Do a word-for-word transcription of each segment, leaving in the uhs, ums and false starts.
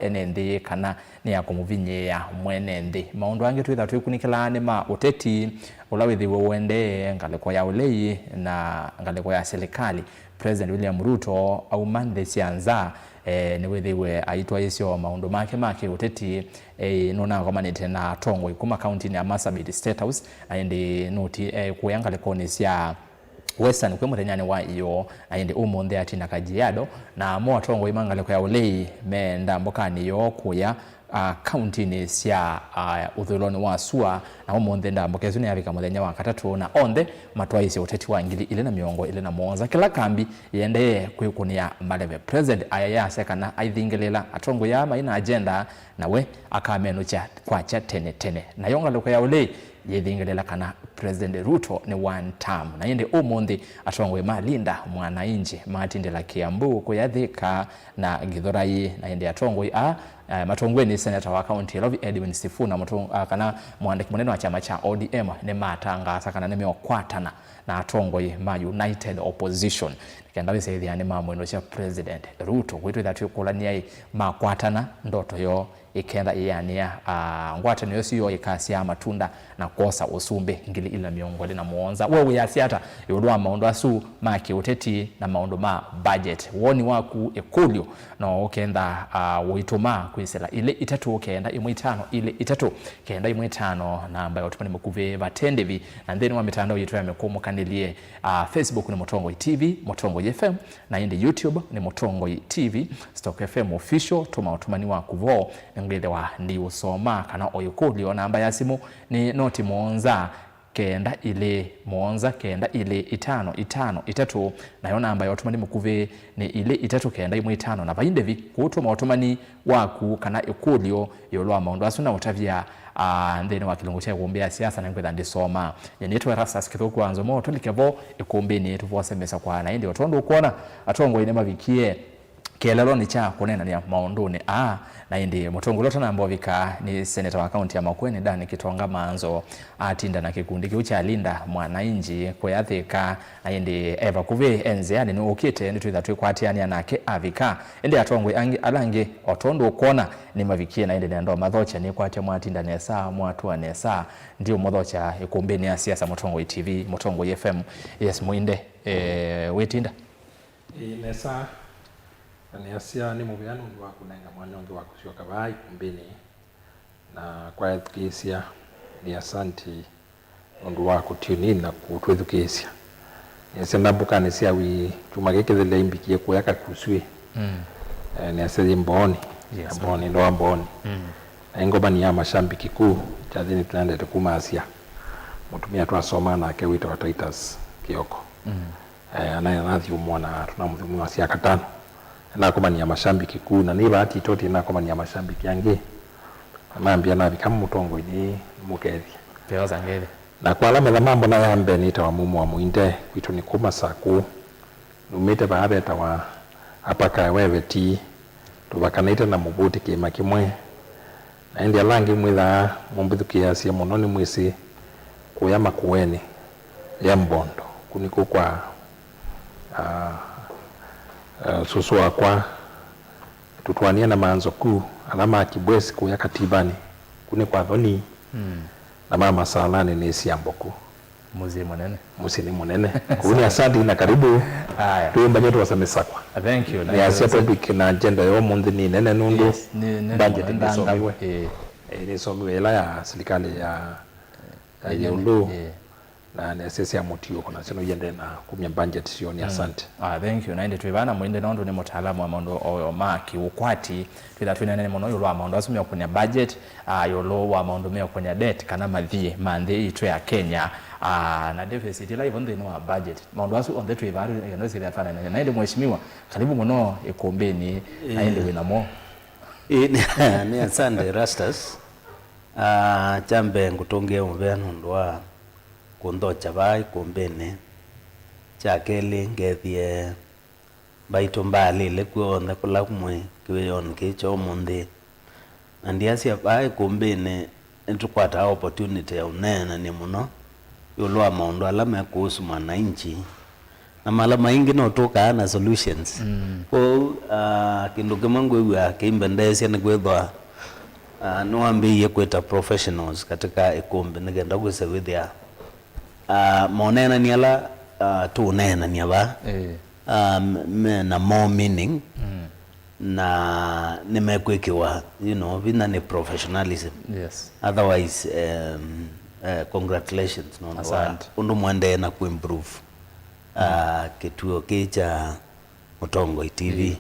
ene nthĩ kana nĩ ya kũmũvinyĩĩa mwene nthĩ. Maũndũ angĩ twĩtha twĩkunĩkĩlaa nĩ ma ũteti ũla wĩthĩiwe ũendee ngalĩko ya ũlei na ngalĩko ya silikalĩ. President William Ruto auma nthĩ sya nza, eh, nĩwĩthĩiwe aitwaĩĩsya maũndũ make ma kĩũteti, eh, nũnakomanĩte na atongoi kuma kauntinĩ ya Marsabit State House, na ĩndĩ nũti, eh, kũya ngalĩkonĩ sya Western kwĩ mũthenyanĩ wa ĩyoo, na ĩndĩ ũmũnthĩ atinda Kajiado, na mo atongoi ma ngalĩko ya ũlei me ndambũkanĩ yoo kũya, ah, kauntinĩ sya, ah, ũthũĩlonĩ wa sua, na ũmũnthĩ ndambũka ĩsu nĩyavika mũthenya wa katatũ, na onthe matwaĩĩsye ũteti wa ngili ilĩ na mĩongo ĩlĩ na mũonza. Kĩla kambi yĩendee kwĩkũnĩa maleve. President ayasya kana aithingĩlĩĩla atongoi aa mai na agenda, na we akamenũkya kwakya tene tene. Nayo ngalĩko ya ũlei yĩthingĩlĩĩla kana President Ruto nĩ one term. Na ĩndĩ ũmũnthĩ atongoi ma Linda Mwananchi matindĩla Kiambu, kũya Thika na Githurai. Na ĩndĩ atongoi aa, eh, matongoew'e nĩ seneta wa kaunti ya Nairobi Edwin Sifuna, mũtong-, ah, kana mũandĩki mũnene wa kyama kya O D M, nĩmatangaasa kana nĩmeũkwatana na atongoi ma United Opposition nĩ kenda wĩsĩthĩa nĩmamwĩnũkya President Ruto. Kwitũ ĩtha twĩkũlany'a-ĩ, makwatana, ndoto yoo ĩkenda ĩyanĩa, ah, ngwatanĩo ĩsu yoo ĩkasyaa matunda na kwosa ũsumbĩ ngili ilĩ na mĩongo ĩlĩ na mũonza. We wĩasya ata ĩũlũ wa maũndũ asu ma kĩũteti na maũndũ ma budget? Woni waku, ĩkũlyo, no ũkenda, ah, ũitũma kwĩsĩla ilĩ itatũ kenda ĩmwe itano ilĩ itatũ kenda ĩmwe itano, namba ya ũtũmani mũkuvĩ vate ndĩvi, na nthĩnĩ wa mĩtandao yitũ ya mĩkũmũkanĩlye, ah, Facebook nĩ Mũtongoi T V, Mũtongoi F M, na ĩndĩ YouTube nĩ Mũtongoi T V, Stock F M Official. Tũma ũtũmani waku vo, nĩngwĩthĩwa ndiũsoma, kana o ĩkũlyo, namba ya simũ nĩ noti mũonza kenda ilĩ mũonza kenda ilĩ itano itano itatũ, nayo namba ya ũtũmani mũkuvĩ nĩ ilĩ itatũ kenda ĩmwe itano. Na vai ndĩvi kũtũma ũtũmani waku kana ĩkũlyo ĩũlũ wa maũndũ asu na ũtavya, ah, nthĩnĩ wa kĩlungu kya ĩkũmbĩ ya siasa, na ngwĩtha ndĩsoma. Nyie nĩtwa Erastus Kĩthũku wa Nzomo, tũlike vo ĩkũmbĩnĩ tũvose mĩsakwa. Na ĩndĩ o tondũ ũkwona, atongoi nĩmavikie kĩeleelonĩ kya kũneenany'a maũndũnĩ aa, na ĩndĩ mũtongoi ũla ũtanamba ũvika nĩ seneta wa kaunti ya Makueni, Dan Kitonga Manzo, atinda na kĩkundi kĩu kya Linda Mwananchi kũya Thika, na ĩndĩ e vakuvĩ, e nzĩanĩ, nĩũkĩte, nĩtwĩtha twĩkwatĩanĩa nake avika. Ĩndĩ atongoi angĩ, ala angĩ, o tondũ ũkwona, nĩmavikie, na ĩndĩ nenda ũmathokya, nĩkwatya mwatinda nesa, mwatũa nesa, ndiũmũthokya ĩkũmbĩnĩ ya siasa, Mũtongoi T V, Mũtongoi F M. Yes, Mũinde, eh, wĩtinda? Ĩĩ, nesa. Na nĩasya nĩ mũvea nũndũ wa kũnenga mwanya ũngĩ wa kũsyoka vaa ĩkũmbĩnĩ. Na kwa ethukĩĩsya, nĩ asante nũndũ wa kũtune in na kũtwĩthukĩĩsya. Nĩasya ndambũkanĩ sya wii kyumwa kĩĩ kĩthela imbikie kũya Kakuswĩ. Mm. Eh, nĩasya yĩ Mbooni. Yes, Mbooni, okay. Ndoa Mbooni. Mm. Na ĩngomani ya mashambiki kuu, kyathĩnĩ tũnaendete kuma Asia. Mũtumĩa twasoma nake wĩtawa Titus Kioko. Mm. Eh, anaye nathi ũmwona, tũnamũthimũa sya katano. Nakomania mashambiki kuu, na nĩ vaa Titoti nakomania mashambiki angĩ. Nambia navika mũtongoi nĩ mũkethya. Peosa ngethi. Na kwa ala metha mambona ya mbee nĩtawa Mumo wa Mũinde, kwitũ nĩ kuma Sakũ. Numĩte vaa vetawa Apakae Weveti, tũvakanĩte na Mũvũti kĩĩma kĩmwe. Na ĩndĩ ala angĩ mwĩthaa mũmbĩthukĩĩasya mũno nĩmwĩsĩ kũya Makueni ya Mbondo, kũ nĩkw'o kwa, ah, ah, sũsũ wakwa, tũtwanie na Manzoku, ala ma Kibwesi kũya Kativani, kũ nĩ kwa Thoni, mm, na ma Masalani nĩ Siamboku. Mũsyĩ mũnene. Mũsyĩ nĩ mũnene. Kũu nĩ asante na karibu. Aya. Twĩmbanye twose mĩsakwa. Thank you. Nĩasya topic na agenda ya ũmũnthĩ nĩ nene nũndũ, yes, nĩ nene budget mũno, nĩsomiwe. Ĩĩ. Eh, nĩsomiwe ĩla ya silikalĩ ya, ya, eh, ĩũlũ. Ĩĩ. Na nĩasya sya mũtiũko nasyo no iendee na kumya budget syo. Nĩ asante. Ah, thank you. Na ĩndĩ twĩ vaa na Mũinde nũndũ nĩ mũtaalamu wa maũndũ o ma kĩũkwati. Twĩtha twĩneenene mũno ĩũlũ wa maũndũ asu meũkũnĩa budget, ah, ĩũlũ wa maũndũ meũkũnĩa debt kana mathiĩ ma nthĩ itũ ya Kenya, ah, na deficit ĩla ĩvo nthĩnĩ wa budget. Maũndũ asu onthe twĩ vaa, ĩndĩ sĩthĩa twaneenany'a. Na ĩndĩ mheshimiwa, karibu mũno ĩkũmbĩnĩ, na ĩndĩ wĩ namo. Ĩĩ, nĩ, nĩ asante Erastus. Ah, kya mbee ngũtũngĩe mũvea nũndũ wa kũnthokya vaa ĩkũmbĩnĩ. Kya kelĩ ngethie mbaitũ mbaalĩle kw'onthe kũla mwĩ kĩwĩonĩ kĩĩ kya ũmũnthĩ. Na ndiasya vaa ĩkũmbĩnĩ nĩtũkwataa opportunity ya ũneenany'a mũno ĩũlũ wa maũndũ ala me kũhusu mwananchi, Na mala maingĩ no tũkaa na solutions. Mm. Kwoou, ah, kĩndũ kĩmwe ngwĩw'a kĩimbendeesya nĩ kwĩthwa, ah, nĩwambĩĩie kwĩta professionals katika ĩkũmbĩ nĩ kenda kwĩsa wĩthĩa, ah, moneenani ala, ah, tũũneenania vaa, eh, ah, me na more meaning, mm, na nĩmekwĩkĩwa, you know, vinya nĩ professionalism. Yes. Otherwise, um, uh, congratulations nũndũ wa, asante, ũndũ mwendeee na kuimprove, uh, kĩtuo kĩĩ kya Mũtongoi T V. Ĩĩ.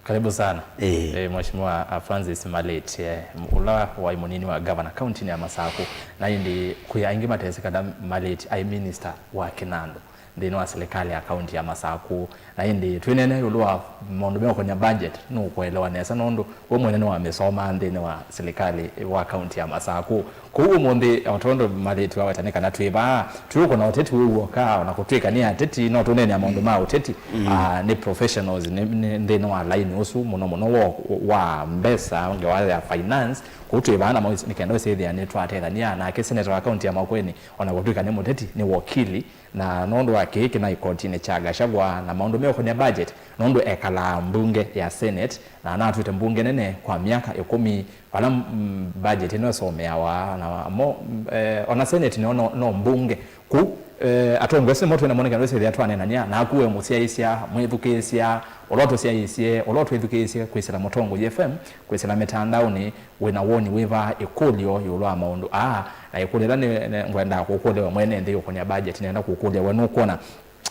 Karibu sana. Ĩĩ. Eh, Mheshimiwa, uh, Francis Maleti, eh, ũla waĩ mũnini wa gavana kauntinĩ ya Masaku, na ĩndĩ kwĩ aingĩ matesĩ kana Maleti aĩ minister wa kĩnandũ nthĩnĩ wa silikalĩ ya kaunti ya Masaku. Na ĩndĩ twĩneena ĩũlũ wa maũndũ meũkonya budget, nũkũelewa nesa nũndũ we mwene nĩwamĩsomaa nthĩnĩ wa silikalĩ wa kaunti ya Masaku. Kwoou ũmũnthĩ, o tondũ Maleti waweta, nĩ kana twĩ vaa, twĩũkũna ũteti wĩ w'oka, o na kũtw'ĩka nĩ ateti, no tũneenea maũndũ ma ũteti. Mm. Ah, nĩ professionals nĩ, nĩ nthĩnĩ wa laini ũsu mũno mũno wa, wa mbesa, ngewa ya finance. Kwoou twĩ vaa namo nĩ kenda ũsĩthĩa nĩtwatethania nake seneta wa kaunti ya Makueni, o na kũtw'ĩka nĩ mũteti, nĩ wakili. Na nũndũ wa kĩĩ kĩnaĩ kotinĩ kya Gachagua na maũndũ meũkonya budget, nũndũ ekalaa mbunge ya Senate, na anatw'ĩte mbunge nene kwa myaka ĩkũmi, vala, mm, budget ĩno ĩsomeawa, na mo, mm, eh, ona Senate nĩyo no, no mbunge. Kũu, eh, atongoi asu nĩmo twĩ namo nĩ kenda ũsĩthĩa twaneenania naku we mũsyaĩĩsya, mwĩthukĩĩsya, ũla ũtũsyaĩĩsye, ũla ũtwĩthukĩĩsye kwĩsĩla Mũtongoi F M, kwĩsĩla mĩtandaonĩ, wĩ na woni wĩva ĩkũlyo ĩũlũ wa maũndũ aa? Na ĩkũlyo ĩla nĩ, nĩ ngwendaa kũkũlya we mwene nthĩ ũkũnĩa budget, nĩenda kũkũlya we, nũkwona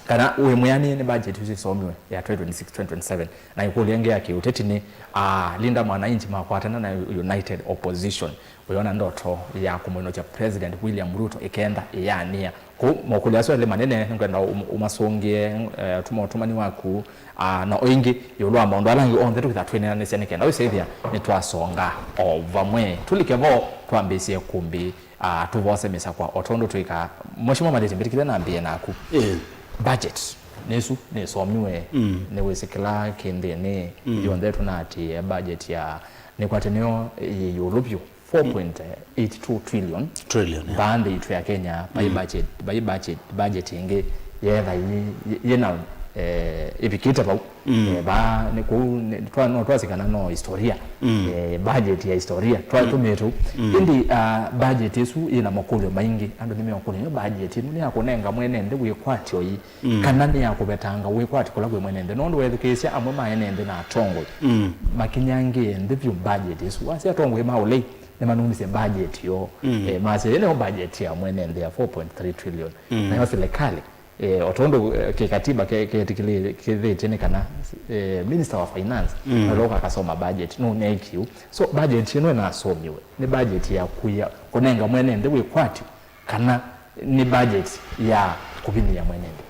kana wĩ mwĩanĩe nĩ budget ĩsu ĩsomiwe ya twenty twenty-six, twenty twenty-seven? Na ĩkũlyo ĩngĩ ya kĩũteti nĩ, ah, Linda Mwananchi makwatana na United Opposition, wĩona ndoto ya kũmũinũkya President William Ruto ĩkenda ĩyanĩa? Kũu mokũlyo asu elĩ manene nĩngwenda ũm-, ũmasũngĩe, eh, tũma ũtũmani waku, ah, na o ĩngĩ ĩũlũ wa maũndũ ala angĩ onthe tũkĩtha twĩneenanĩsya nĩ kenda wĩsĩthĩa nĩtwasonga o vamwe. Tũlike vo, twambĩĩsye kumbi, ah, tũvose mĩsakwa o tondũ twĩkaa. Mheshimiwa Maleti, mbĩtĩkĩlya nambĩĩe naku. Ĩĩ. Budget nĩsu nĩsomiwe, mm, nĩwĩsĩ kĩla kĩ nthĩnĩ, mm, yonthe tũnaatĩĩe budget ya nĩkwatĩ nĩyo ĩ ĩũlũ vyũ. Four point eight two trillion. Trillion, yeah. Vaa nthĩ yitũ ya Kenya, vai, mm, budget, vai budget, budget ĩngĩ yetha yĩ, yĩ, yĩna, eh, ĩvikĩte vau. Mm. Eh, vaa, nĩ kũu, nĩ, twa, no twasĩ kana no historia. Mm. Eh, budget ya historia, twa, mm, tũmĩtũ. Mm. Ĩndĩ, ah, budget ĩsu yĩna makũlyo maingĩ. Andũ nĩmeũkũlya, "Yo budget ĩno nĩ ya kũnenga mwene nthĩ wĩkwatyo ĩ?" Mm. Kana nĩ ya kũvetanga wĩkwati kũla kwĩ mwene nthĩ, nũndũ weethukĩĩsya amwe ma ene nthĩ na atongoi, mm, makinyangĩe nthĩ vyũ budget ĩsu. Wasya atongoi ma ũlei nĩmanumisye budget yoo. Mm. Eh, masya, "Ĩno nĩyo budget ya mwene nthĩ ya four point three trillion." Mm. Nayo silikalĩ, eh, o tondũ, eh, kĩkatiba ke-, ketĩkĩlĩ-, kĩthĩtye nĩ kana, eh, minister wa finance, mm, naloka akasoma budget, nũneekiu. So budget ĩno ĩnasomiwe nĩ budget ya kuya kũnenga mwene nthĩ wĩkwatyo, kana nĩ budget ya kũvinyĩĩa mwene nthĩ?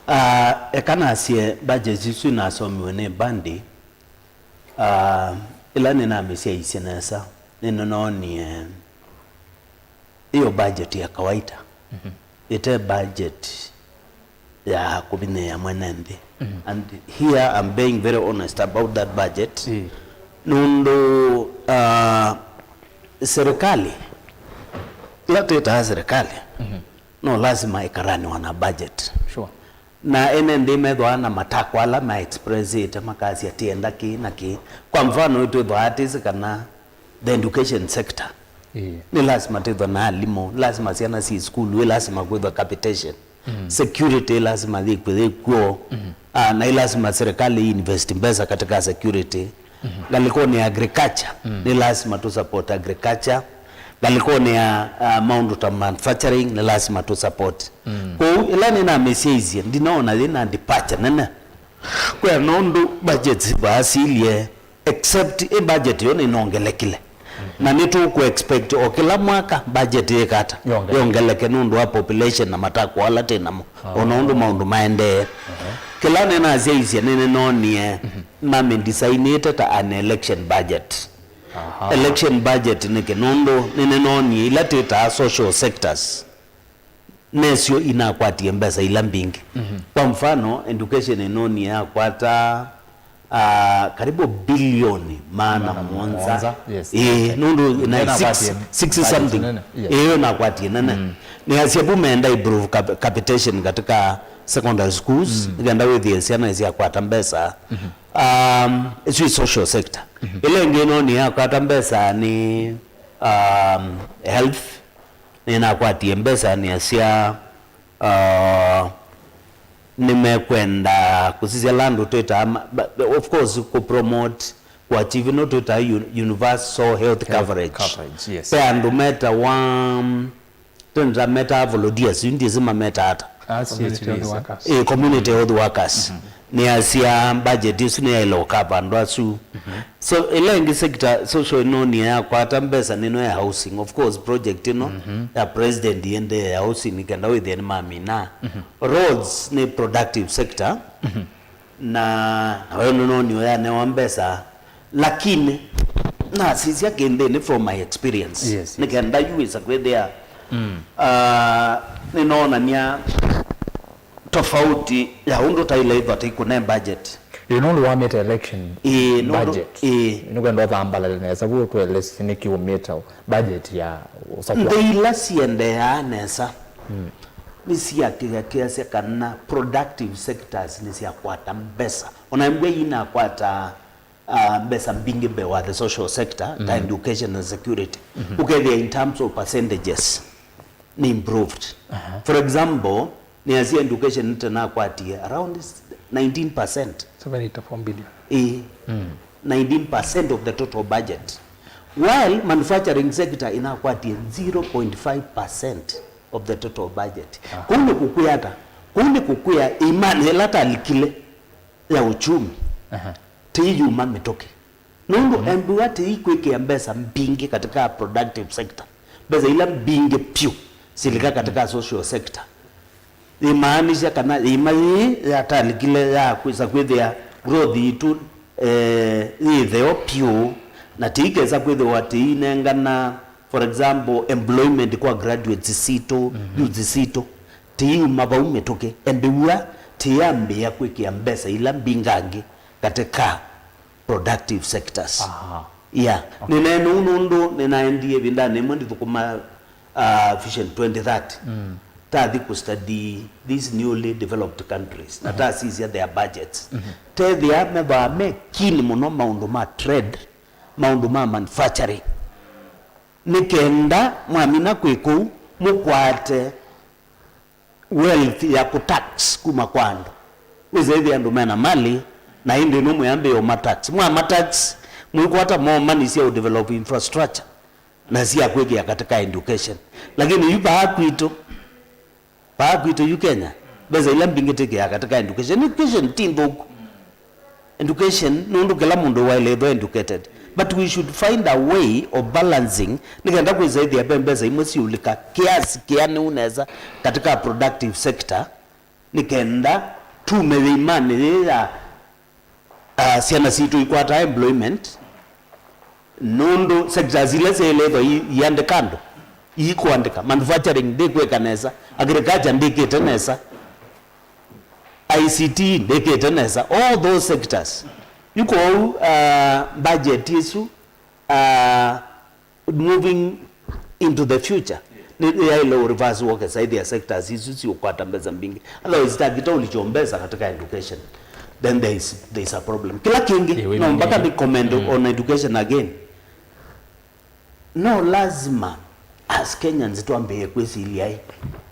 Ah, eka nasye budget isu inasomiwe nĩ Bandi, ah, ĩla nĩnamĩsyaisye nesa, nĩnoonie ĩyo budget ya kawaita, mhm, ĩte budget ya kũvinyĩĩa mwene nthĩ. Mhm. And here I'm being very honest about that budget. Ĩĩ. Nũndũ, ah, serikali, ĩla twĩtaa serikali, mhm, no lasima ĩkaranĩwa na budget. Sure. Na ene nthĩ methĩawa na matakwa ala ma expressĩte, makasya, "Tienda kĩĩ na kĩĩ." Kwa mfano, twĩthĩawa atĩsĩ kana the education sector, ĩĩ, nĩ lasima twĩthwe na alimũ, lasima syana syĩ sukulu, ĩ lasima kwĩthwe capitation. Mm. Security lazima yĩkw'e yĩ kw'o. Mm. Ah, na ĩ lazima serikali invest mbesa katika security. Mm. Ngalĩkonĩ ya agriculture, mm, nĩ lazima tu support agriculture. Ngalĩkonĩ ya, ah, maũndũ ta manufacturing, nĩ lazima tu support. Mm. Kwoou, ĩla nĩnamĩsyaisye, ndinaona yĩna departure nene. Kwĩ na ũndũ budgets vaasilie, except ĩ budget yo nĩnongelekile. Na nĩtũkũ expect o kĩla mwaka budget yĩkata yongeleke, yongeleke nũndũ wa population na matakwa ala twĩ namo, ah, o na ũndũ maũndũ maendee. Aha. Kĩla nĩnasyaisye nĩnĩnonie, mhm, mamĩdesainĩte ta an election budget. Aha. Election budget nĩkĩ? Nũndũ nĩnĩnonie ila twĩtaa social sectors. Nesyo inakwatie mbesa ila mbingĩ. Mhm. Kwa mfano, education ĩnonie yakwata, ah, karibu bilioni maana mũonza. Maana mũonza, yes. Ĩĩ, nũndũ ĩna six, sixty something. Nene, yes. Ĩĩ, nakwatie nene. Mm. Nĩasya vu meenda improve cap-, capitation katika secondary schools, nĩkenda wĩthĩe syana nĩsyakwata mbesa. Um, ĩsu ĩ social sector. Ĩla ĩngĩ no nĩyakwata mbesa nĩ, um, health, nĩnakwatie mbesa nĩasya, uh, nĩmekwenda kũsisya landũ twĩtaa ma-, ba-, of course, kũpromote, kũachieve no twĩtaa u-, universal health coverage. Coverage, yes. Ve andũ metawa, um, twenda metaa volunteers, yu ndiĩsĩ mametaa ata. Ah, community health workers. Eh, community health workers. Nĩasya budget ĩsu nĩyaĩle ũkava andũ asu. So, ĩla ĩngĩ sector social ĩno nĩyakwata mbesa nĩno ya housing. Of course, project ĩno ya president ĩendee ya housing nĩkenda wĩthĩe nĩmamina. Roads nĩ productive sector. Na, na we nũnoni ũyanewa mbesa, lakini nasisya kĩndĩnĩ from my experience. Yes, yes. Nĩkenda yu wĩsa kwĩthĩa, ah, nĩnoonany'a tofauti ya ũndũ taile ĩthwa tĩkũne budget. Ĩ, nũndũ wamĩte election. Ĩ, nũndũ, budget. Ĩ. Nĩkwenda ũthambalale nesa vu ũtũelesye nĩkĩ ũmĩte budget ya ũsakũa. Nthĩ ila siendeaa nesa nĩsiakĩakĩasya kana productive sectors nĩsyakwata mbesa. Ona mbwa inakwata, uh, mbesa mbingĩ mbee wa the social sector, ta education and security. Ũkethĩa in terms of percentages, nĩ improved. For example, nĩasya education nĩtanakwatie around nineteen percent. Seven eighty-four billion. Ĩ, nineteen percent of the total budget. While manufacturing sector inakwatie zero point five percent of the total budget. Kũu nĩ kũkwĩa ata? Kũu nĩ kũkwĩa ĩimanĩ ĩla talikile ya uchumi, tĩiyuma mĩtũkĩ. Nũndũ embĩwa tĩikwĩkĩa mbesa mbingĩ katika productive sector. Mbesa ila mbingĩ pyũ silika katika social sector. Yĩmaanisha kana ĩima yĩĩ yatalikile ya kwĩsa kwĩthĩa growth yitũ, eh, yĩ ĩtheo pyũ, na tĩikesa kwĩthĩwa tĩinengana, for example, employment kwa graduates sitũ, youth sitũ, tĩiuma vau mĩtũkĩ. Embĩwa tĩyambĩĩa kwĩkĩa mbesa ila mbingangĩ katika productive sectors. Aha. Yeah. Okay. Nĩneena ũu nũndũ nĩnaendie ĩvindanĩ ĩmwe ndithũkũma, uh, Vision twenty thirty. Tathi kũstudy these newly developed countries. Na tasisya their budgets. Tethĩa methwaa me keen mũno maũndũ ma trade, maũndũ ma manufacturing. Nĩ kenda mwamina kwĩ kũu, mũkwate wealth ya kũtax kuma kwa andũ. Wĩsa ĩthĩa andũ mena mali, na ĩndĩ no mwĩambĩĩo matax. Mwa matax, mwĩkwata more money sya ũdevelop infrastructure na sya kwĩkĩa katika education. Lakini yu vaa kwitũ, vaa kwitũ yu Kenya, mbesa ila mbingĩ tĩkĩaa katika education. Education ti nthũku. Education, nũndũ kĩla mũndũ waĩle ĩthwa educated. But we should find a way of balancing, nĩkenda kwĩsa ĩthĩa ve mbesa imwe siũlika kiasi kĩanĩu nesa katika productive sector, nĩkenda tume yĩimanĩ yĩĩ ya, ah, syana sitũ ikwataa employment, nũndũ sectors ila syaĩle ĩthwa i-, iandĩka andũ, iikũandĩka. Manufacturing ndĩkwĩka nesa, agriculture ndĩkĩte nesa, I C T ndĩkĩte nesa, all those sectors. Yu kwoou, uh, budget ĩsu, uh, moving into the future, nĩ yaĩle ũ reverse work saithia sectors isu siũkwata mbesa mbingĩ. Otherwise, takita ũlikyo mbesa katika education, then there is, there is a problem. Kĩla kĩngĩ, ĩĩ, no mpaka nĩ comment on education again. No lazima as Kenyans twambĩĩe kwĩsilya ĩ,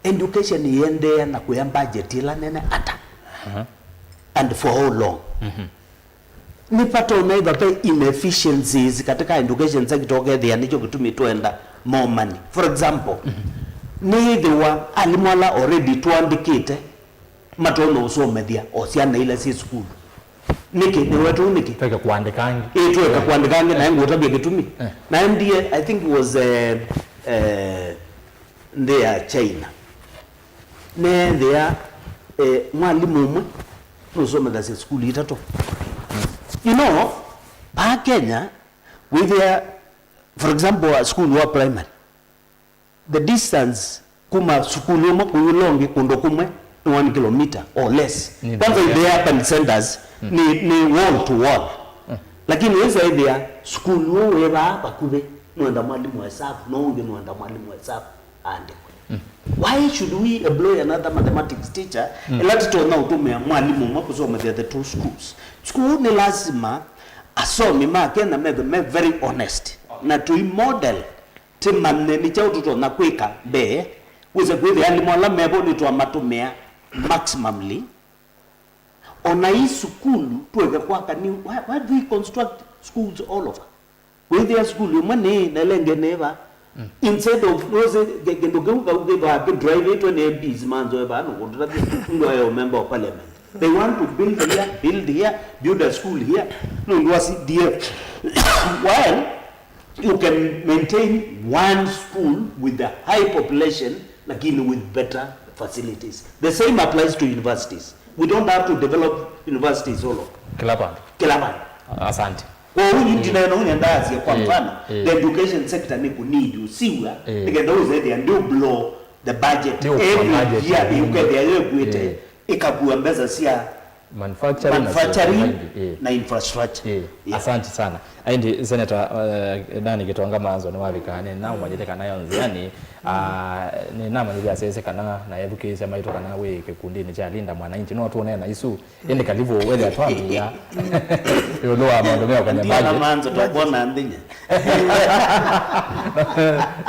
education ĩendeea na kũya budget ĩla nene ata? And for how long? Nĩvatonya ĩva ve inefficiencies katika education sector ũkethĩa nĩkyo kĩtumi twenda more money. For example, nĩĩthĩwa alimũ ala already tũandĩkĩte matonya ũsomethya o syana ila syĩ sukulu. Nĩkĩ? Nĩwetũ nĩkĩ? Tweke kũandĩka angĩ. Ĩ, tweke kũandĩka angĩ, naĩ ngũtavya kĩtumi. Naendie, I think it was, eh, eh, nthĩ ya China. Neethĩa, eh, mwalimũ ũmwe nũsomethasya sukulu itatũ. You know, vaa Kenya, wĩthĩa, for example, a school wa primary, the distance kuma sukulu ũmwe kũya ũla ũngĩ kũndũ kũmwe nĩ one kilometer or less. Kwanza in the urban centers, nĩ, nĩ wall to wall. Lakini wĩsa ĩthĩa sukulu ũũ wĩ vaa vakuvĩ, nũenda mwalimũ wa hesabu, na ũngĩ nũenda mwalimũ wa hesabu aandĩkwe. Why should we employ another mathematics teacher? Mm. Ĩla tũtonya ũtũmĩa mwalimũ ũmwe kũsomethya the two schools. School nĩ lasima asomi ma Kenya methe me very honest. Na tũi model, tũmanye nĩ kyaũ tũtonya kwĩka mbee. Wĩse kwĩthĩa alimũ ala mevo nĩtwamatũmĩa maximally. Ona ii sukulu tweke kwaka new, why, why do we construct schools all over? Wĩthĩa sukulu ĩmwe nĩ na ĩla ĩngĩ nĩ va. Instead of, nose kĩndũ kĩu kau kĩthwa kĩdriveĩtwe nĩ M Ps manzoe vaa nũkũndũ ta ndoa ya member of parliament. They want to build here, build here, build a school here. Nũndũ wa C D F. While you can maintain one school with a high population, lakini with better facilities. The same applies to universities. We don't have to develop universities all over. Kila vandu. Kila vandu. Asante. Kwa hiyo ndio ndio ndio ndazi kwa mfano, the education sector nĩ kũ need usiwa, ndio ndio uzaidi ndio blow the budget every year, you get the year kwete ikakua mbesa sia manufacturing na manufacturing na infrastructure. Eh, asante sana. Aindi Senator, eh, Dani Gitonga Manzo nĩwavika, nĩnamũmanyĩthye kana yo nzĩanĩ, ah, nĩnamanyĩthye asese kana na ethukĩĩsya maitũ kana wĩ kĩkundinĩ kya Linda Mwananchi, no tũneena isu, ĩndĩ kalivu wethĩa twambĩĩa ĩũlũ wa maũndũ meũkany'a Ndina budget. Manzo tũkwona ndinya.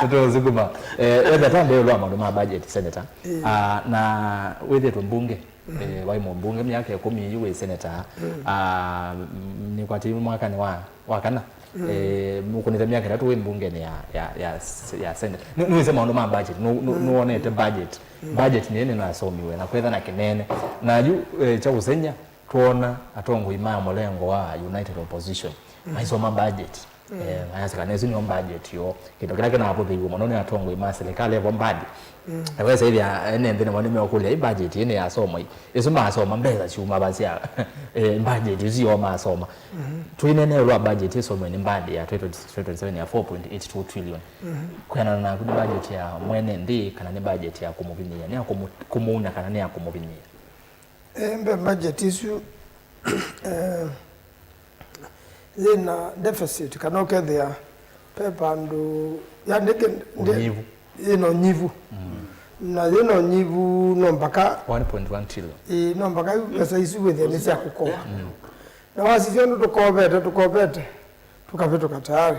Nĩtũũsukuma. Eh, wethĩa twambĩĩa ĩũlũ wa maũndũ ma budget, Senator. Ah, na wĩthĩĩtwe mbunge. Eh, waĩ mũmbunge myaka ĩkũmi yu wĩ seneta. Ah, m-, nĩkwatĩiwe mwakanĩ wa, wa kana. Eh, mũkũnĩte myaka ĩtatũ wĩ mbungenĩ ya, ya, ya, ya senate. Nũ-, nũĩse maũndũ ma budget, nũ-, nũ-, nũwonete budget. Budget nĩyo nĩnasomiwe na kwetha na kĩnene. Na yu, eh, kya kũsengy'a, twona atongoi ma mũlengo wa United Opposition maisoma budget. Eh, ayasya kana ĩsu nĩyo budget yoo. Kĩndũ kĩla kĩnavũthĩiwe mũno nĩ atongoi ma silikalĩ evo mbadi. Ewesa ĩthĩa ene nthĩ nĩmo nĩmeũkũlya, "Ĩ budget ĩĩ nĩyasomwa ĩ?" Ĩsu masoma mbesa syuma vasya, eh, budget ĩsu yoo masoma. Twĩnene ĩũlũ wa budget ĩsomwe nĩ mbadi ya twenty twenty-seven ya four point eight two trillion. Kwĩanana naku nĩ budget ya mwene nthĩ kana nĩ budget ya kũmũvinyĩĩa, nĩ ya kũmũ-, kũmũuna kana nĩ ya kũmũvinyĩĩa? Eh, mbe budget ĩsu, eh, yĩna deficit, kana ũkethĩa ve vandũ, yani, kĩ-, ndĩ-, ũnyivu. Yĩna ũnyivu. Na yĩna ũnyivu no mpaka one point one trillion. Ĩĩ, no mpaka yu mbesa isu wĩthĩe nĩ sya kũkoa. Na wasisya ũndũ tũkovete, tũkovete, tũkavĩtũka tayari.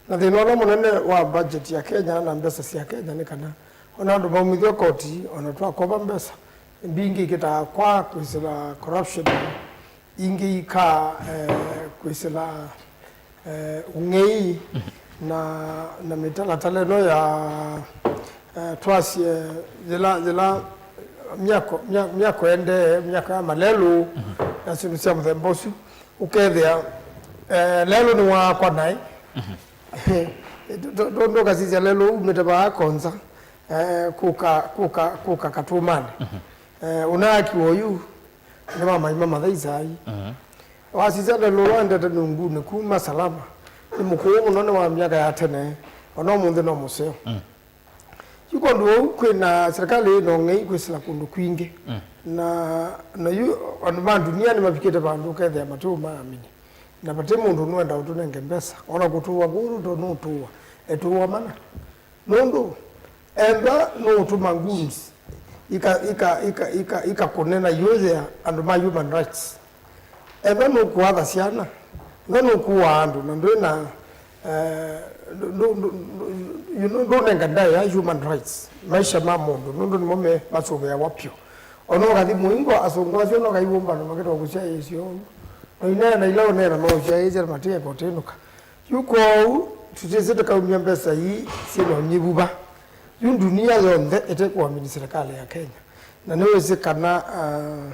Na thĩna ũla mũnene wa budget ya Kenya na mbesa sya Kenya nĩ kana ona andũ maumĩthw'a koti, ona twakova mbesa, mbingĩ ikĩtaa kwa kwĩsĩla corruption, ingĩ ikaa, eh, kwĩsĩla, eh, ũng'ei na, na mĩtalatala ĩno ya, eh, twasye yĩla, yĩla myako, mya-, myako endee, myako ya malelũ, na syĩndũ sya mũthemba ũsu. Ũkethĩa, eh, lelũ nĩwaakwa naĩ. Ndũ-, ndũ-, ndũkasisya lelũ umĩte vaa Konza, eh, kũka, kũka, kũka Katũmanĩ. Eh, ũnaakiwa ũyu nĩ wa maima mathaisai. Wasisya lelũ ũla wendete nungunĩ kuma Salama. Nĩ mũkũũ mũno, nĩ wa myaka ya tene. Ona ũmũnthĩ no mũseo. Yu kwondũ ũu, kwĩna serikali ĩna ũng'ei kwĩsĩla kũndũ kwingĩ. Na, na yu andũ ma ndunia nĩmavikĩte vandũ ũkethĩa matĩũmaamini. Na vate mũndũ nũenda ũtũnenge mbesa, ona kũtũũa kũu tondũ nũtũũa, etũũa mana. Nũndũ ethwa nũũtũma goons ika, ika, ika, ika, ikakũnena yu ya andũ ma human rights. Ethwa nũkũatha syana, ethwa nũkũaa andũ, na ndwĩ na, eh, ndũ-, ndũ-, ndũ-, ndũ-, you know, ndũnenga ndaĩa ya human rights, maisha ma mũndũ, nũndũ nĩmo me masũvĩawa vyũ. Ona ũkathi mũingo, asũngũ asu ona ũkaiwũmba na makĩtwa kũsyaĩĩsya ũu. Na ineena ila ũneena no ũsyaĩĩsya na matĩeka ũtĩnũka. Yu kwoou, tũtĩsĩ tũkaumya mbesa ii syĩna ũnyivu va. Yu ndunia yonthe ĩte kũamini serikali ya Kenya. Na nĩwĩsĩ kana, ah,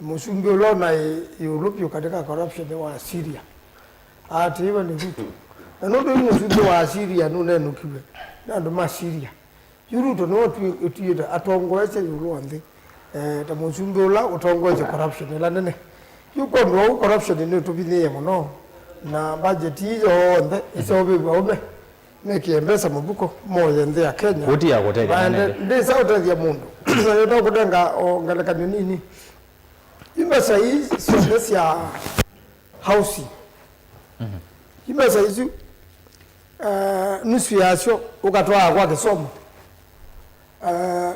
mũsumbĩ ũla ũnaĩ ĩũlũ vyũ katika corruption wa Syria. Aatĩĩwe nĩ Ruto. Na nũndũ yu mũsumbĩ wa Syria nũnenũkiw'e nĩ andũ ma Syria. Yu Ruto nĩwe ũtwi-, ũtwĩte atongoesye ĩũlũ wa nthĩ, eh, ta mũsumbĩ ũla ũtongoesye corruption ĩla nene. Yu kwondũ wa ũu corruption nĩtũvinyĩĩe mũno, na budget ii yonthe ĩseũvĩw'a ũme mekĩe mbesa mũvuko moye nthĩ ya Kenya. Kũtia kũtethya maende-, nene. Ndĩsa ũtethya mũndũ. Nĩta kũnenga o ngelekany'o nini. Yu mbesa ii syonthe sya housing. Yu mbesa isu, eh, nusu yasyo ũkatwaa kwa kĩsomo. Eh,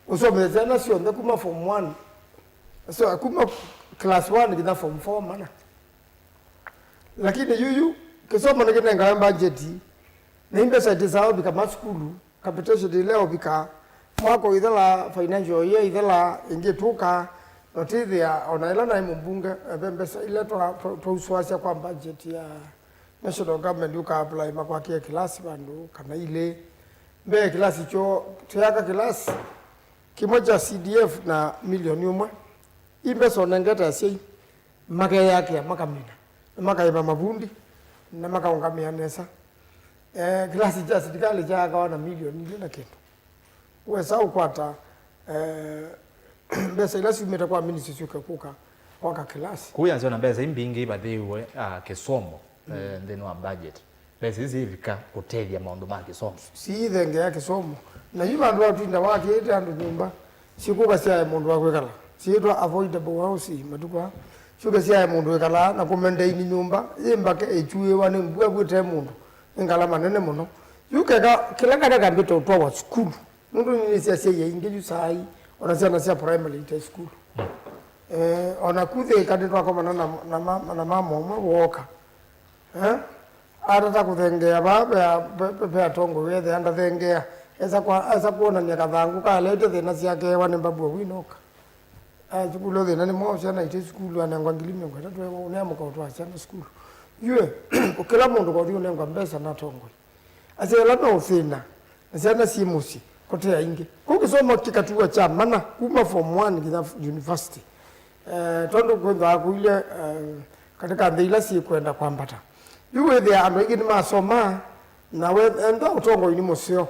ũsomethya syana syonthe kuma form one, so, kuma class one nginya form four mana. Lakini yuyu kĩsomo nĩkĩnengawe mbangeti, na imbesa itisaa ũvika masukulu, capitation ĩla ũvika mwaka ũithela, financial year ithela ĩngĩ tũka, notĩthĩa ona ĩla naĩ mũmbunge, ve mbesa ila twa- twa- twausũasya kwa mbangeti ya national government, ũka apply makwakĩe kĩlasi vandũ kana ilĩ. Mbee kĩlasi kyoo, twĩaka kĩlasi kĩmwe kya C D F na milioni ũmwe. Imbesa ũnengete asyai, makeyakĩa, makamina, na makaĩva mavundi, na makaũngamĩa nesa. Eh, kĩlasi kya silikalĩ kyaakawa na milioni ilĩ na kĩndũ. Wesa ũkwata, eh, mbesa ila syumĩte kwa ministry syũke kũka kwaka kĩlasi. Kũu yanzĩwa na mbesa imbingĩ ivathĩĩwe, ah, kĩsomo, eh, nthĩnĩ wa budget. Mbesa isu siivika kũtethya maũndũ ma kĩsomo. Siithengea kĩsomo. Na yu vandũ va twinda wakĩĩte andũ nyũmba, sikũka syae mũndũ wa kwĩkala. Siĩtwa avoidable housing matukũ aa. Syũke syae mũndũ wĩkalaa na kũmendeini nyũmba yĩ mbake ĩkyuĩwa nĩ mbua vwĩte mũndũ. Nĩ ngalama nene mũno. Yu keka kĩla kana kambĩte ũtwawa sukulu. Nũndũ nĩnĩsĩ asyai aingĩ yu saa ii, ona syana sya primary ite sukulu. Eh, ona kuthĩĩka nĩtwakomana na, na, ma- na mama ũmwe wooka. Eh? Atata kũthengeea vaa ve, ve, ve, ve atongoi, ethĩa ndathengeea. Esa kwa- esa kwonany'a kathangũ kalete thĩna syake ewa nĩ mbabu winoka. Athukulu thĩna nĩ mwaũ, syana ite sukulu, anengwa ngili mĩongo ĩtatũ, ewa ũneamũka ũtwaa syana sukulu. Yue, kĩla mũndũ kothi ũnengwa mbesa na atongoi. Asyai ala me ũthĩna, na syana syĩ mũsyĩ, kote aingĩ. Kũu kĩsomo kĩkatuwa kya mana kuma form one nginya university. Eh, tondũ kwĩthĩwa kũilye, eh, katika nthĩ ila syĩkwenda kwambata. Yu wĩthĩa andũ aingĩ nĩmasomaa, na we- enda ũtongoi nĩ mũseo.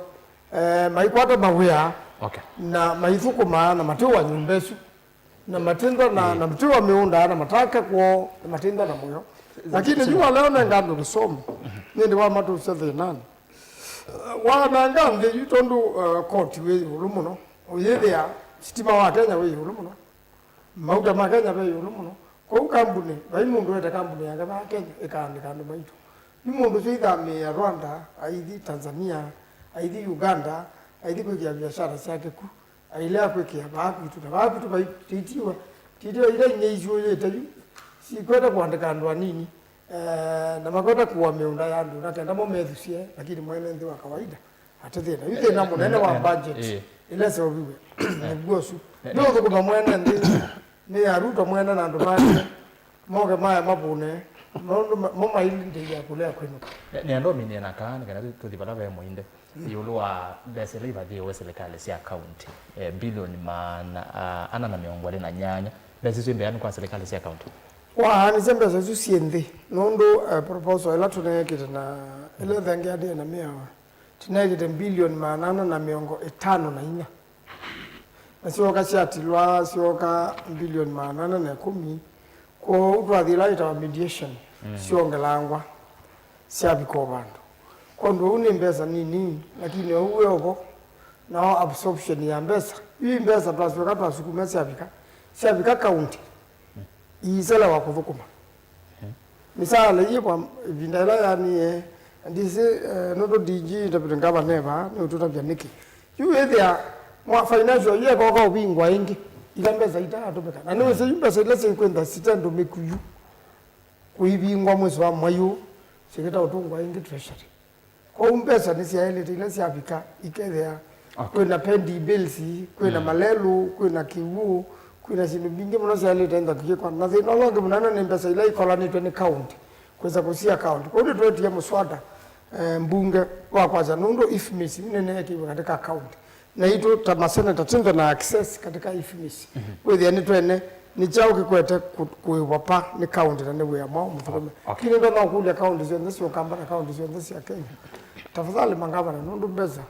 Eh, maikwata mawĩa, okay, na maithũkũmaa na matiwa nyũmba ĩsu. Na matindwa na, na matiwa mĩũnda, na mataka kwoo, na matindwa na mũyo. Lakini yu waleo nenga andũ kĩsomo, nĩndĩ wamatusya thĩnanĩ. Wananga nthĩ yu tondũ, uh, koti wĩ ĩũlũ mũno, ũyĩthĩa sitima wa Kenya wĩ ĩũlũ mũno, mauta ma Kenya ve ĩũlũ mũno. Kwoou kambuni, vai mũndũ wete kambuni yake vaa Kenya ĩkaandĩka andũ maitũ. Nĩ mũndũ ũsu ithamĩĩa Rwanda, aithi Tanzania, aithi Uganda, aithi kwĩkĩa viashara syake ku. Ailea kwĩkĩa vaa kwitũ, na vaa kwitũ vai tĩtiwa, tĩtiwa ila ing'ei syũyĩte yu sikwete kũandĩka andũ anini, eh, na makwete kũa mĩũnda ya andũ, na kenda mo methusye, lakini mwene nthĩ wa kawaida atĩ thĩna. Yu thĩna mũnene wa budget ĩla seũviw'e nĩw'o ũsu. Nĩ ũthũkũma mwene nthĩ, nĩ ya Ruto mwene na andũ make, moke maye mavũne, maũndũ ma- mo mailindĩia kũlea kwĩnũka. Nĩ- nĩenda ũminie na kaa, nĩ kana tũthi vala ve mũinde. Ĩũlũ wa mbesa ila ivathĩĩwe silikalĩ sya kaunti, eh, bilioni maana, ah, ana na mĩongo ĩlĩ na nyanya, mbesa isu imbeanĩ kwa silikalĩ sya kaunti? Waanĩsya mbesa isu syĩ nthĩ, nũndũ, eh, proposal ĩla tũneekĩte na ĩla ĩthengeanĩe na mĩao, tũneekĩte bilioni maana ana na mĩongo ĩtano na inya. Na syoka syatilwa, syoka bilioni maana ana na ĩkũmi. Kwoou twathi ĩla yĩtawa mediation, mm, syongelangwa, syavika o vandũ. Kwondũ ũu nĩ mbesa nini, lakini ũu wĩ ovo, nao absorption ya mbesa, yu mbesa twasyoka twasukuma syavika, syavika kaunti, iiselewa kũthũkũma. Mĩsaala ĩĩ kwa ĩvinda ĩla yanie, ndĩsĩ, eh, nũndũ D G, Deputy Governor e vaa, nĩũtũtavya nĩkĩ. Yu wĩthĩa mwa financial year koka ũvingwa ĩngĩ, ila mbesa itaatũmĩka. Na nĩwĩsĩ yu mbesa ila syĩkwĩntha sitendũmĩku yu kũivingwa mwĩsĩ wa mwai ũũ, syĩkĩta ũtũngwa ĩngĩ treasury. Kwoou mbesa nĩsyaĩlĩte ila syavika ikethĩa, okay, kwĩna pending bills, kwĩna, mm, malelũ, kwĩna kĩw'ũ, kwĩna syĩndũ mbingĩ mũno syaĩlĩte ntha kũyĩkwa. Na thĩna ũla ũngĩ mũnene nĩ mbesa ila ikolanĩtwe nĩ county kwĩsa kũsia county. Kwoou nĩtwetie mũswada, eh, mbunge wa kwasya nũndũ IFMIS nĩneekĩiwe katika county. Naitũ ta maseneta twĩnthe na access katika IFMIS. Mhm. Wĩthĩa nĩ twene, nĩ kyaũ kĩkwete kũ- kũĩvwa pa nĩ kaunti na nĩ wĩa mwaũ mũthũkũme? Okay. Lakini ndonya kũkũlya kaunti syonthe sya Ũkamba na kaunti syonthe sya Kenya. Tafadhali mangavana, nũndũ mbesa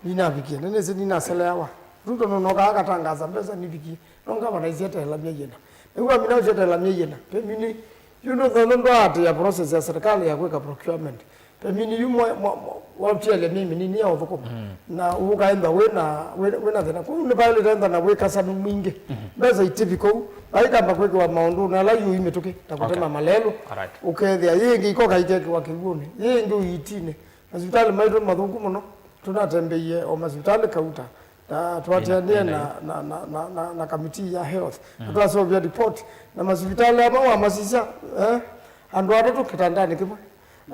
ninavikie, nĩnĩsĩ ninaseleawa. Ruto nũnokaa akatangaza mbesa nivikie. No ngavana isyeteela myei ĩna. Nĩw'o amina ũsyeteela myei ĩna. Pemini, yu nũthona ndwaatĩĩa process ya serikali ya kwĩka procurement. Pemini yu mwa- mwa- mwa- watialya myei mĩnini ya ũthũkũma. Mm. Na ũkaenda wĩna wĩ- wĩna thĩna. Kwoou nĩvaĩlĩte enda na wĩkasanu mwingĩ. Mhm. Mbesa itivi kũu. Vaikamba kwĩkĩwa maũndũnĩ ala yu imĩtũkĩ, ta kũtema, okay, malelũ. Alright. Ũkethĩa yĩ ĩngĩ ikoka ikekĩwa kĩw'ũnĩ, yĩ ĩngĩ ũitinĩ. Masivitalĩ maitũ nĩ mathũku mũno. Tũnatembeie o masivitalĩ kauta. Na twateanie na, na, na, na, na, na kamiti ya health. Na twaseũvya report. Na masivitalĩ amwe wamasisya, eh, andũ atatũ kĩtandanĩ kĩmwe.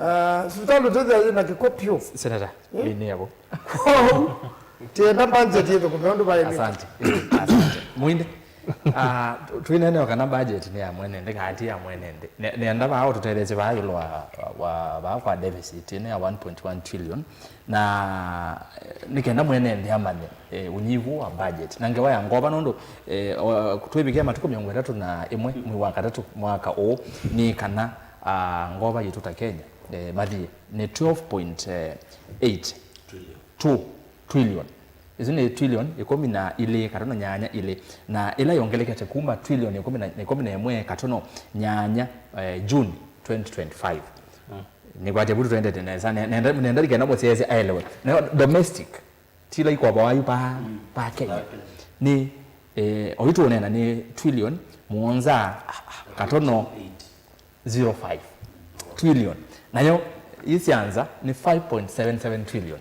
Ah, sivitalĩ ũtethĩa yĩ na kĩko pyũ. Senator, eh? Ĩnĩ avo. Kwoou, tienda budget yĩthũkũme ũndũ vaĩlĩte. Asante. Asante. Mwinde. Ah, tu- twĩneeneo kana budget nĩ ya mwene nthĩ, kana ti ya mwene nthĩ. Ne- nenda vaa ũtũtetheesye vaa ĩũlũ wa, wa, wa vaa kwa deficit ĩno ya one point one trillion. Na, eh, nĩ kenda mwene nthĩ amanye, eh, ũnyivu wa budget. Na ngewa ya ngova nũndũ, eh, o- twĩvikĩa matukũ mĩongo ĩtatũ na ĩmwe mwei wa katatũ mwaka ũũ, nĩ kana, ah, ngova yitũ ta Kenya, eh, mathiĩ nĩ twelve point eight two trillion. Isu nĩ trillion ĩkũmi na ilĩ katono nyanya ilĩ, na ĩla yongelekete kuma trillion ĩkũmi na, ĩkũmi na ĩmwe katono nyanya, eh, June twenty twenty-five. Nĩkwatya vutu twendete nesa, ne- nenda, nenda kenda mũsyaĩĩsya aelewe. Nayo domestic, ti ĩla ikovawa yu pa, pa Kenya. Nĩ, eh, oyu tũũneena nĩ trillion mũonza katono zero five trillion. Nayo ĩĩ sya nza nĩ five point seven seven trillion.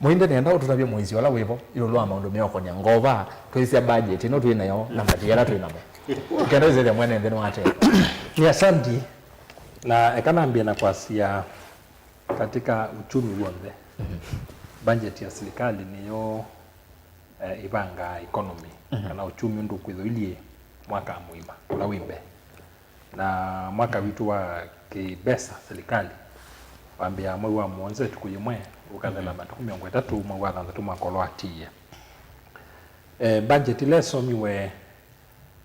Mũinde nenda ũtũtavye mũisyo ũla wĩvo ĩũlũ wa maũndũ meũkonya ngova, twĩsya budget ĩno twĩ nayo na mathĩna ala twĩ namo. Kenda ĩsethya mwene nthĩ nĩwatethwa. Nĩ asanti. Na eka nambie na kwasya, katika uchumi w'onthe, budget ya serikali nĩyo, eh, ĩvangaa economy, kana uchumi ũndũ ũkwĩthwa ũilyĩ mwaka mũima ũla wĩ mbee. Na mwaka witũ wa kĩmbesa serikali wambĩaa mwei wa mũonza ĩtukũ yĩmwe ũkathela matukũ mĩongo ĩtatũ mwei wa thanthatũ mwaka ũla watiie. Eh, budget ĩla ĩsomiwe,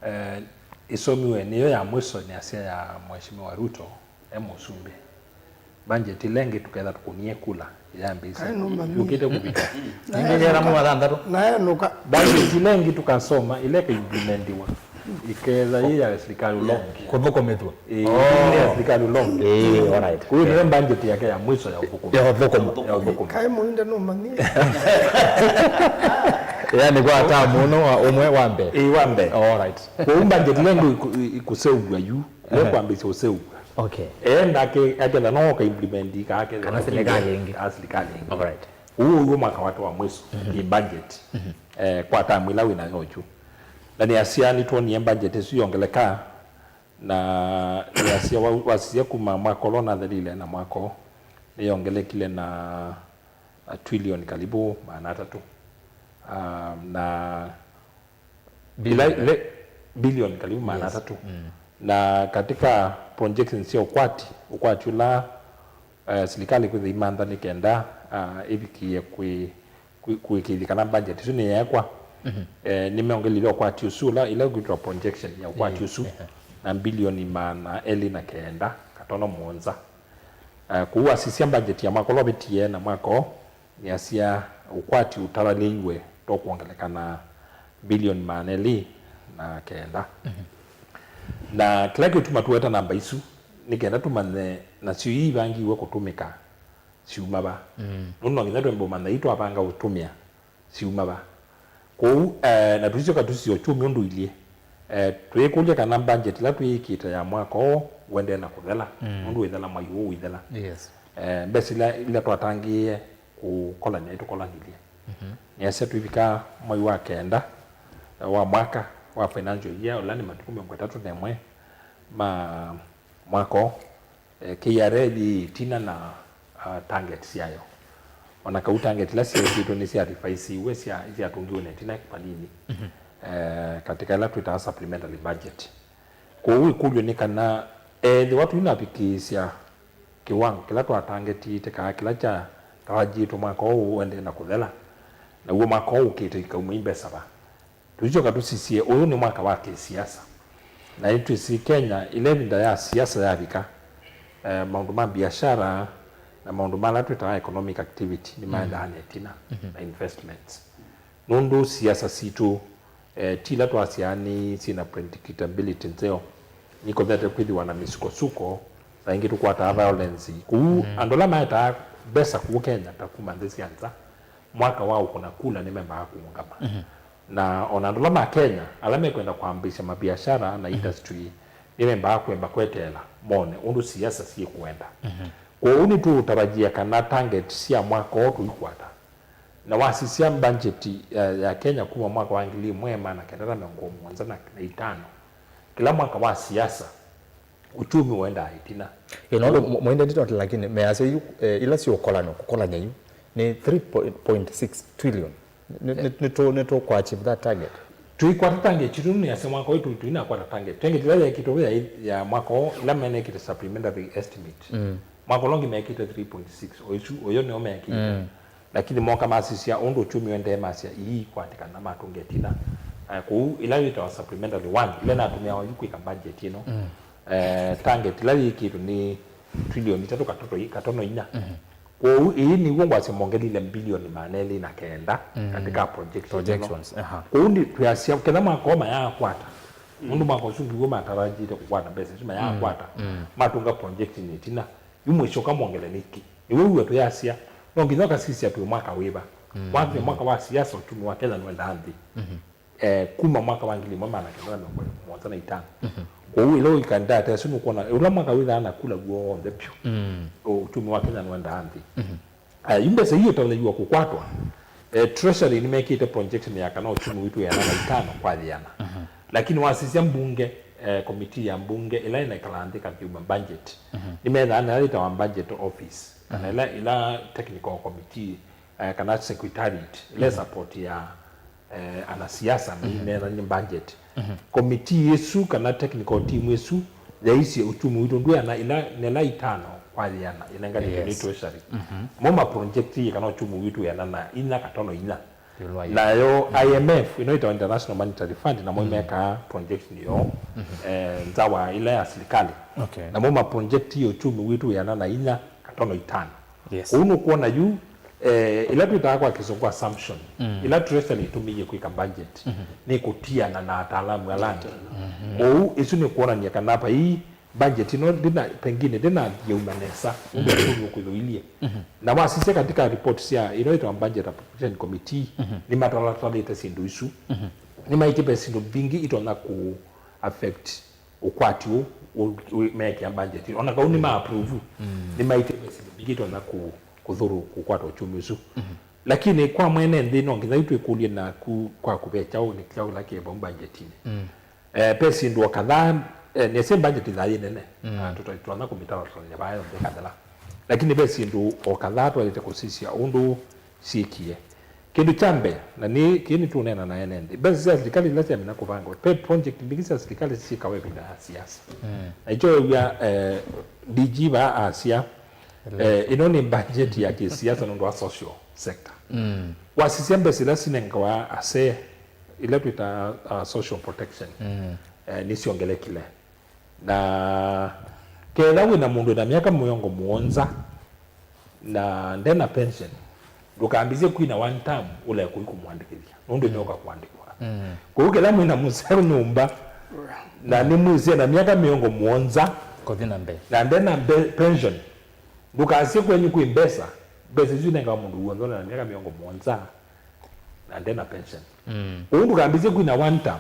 eh, ĩsomiwe nĩyo ya mwiso nĩasya ya Mheshimiwa Ruto e mũsumbĩ. Budget ĩla ĩngĩ tũketha tũkũnie kula yambĩĩsya. Kaĩ nũmanyie. Yũkĩte kũvika. Nĩngĩkĩra mwei wa thanthatũ. Naenũka. Budget ĩla ĩngĩ tũkasoma ĩla ĩkaimplementiwa ĩketha yĩ ya serikali ũla ũngĩ. Kũthũkũmĩthw'a. Ĩĩ, oh, ĩla ya serikali ũla ũngĩ. Ĩĩ, all right. Kwa hiyo nĩyo budget yake ya mwiso ya ũthũkũmi. Ya ũthũkũmi. Ya ũthũkũmi. Kaĩ mũinde nũmanyie. Yaani kwa atamu ũno wa ũmwe wa mbee. Ĩĩ, wa mbee. All right. Kwa hiyo budget ĩla ĩngĩ ĩkũ- ĩkũseũvw'a yu. Ehe. Kwambĩĩsya ũseũvw'a. Okay. Eenda ake- aketha no ũka implement kaa aketha kana serikali ĩngĩ. Kana serikali ĩngĩ. All right. Ũu ũyũ mwaka wake wa mwiso, mhm, kĩ budget, mhm, eh, kwa term ĩla wĩ nayo ũkyu. Na nĩasya nĩtwonie budget ĩsu yongeleka, na nĩasya wa- wasisya kuma mwaka ũla ũnathelile na mwaka ũũ, nĩyongelekile na, na trillion karibu maana atatũ. Ah, na Ila- Bilioni. Ile bilioni karibu maana atatũ. Yes. Mm. Na katika projections sya ũkwati, ũkwati ũla, eh, serikali kwĩthĩa imantha nĩ kenda, ah, ĩvikĩe kwĩ- kwĩ- kũĩkĩĩthya kana budget ĩsu nĩyeekwa, mhm, eh, nĩmeongelile ũkwati ũsu ũla, ila kwĩtwa projection ya ũkwati, mm, ũsu, ehe, na bilioni maana elĩ na kenda katono mũonza. Eh, kũu wasisya budget ya mwaka ũla ũvĩtie na mwaka ũũ, nĩasya ũkwati ũtavany'ĩiwe tũkwongeleka na bilioni maana elĩ na kenda. Mhm. Na kĩla kĩũtuma tũweta namba isu, nĩ kenda tũmanye nasyo ii ivangiwe kũtũmĩka syuma va. Mm. Nũndũ no nginya twĩmbe ũmanya ii twavanga ũtũmĩa syuma va. Kwoou, eh, na tũisyoka tũsisye ũkyumi ũndũ ilyĩ. Eh, twĩkũlya kana budget ĩla twĩĩkĩte ya mwaka ũũ ũendee na kũthela, mm, nũndũ wĩthela mwai ũũ ũithela. Yes. Eh, mbesa ila, ila twatangĩĩe kũkolany'a nĩtũkolanilye. Mhm. Nĩasya twĩvika mwai wa kenda, eh, wa mwaka wa financial year, ũla nĩ matukũ mĩongo ĩtatũ na ĩmwe ma mwaka ũũ, eh, K R A yĩ ĩtina na, ah, target syayo. O na kau target ila syeekĩtwe nĩsya revaisiwe, sya- isyatũngiwe na ĩtina vanini, mhm, eh, katika ila twĩtaa supplementary budget. Kwoou ĩkũlyo nĩ kana, ethĩwa tũinavikĩĩsya kĩwango kĩla twatangetĩte, kana kĩla kyatavany'ĩtwe mwaka ũũ ũendee na kũthela, naw'o mwaka ũũ ũkĩte ikauma i mbesa va? Tũisyoka tũsisye, ũyũ nĩ mwaka wa kĩsiasa. Na nĩtwĩsĩ Kenya, ĩla ĩvinda ya siasa yavika, eh, maũndũ ma biashara na maũndũ ma ala twĩtaa economic activity nĩmaendaa, mhm, na ĩtina, mhm, na investments. Nũndũ siasa sitũ, eh, ti ila twasyaa nĩ syĩ na predictability nzeo. Nĩikothete kwĩthĩwa na mĩsukosuko, na ĩngĩ tũkwataa violence. Kũu, mm, andũ ala maetaa mbesa kũu Kenya ta kuma nthĩ sya nza, mwaka wa ũkũna kula nĩmembaa kũũngama. Mhm. Na ona andũ ala ma Kenya, ala mekwenda kwambĩĩsya mabiashara na, mhm, industry, nĩmembaa kwĩmba kweteela mone ũndũ siasa syĩkwenda. Mhm. Kwoou nĩtũũtavany'a kana target sya mwaka ũũ tũikwata. Na wasisya mbanjeti ya, ya Kenya kuma mwaka wa ngili ĩmwe maana kenda na mĩongo mũonza na itano, kĩla mwaka wa siasa, uchumi wendaa ĩtina. Ĩ, no, mũ-, mũinde ndito, lakini measya yu, eh, ila siũkolanwa, kũkolany'a yu, nĩ three point six trillion. Nĩ, nĩ, nĩ tũ-, nĩ tũkũ achieve that target? Tũikwata target yitũ nĩ ase mwaka ũyũ tũ-, tũinakwata target. Target ĩla yekĩtwe ya, ya mwaka ũũ, ĩla menekĩte supplementary estimate. Mm. Mwaka ũla ũngĩ mekĩte three point six, o isu, ũyũ nĩo mekĩte. Mm. Lakini moka masisya ũndũ uchumi ũendee, masya ii kwandĩkana matũnge ĩtina. Eh, kũu ĩla yĩtawa supplementary one, ĩla natũmĩawa yu kwĩka budget ĩno. Mm. Eh, target ĩla yĩkĩtwe nĩ trilioni itatũ katono i-, katono inya. Mhm. Kwoou ĩĩ nĩw'o ngwasya mongelile mbilioni maana elĩ na kenda, mm, katika projection ĩno. Projections, aha. Kwoou nĩ twĩasya kethwa mwaka ũũ mayaakwata, mm, nũndũ mwaka ũsu ndiw'o matarajĩte kũkwata mbesa isu mayaakwata, mm, mm, matũnga projection ĩtina, yu mwĩsyoka mwongele nĩkĩ? Nĩw'o wĩw'a twĩasya, no nginya ũkasisya twĩ mwaka wĩva. Mm. Wakinya mwaka wa siasa, uchumi wa Kenya nĩwendaa nthĩ. Mhm. Eh, kuma mwaka wa ngili ĩmwe maana kenda na mĩongo mũonza na itano. Mhm. Kwoou ĩla ũikandata ĩsu nũkwona, ũla mwaka wĩthaa na kula w'o w'onthe vyũ, mm, ũ-, uchumi wa Kenya nĩwendaa nthĩ. Mhm. Eh, yu mbesa ii ĩtonya yu kũkwatwa, eh, Treasury nĩmekĩte projection ya kana uchumi witũ ĩana na itano kwa yĩana. Mhm. Lakini wasisya mbunge, eh, committee ya mbunge ĩla ĩnaikalaa nthĩ kathyũma budget, mhm, nĩmethaa na ĩla yĩtawa budget office, kana, mhm, ĩla, ĩla technical committee, eh, kana secretariat, ĩla, mhm, support ya eh, anasiasa, mhm, meineenany'a budget. Mhm. Committee ĩsu kana technical team ĩsu yaisye uchumi witũ ndwĩana ĩla, nela itano kwa yĩana ĩnenganĩtwe nĩ, yes, Treasury. Mhm. Mo ma project yĩ kana uchumi witũ wĩana na inya katono inya. Ĩũlũ wa nayo, mhm, I M F, ĩno ĩtawa International Monetary Fund, namo, mhm, mekaa projection yoo, mhm, eh, nza wa ĩla ya silikalĩ. Okay. Namo ma project yĩ uchumi witũ wĩana na inya katono itano. Yes. Kũu nũkwona yu, eh, ĩla twĩtaa kwa Kĩsũngũ assumption, mm, ĩla Treasury ĩtũmĩie kwĩka budget, mhm, nĩ kũtiana na ataalamu ala angĩ. Mhm. Kwoou ĩsu nĩ kwonany'a kana vai budget ĩno ndĩna, pengine ndĩnathi yauma nesa, ũndũ, mhm, ũtũmi ũkwĩthwa ũilyĩ. Mhm. Na wasisya katika report sya ĩno ĩtawa Budget Appropriation Committee, mhm, nĩmatalatalĩte syĩndũ isu. Mhm. Nĩmaĩtye ve syĩndũ mbingĩ itonya kũ affect ũkwati ũũ, ũ-, ũ-, meekĩa budget. Ona kau nĩma approve, mm, nĩmaĩtye ve syĩndũ mbingĩ itonya kũ-, kũthũrũ kũkwata uchumi ũsu. Mhm. Lakini kwa mwene nthĩ, no nginya yu twĩkũlye naku kwaku ve kyaũ, nĩ kyaũ kĩla kĩ vau budgetinĩ? Mm. Eh, ve syĩndũ o kadhaa, eh, nĩsĩ budget ĩthaa yĩ nene, mm, na tũta-, tũtonya kũmĩtalatalany'a vaa yonthe ĩkathela. Lakini ve syĩndũ o kadhaa twaĩlĩte kũsisya ũndũ syĩkie. Kĩndũ kya mbee, na nĩ, kĩĩ nĩtũũneena na ene nthĩ, mbesa sya silikalĩ ila syamina kũvangwa, ve project mbingĩ sya silikalĩ syĩkawa ĩvinda ya siasa. Mm. Na nĩkyo wĩw'a, eh, D G vaa asya, eh, ĩno nĩ budget ya kĩsiasa nũndũ wa social sector. Mm. Wasisya mbesa ila sinengawa asee, ila twĩtaa, uh, social protection, mm, eh, nĩsyongelekile. Na ketha wĩna mũndũ wĩna myaka mĩongo mũonza na ndena pension, ndũkambĩsye kwina one term ũle kũi kũmwandĩkĩthya, nũndũ, mm, nĩoka kũandĩkwa. Mm. Kũu kĩla mwĩna mũseo nyũmba, na nĩmwĩsĩ ena myaka mĩongo mũonza kũthi na mbee, na ndena mbe-, pension, ndũkasye kwenyu kwĩ mbesa, mbesa isu inengawa mũndũ w'onthe ũle na myaka mĩongo mũonza na ndena pension. Mm. Ũu ndũkambĩsye kwina one term,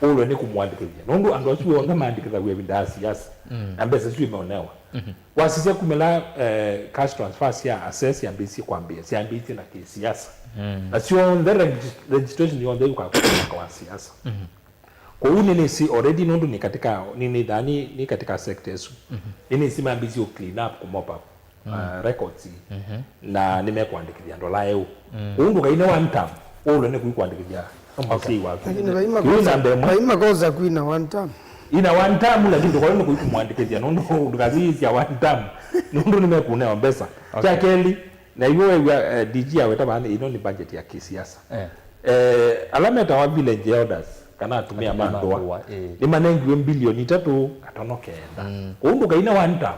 ũlwe nĩ kũmwandĩkĩthya. Nũndũ andũ asu onthe maandĩkĩthaw'a ĩvinda ya siasa, mm, na mbesa isu imeonewa. Mhm. Wasisya kumĩla, eh, cash transfer sya asee syambĩĩsye kwambĩĩa, syambĩĩsye na kĩsiasa. Mm. Na syonthe regis-, registration yonthe yũkaa kwa mwaka wa siasa. Mhm. Kwoou nĩnĩsĩ already, nũndũ nĩ katika, nĩ, nĩ, nĩ, nĩ katika sector ĩsu. Mhm. Nĩnĩsĩ mambĩĩsye ũ clean up, kũ mop up, mm, uh, records. Mhm. Na nĩmekwandĩkĩthya ndola eũ. Mm. Kwoou ndũkaine one term, ũlwe nĩ kũi kwandĩkĩthya, okay, mũsyai waku. Lakini vai makosa, vai makosa kwina one term. Ina one term, lakini ndũkaine kũi kũmwandĩkĩthya, nũndũ ndũkasisya one term, nũndũ nĩmekũneo mbesa. Okay. Kya kelĩ, na iwe wew'a, eh, D G aweta vaa, ĩno nĩ budget ya kĩsiasa. Eh. Eh, ala metawa village elders, kana atumĩa, atumĩa ma ndũa, ma ndũa, eh, nĩmanengiwe mbilioni itatũ katono kenda. Mm. Kwoou ndũkaine one term,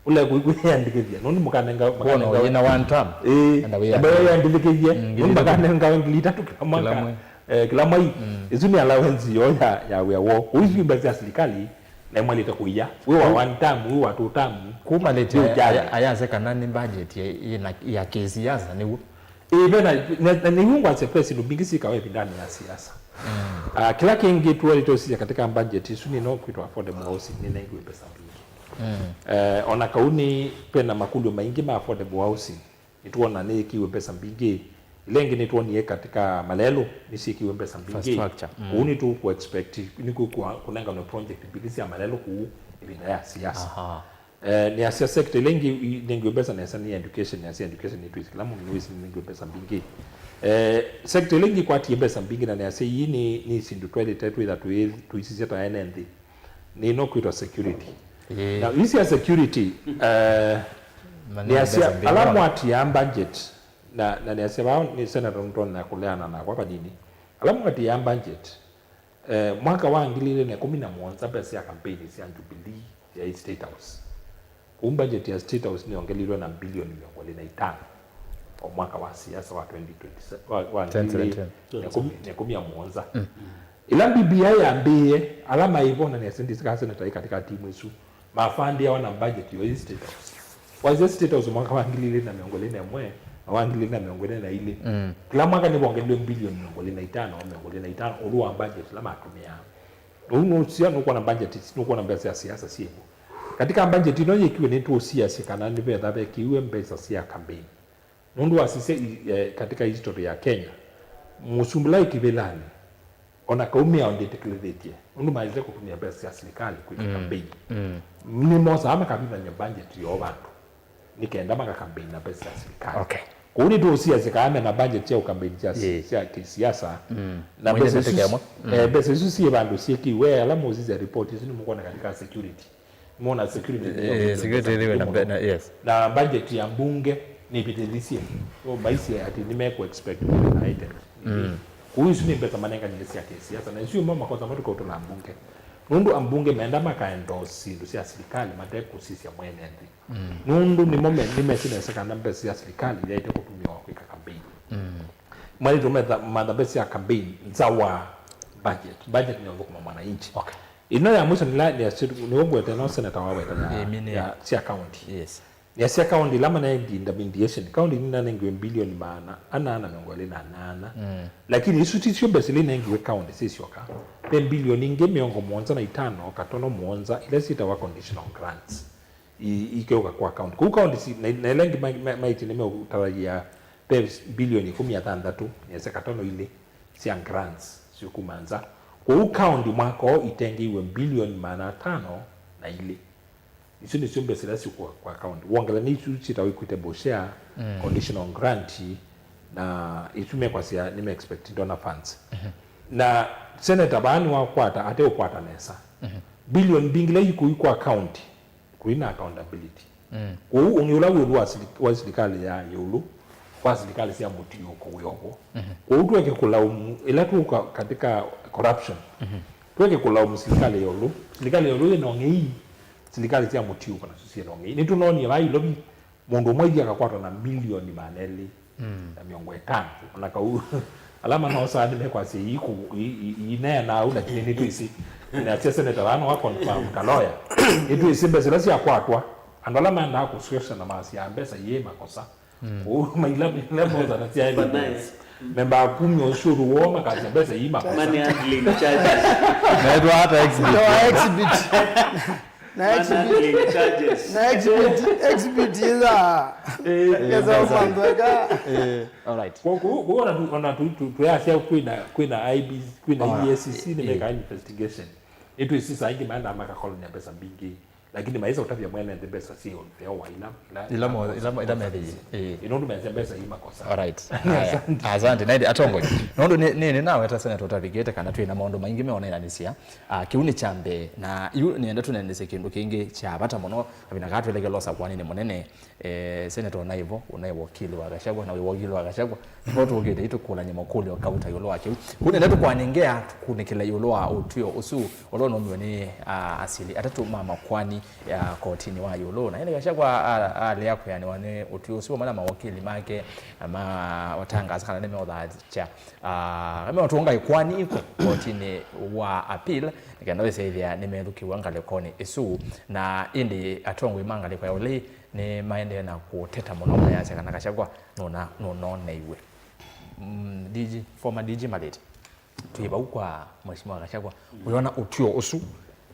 ũle kwĩyandĩkĩthya, nũndũ mũkanenga, kwona makanenga wĩna one term. Ĩĩ, enda wĩyandĩkĩthye. Enda wĩyandĩkĩthye, mm, nũndũ ngili itatũ makanenga ngili itatũ kĩla mwaka. Kĩla mwei. Eh, kĩla mwei. Mm. Ĩsu nĩ allowance yoo ya, ya wĩa woo. Kwoou isu mbesa sya silikalĩ, na imwalĩte kũia. Wĩ wa, kũ-, one term, wĩ wa two term. Kuma lĩtĩ, nĩ ũkyalĩ. Aya-, ayase kana nĩ budget ya, ya, ya kĩsiasa nĩw'o. Ĩĩ, ve na, na, na nĩw'o ngwasya ve syĩndũ mbingĩ syĩkawa ĩvindanĩ ya siasa. Mm. Ah, kĩla kĩngĩ tũelete ũsisya katika budget ĩsu nĩ no kwĩtwa affordable housing, nĩnengiwe mbesa mbingĩ. Mm. Eh, ona kau nĩ ve na makũlyo maingĩ ma affordable housing, nĩtwona nĩyĩkiwe mbesa mbingĩ, Ila ingĩ nĩtwonie katika malelũ nĩsyĩkiwe mbesa mbingĩ. Infrastructure. Mm. Kũu nĩtũkũ expect nĩkũnenganwe project mbingĩ sya malelũ kũu ĩvinda ya siasa. Aha. Eh, nĩasya sector ĩla ĩngĩ ĩnengiwe mbesa nesa nĩ education, nĩasya education nĩtwĩsĩ kĩla mũndũ nĩwĩsĩ nĩnengiwe mbesa mbingĩ. Eh, sector ĩla ĩngĩ ĩkwatie mbesa mbingĩ na nĩasya ii nĩ, nĩ syĩndũ twaĩlĩte twĩtha tũi-, tũisisya ta ene nthĩ nĩ ĩno kwĩtwa security. Ĩĩ. Na isi ya security, eh, nĩasya ala mwatiaa budget, na, na nĩasya vaa nĩ Senator nũtonya kũleana nakwa vanini. Ala mwatiaa budget, eh, mwaka wa ngili ilĩ na ĩkũmi na mũonza mbesa sya kampeni sya Jubilee yaĩ State House. Kũu budget ya State House nĩyongelilwe na mbilioni mĩongo ĩlĩ na itano o mwaka wa siasa wa twenty twenty, wa, wa ngili ilĩ na ĩkũmi na mũonza. Mm. Ĩla B B I yambĩĩe, ala maĩ vo na nĩasya ndĩsĩ kana seneta ĩ katika timu ĩsu, mafandĩawa na budget yoĩ State House. Wasya State House mwaka wa ngili ilĩ na mĩongo ĩlĩ na ĩmwe na wa ngili ilĩ na mĩongo ĩlĩ na ilĩ, mm, kĩla mwaka nĩvongelilwe mbilioni mĩongo ĩlĩ na itano, mĩongo ĩlĩ na itano ũlũ wa budget ĩla matũmĩaa. Ũu nũsya nũkwona budget, nũkwona mbesa sya siasa syĩvo. Katika budget ĩno yĩkiwe nĩtũsiasye kana nĩvetha vekĩiwe mbesa sya campaign. Nũndũ wasisya i-, eh, katika history ya Kenya, mũsumbĩ ũla wĩ kĩvĩlanĩ, ona kau mĩao ndĩtĩkĩlĩthĩtye, nũndũ maĩlĩte kũtũmĩa mbesa sya silikalĩ kwĩka, mm, campaign. Mm. Nĩmosaa makavithany'a budget yoo vandũ, nĩ kenda maka campaign na mbesa sya silikalĩ. Okay. Kũu nĩtũũsiasya kana mena budget sya ũkambeini sya, ĩĩ, sya kĩsiasa. Mm. Na mwene mbesa isu, mm, eh, mbesa isu syĩ vandũ syĩkiwe, ala mũsisya report isu nĩmũkwona katika security. Mona security nĩ, eh, security ĩlĩ na, na, yes. Na budget ya mbunge nĩvĩtĩthisye. So, maisye atĩ nĩmekũ expect na items. Mm. Kũu isu nĩ mbesa manenganile sya kĩsiasa. Na isu mo makosa matũkaũtũla mbunge. Nũndũ ambunge menda makaendorse syĩndũ sya silikalĩ mate kũsisya mwene nthĩ. Mm. Nũndũ nĩmo me-, nĩmesĩ nesa kana mbesa sya silikalĩ yaĩte kũtũmĩwa kwĩka campaign. Mm. Mwaĩtwe metha-, matha mbesa sya campaign nza wa budget. Budget nĩyo thũkũma mwananchi. Okay. Ĩno ya mwisho nĩla nĩw'o ngwete no seneta waweta ya, ĩĩ, mine, ya sya county. Yes. Nĩasya county ila manengie intermediation, county nĩnanengiwe mbilioni maana ana na mĩongo ĩlĩ na nana. Mm. Lakini isu tisyo mbesa ila inengiwe county sisyoka. Ve mbilioni ingĩ mĩongo mũonza na itano katono mũonza ila syĩtawa conditional grants. I-, ikeuka kwa county. Kũu county si, na, na ila ingĩ ma-, ma-, maiti nĩmeũtarayia ve mbilioni ĩkũmi na thanthatũ, nĩasya katono ilĩ sya grants syũkuma nza. Kũu county mwaka ũũ itengeiwe mbilioni maana atano na ilĩ. Isu nĩsyo mbesa ila syĩ kwa, kwa county. Wongela nĩ isu syĩtawa equitable share, mm, conditional grant, na isu mekwasya nĩme expect donor funds. Mhm. Na senator vaa nĩwakwata, ateũkwata nesa. Mhm. Bilioni mbingĩ ila ikũi kwa county, kũi na accountability. Mm. Kwoou ũngĩ ũla wĩ ĩũlũ wa sili-, wa silikalĩ ya ĩũlũ, kwa silikalĩ sya mũtiũko wĩ o vo. Mhm. Kwoou tweke kũlaumu, ĩla tũka katika corruption, mhm, tweke kũlaumu silikalĩ ya ĩũlũ. Silikalĩ ya ĩũlũ yĩ na ũng'ei, silikalĩ sya mũtiũko nasyo syĩ na ũng'ei. Nĩtũnoonie vaa Ilovi, mũndũ ũmwe aithi akakwatwa na milioni maana elĩ, mm, na mĩongo ĩtano. Ona kau, ala manosaa nĩmekwasya iiku-, i-, i-, iineenaa ũu, lakini nĩtwĩsĩ. Nasya seneta vaa no confirm ta lawyer. Nĩtwĩsĩ mbesa ila syakwatwa, andũ ala maendaa kũswesha na masyaa mbesa iĩ makosa. Mm. Kũu maila, maila mosa na sya memba kumya ũsyũlũ woo makasya mbesa ii makosa. Money handling charges. Naitwa hata exhibit. Toa exhibit. Na exhibit, na exhibit, exhibit ila. Eh, kesa umantweka. Eh, all right. Kwa, kwa, kwa ona tu, ona tu, tu, tuyasya kwina, kwina I B C, kwina, ah, E A C C, eh, nĩmekaa investigation. Nĩtwĩsĩ saa ingĩ maendaa makakolony'a mbesa mbingĩ. Lakini maisa ũtavya mwene nthĩ mbesa syĩ on the hour ila, ila, ila mo-, ila, ila methĩie. Eh. Ĩno ndũmesya mbesa ii makosa. All right. Haya. Asante. Asante. Na ĩndĩ atongoi. Nũndũ nĩ, nĩ, nĩnaweta seneta ũtavikĩte kana twĩ na maũndũ maingĩ meũneenanĩsya. Ah, kĩu nĩ kya mbee, na yu nĩenda tũneenanĩsye kĩndũ kĩngĩ kya vata mũno, kavina kaa twĩlekele ũsakũanĩnĩ mũnene, eh, seneta ũnaĩ vo, ũnaĩ wakili wa Gachagua, na wĩ wakili wa Gachagua, no tũkĩte itũkũlany'a makũlyo kauta ĩũlũ wa kĩu. Kũu nĩenda tũkwanengea, tũkunĩkĩle ĩũlũ wa ũtw'ĩo ũsu, ũla ũnaumiwe nĩ, ah, asili atatũ ma makoani ya kotinĩ wa ĩũlũ. Na ĩndĩ Gachagua a-, alea kwĩanĩwa nĩ ũtw'ĩo ũsu vamwe na mawakili make, na ma-, matangaasa kana nĩmeũthaasya Ah, meũtũnga ĩkoani iko kotinĩ wa appeal, nĩ kenda wĩsĩthĩa nĩmethukĩw'a ngalĩkonĩ ĩsu. Na ĩndĩ atongoi ma ngalĩko ya ũlei nĩmaendee na kũteta mũno, mayasya kana Gachagua nũna-, nũnoneiwe. Mm, D G, former D G Malĩti, twĩ vau kwa Mheshimiwa Gachagua, wĩona ũtw'ĩo ũsu,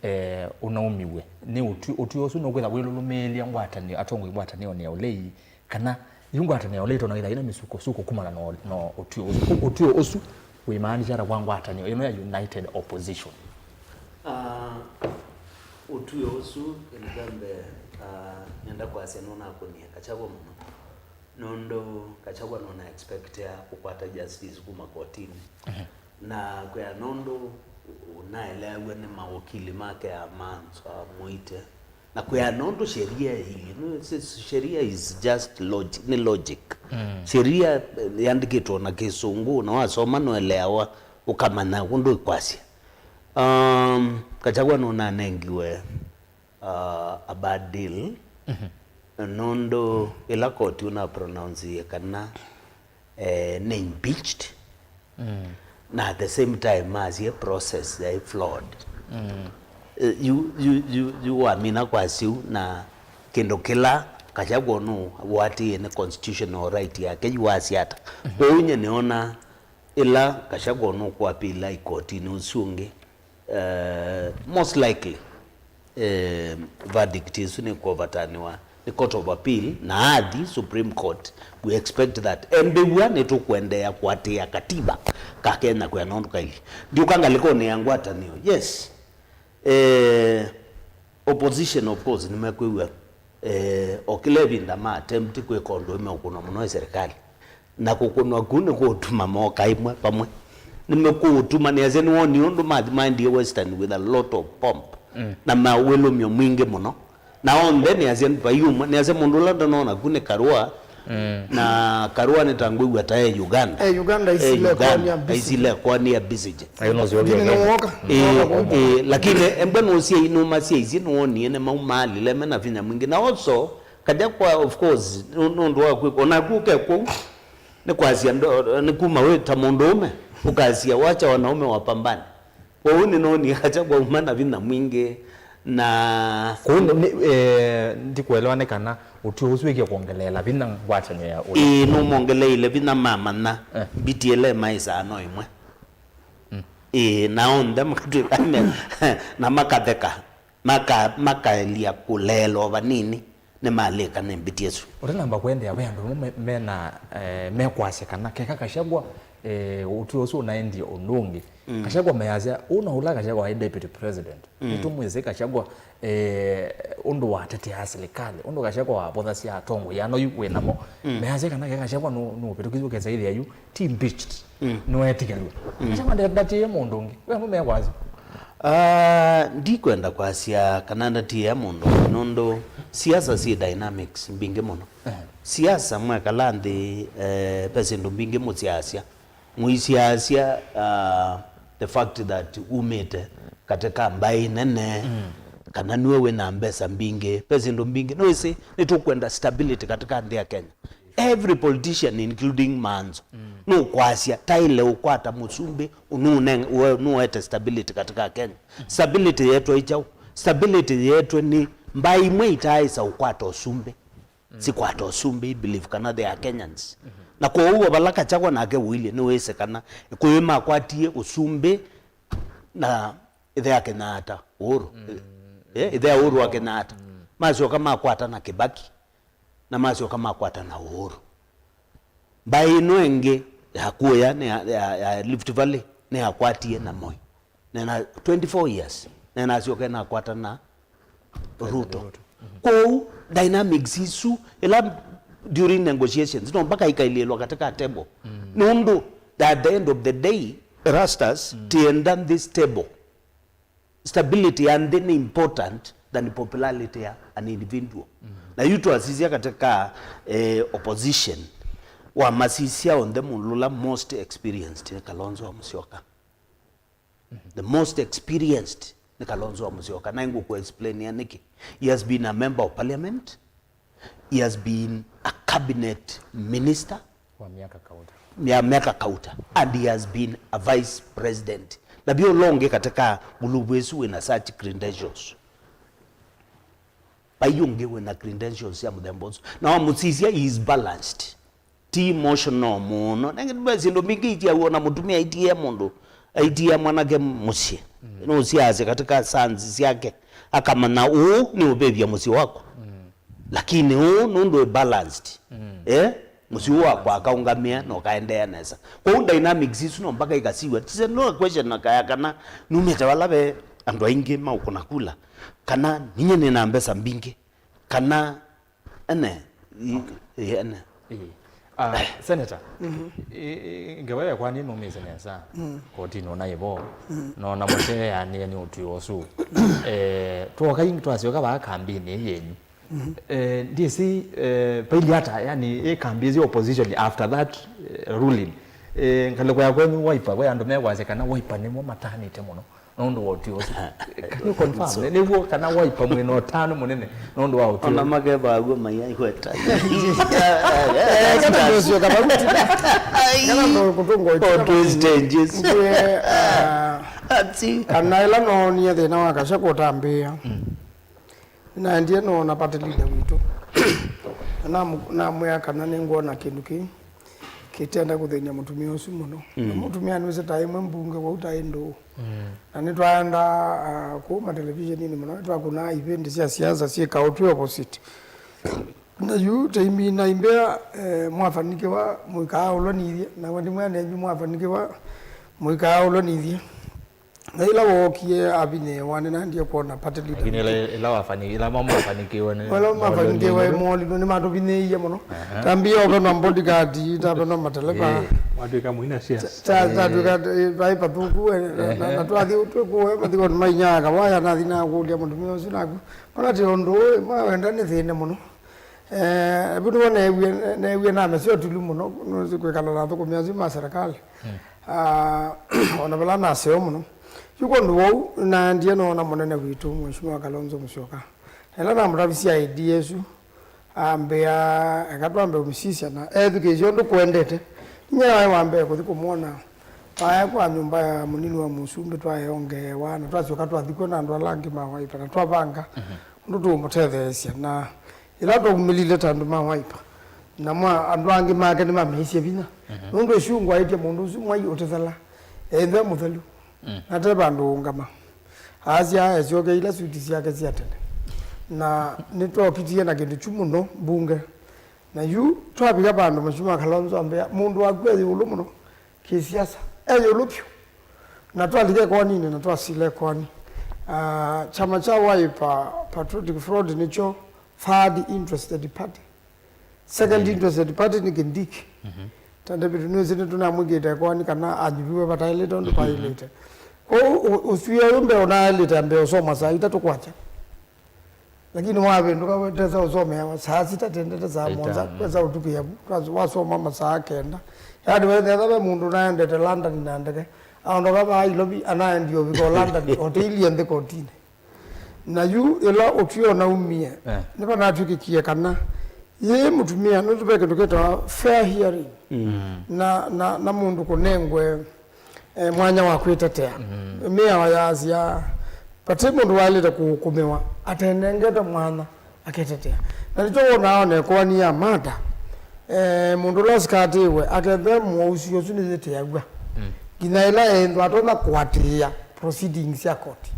eh, ũnaumiw'e nĩ ũtw'ĩ-, ũtw'ĩo ũsu nũkwĩtha wĩlũlũmĩĩlya ngwatanĩo, atongoi ngwatanĩonĩ ya ũlei, kana Yu ngwatanĩo ĩla ĩtonya ĩthaina mĩsukosuko kumana na, na ũtw'ĩo ũsu. Ũtw'ĩo ũsu wĩmaanisha ata kwa ngwatanĩo ĩno ya United Opposition? Ah, ũtw'ĩo ũsu ĩndĩ mbee, ah, nenda kwasya nũnakũnie Gachagua mũno. Nũndũ Gachagua nũna expectea kũkwata justice kuma kotinĩ. Na kwĩa nũndũ ũnaeleaw'a nĩ mawakili make a Manzo amũite. Na kwĩa nũndũ sheria ĩilyĩ, nũ-, si-, si-, sheria is just logic, nĩ logic. Sheria, eh, yandĩkĩtwe na Kĩsũngũ, na wasoma nũeleawa, ũkamanya ũndũ ĩkwasya. Um, Gachagua nũnanengiwe uh, a bad deal, nũndũ ĩla koti ũna pronounce kana eh, nĩ impeached, na at the same time masye process yaĩ flawed. Eh, yu, yu, yu, yu wamina kwasya ũu, na kĩndũ kĩla Gachagua nũwatĩĩe nĩ constitutional right yake, yu wasya ata? Kwoou nye nĩona ĩla Gachagua nũkũapila ikotinĩ ũsu ũngĩ, eh, most likely, eh, verdict ĩsu nĩkũovatanĩwa nĩ Court of Appeal, na athi Supreme Court, we expect that. Embĩw'a nĩtũkũendeea kũatĩĩa katiba ka Kenya kwĩa nũndũ kaili. Ndiũka ngalĩkonĩ ya ngwatanĩo. Yes. Eh, opposition, of course, nĩmekwĩw'a, eh, o kĩla ĩvinda ma attempt kwĩka ũndũ ũmeũkũnwa mũno nĩ serikali. Na kũkũnwa kũu nĩkũũtuma moka ĩmwe vamwe. Nĩmekũũtuma, nĩasya nĩwoni ũndũ mathi maendie Western with a lot of pomp na mawĩlũmyo mwingĩ mũno. Na onthe nĩasya vai ũmwe, nĩasya mũndũ ũla ndanoona ku nĩ Karua, na Karua nĩtangwĩw'a ta e Uganda. E Uganda, e isile Uganda, kwonĩa business. Aisile kwonĩa business. Ayo no sio. Lakini nĩwooka. Ĩĩ, ĩĩ, lakini embwe nũsyai nũmasyaisye nĩwonie nĩmaumaalile mena vinya mwingĩ. Na also, Gachagua, of course, nũ-, nũndũ wa kwĩka, onaku ũke kũu, nĩ kwasya ndo-, nĩ kuma wĩ ta mũndũũme, ũkasya wacha wanaume wapambane. Kwoou nĩnonie Gachagua uma na vinya mwingĩ, na kũu nĩ, nĩ, eh, ndikuelewa nĩ kana ũtw'ĩo ũsu wĩkie kwongeleela vinya ngwatanĩo ya ũla. Ĩĩ, nũmongeleile vinya mamanya, eh, mbiti ĩla ĩmaĩsaa no ĩmwe. Ĩĩ, na onthe makatw'ĩka me-, na makatheka. Maka-, makaelya kũleela o vanini, nĩmalĩka nĩ mbiti ĩsu. Ũtanamba kũendeea, ve andũ amwe me-, mena, eh, mekwasya kana keka Gachagua, eh, ũtw'ĩo ũsu ũnaendie ũndũ ũngĩ. Gachagua measya, ũũ no ũla Gachagua aĩ deputy president. Nĩtũmwĩsĩ Gachagua, eh, ũndũ wateteaa silikalĩ, ũndũ Gachagua wavũthasya atongoi ana yu wĩ namo. Measya kana keka Gachagua nũ-, nũvĩtũkĩsye ũkesa ĩthĩa yu ti impeached, nĩweetĩkĩlw'a. Gachagua nde-, ndatiĩe mũndũ ũngĩ. We amwe mekwasya. Ah, ndikwenda kwasya kana ndatiĩa mũndũ, nũndũ siasa syĩ dynamics mbingĩ mũno. Siasa mwekala nthĩ, eh, ve syĩndũ mbingĩ mũsyaasya. Mũisyaasya, ah, the fact that umĩte katĩ ka mbaĩ nene, kana nue wĩ na mbesa mbingĩ, ve syĩndũ mbingĩ. Nĩwĩsĩ, nĩtũkwenda stability katĩ ka nthĩ ya Kenya. Every politician, including Manzo, nũkwasya taĩle ũkwata mũsumbĩ ũnũneng-, ũe-, nũete stability katĩ ka Kenya. Stability yetwe ĩ kyaũ? Stability yetwe nĩ mbaĩ imwe itaaĩsa ũkwata ũsumbĩ, sikwata ũsumbĩ, I believe kana they are Kenyans. Na kwoou o vala Gachagua nake ũilye nĩwĩsĩ kana Kĩkũyũ makwatie ũsumbĩ na ĩthe ya Kenyatta, Uhuru. Eh, ĩthe ya Uhuru wa Kenyatta. Masyoka makwata na Kibaki, na masyoka makwata na Uhuru. Mbaĩ ĩno ĩngĩ ya kũya nĩ ya, ya, ya Rift Valley nĩyakwatie na Moi. Nena twenty-four years, nenasyoka nakwata na Ruto. Kwoou dynamics isu, ĩla during negotiations, no mpaka ikailĩlwa katĩ ka table. Nũndũ, at the end of the day, Erastus, tienda nthĩ stable. Stability ya nthĩ nĩ important than popularity ya an individual. Na yu twasisya katĩ ka, eh, opposition, wamasisya onthe, mũndũ ũla most experienced nĩ Kalonzo wa Musyoka. The most experienced nĩ Kalonzo wa Musyoka, na ngũkũ explainia nĩkĩ. He has been a member of parliament, he has been a cabinet minister wa miaka kauta, ya miaka kauta, and he has been a vice president. Na vyo ũla ũngĩ katĩ ka nguluvu ĩsu wĩna such credentials. Vai ũngĩ wĩna credentials sya mũthemba ũsu. Na wamũsisya, he is balanced. Ti emotional mũno. Nengĩ ve syĩndũ mbingĩ itiaw'o na mũtumĩa aitie mũndũ, aitie mwanake mũsyĩ. Nũsiasya katĩ ka sons syake, akamanya ũũ nĩ ũvĩvya mũsyĩ wakwa. Lakini ũũ nũndũ wĩ balanced. Mm. Eh? Mũsyĩ ũũ wakwa akaũngamĩa na ũkaendeea nesa. Kwoou dynamics isu no mpaka ikasiw'a. It's not a question na kaya kana numĩte vala ve andũ aingĩ maũkũna kula, kana ninyie nĩ na mbesa mbingĩ, kana ene, i- i- ene. Ĩĩ. Ah, Senator, i- i- ngewa ya kwani numĩse nesa kotini ona ivo, no na mũteanĩe nĩ ũtwi ũsu. Eh, twoka ing- twasyoka vaa kambini yenyu. Eh, ndisi, eh, paili ata, yani, ĩ kambi ĩsĩ opposition after that, eh, ruling. Eh, ngalĩko ya kwenyu Wiper, we andũ mekwasya kana Wiper nĩmo matanĩte mũno nũndũ wa ũtwi ũsu. Can you confirm? So nĩw'o kana Wiper mwĩ na ũtanu mũnene nũndũ wa ũtwi ona ũsu? Makeva aguo maiaigweta. Eh, kana ndio sio kama kuti. Kana ndo kutungo. All those changes. Ngwe, ah, ati kana ĩla noonie thĩna wa kasha kũtambĩa. Naendie noona party leader witũ. Na namu- namwĩa kana nĩngwona kĩndũ kĩu kĩtenda kũthĩny'a mũtumĩa ũsu mũno. Na mũtumĩa nĩwĩsĩ ta ĩmwe mbunge wau ta ĩ ndũũ. Na nĩtwaenda, ah, kũu matelevisioninĩ mũno, nĩtwakũnaa event sya siasa syĩkaũ twĩ opposite. Na yu taimina imbea, eh, mwafanikiwa mũikaa ũlwa nithyĩ, na wendimwĩa nenyu mwafanikiwa mũikaa ũlwa nithyĩ. Na ĩla wookie avinyĩĩwa, nĩnaendie kwona party leader. Lakini ĩla, ĩla wafani-, ĩla mwafanikiwe nĩ wala mafanikiwe molino nĩmatũvinyĩĩie mũno. Aha. Tambia ũvenwa bodyguard, tavenwa mateleva. Ĩĩ. Watwĩka mũina cia. Ta- ta- twĩka, eh, vai pathuku, eh, na- na- na twathi twĩkũe mathikoni mainyaa kawaya, nathi nakũlya mũtumĩa ũsu naku. Ona ti ũndũ ũyũ, mawenda nĩ thĩne mũno. Eh, vu nĩvo neewie, neewie namesya ũtulu mũno, nũsĩ kwĩkala na athũkũmi asu ma serikali. Ah, ona vala naseo mũno. Yu kwondũ wou, naendie noona mũnene witũ, Mheshimiwa Kalonzo Musyoka. Na ĩla namũtavisye idea ĩsu, ambĩa, "Eka twambe ũmĩsisya," na ethukĩĩsya ũndũ kũendete. Inyia waĩ wa mbee kũthi kũmwona. Twae kwa nyũmba ya mũnini wa mũsumbĩ, twaeo ngewa, na twasyoka twathi kw'o na andũ ala angĩ ma Wiper, na twavanga ũndũ tũũmũtetheesya. Na ĩla twaumĩlile ta andũ ma Wiper, namo andũ angĩ make nĩmameisye vinya. Nũndũ ĩsyũngwaĩtye mũndũ ũsu mwai ũtethela, ethwe mũthelu, na te vandũ ũũngama. Asya esyoke ila suti syake sya tene. Na nĩtwookitie na kĩndũ kyu mũno mbunge. Na yu twavika vandũ Mheshimiwa Kalonzo ambĩa, mũndũ waku e ĩũlũ mũno kĩsiasa. E ĩũlũ vyũ. Na twalika ĩkoaninĩ na twasila ĩkoani. Ah, kyama kya Wiper, Patriotic Front nĩkyo third interested party. Second interested party nĩ Kindiki. Ta David Nusi nĩtũnamwĩkĩte ĩkoani kana anyuviwe vataĩlĩte ũndũ vaĩlĩte. Kwoou ũ- ũswia ũyũ mbee ũnaĩlĩte ambĩa ũsoma saa itatũ kwakya. Lakini wavĩndũka wetesa ũsomeawa saa sita tendete saa mũonza, kwesa ũtukĩa vu, twas- wasoma masaa kenda. Yaani wethĩwa ve mũndũ ũnaendete London na ndeke, aondoka vaa Nairobi, anaendie ũvika o London, oteilie nthĩ kotinĩ. Na yu ĩla ũtw'ĩo naumie, nĩvanatw'ĩkĩkie kana yĩ mũtumĩa, nũndũ ve kĩndũ kĩtawa fair hearing. Na, na, na mũndũ kũnengwe eh, mwanya wa kwĩtetea. Mĩao yaasya, vate mũndũ waĩlĩte kũũkũmĩwa atenengete mwanya aketetea. Na nĩkyo wonaa ona ĩkoani ya mata, eh, mũndũ ũla ũsikatĩĩwe akethwe mũusio ũsu nĩyĩteaw'a nginya ĩla ethĩwa atonya kũatĩĩa proceedings sya koti.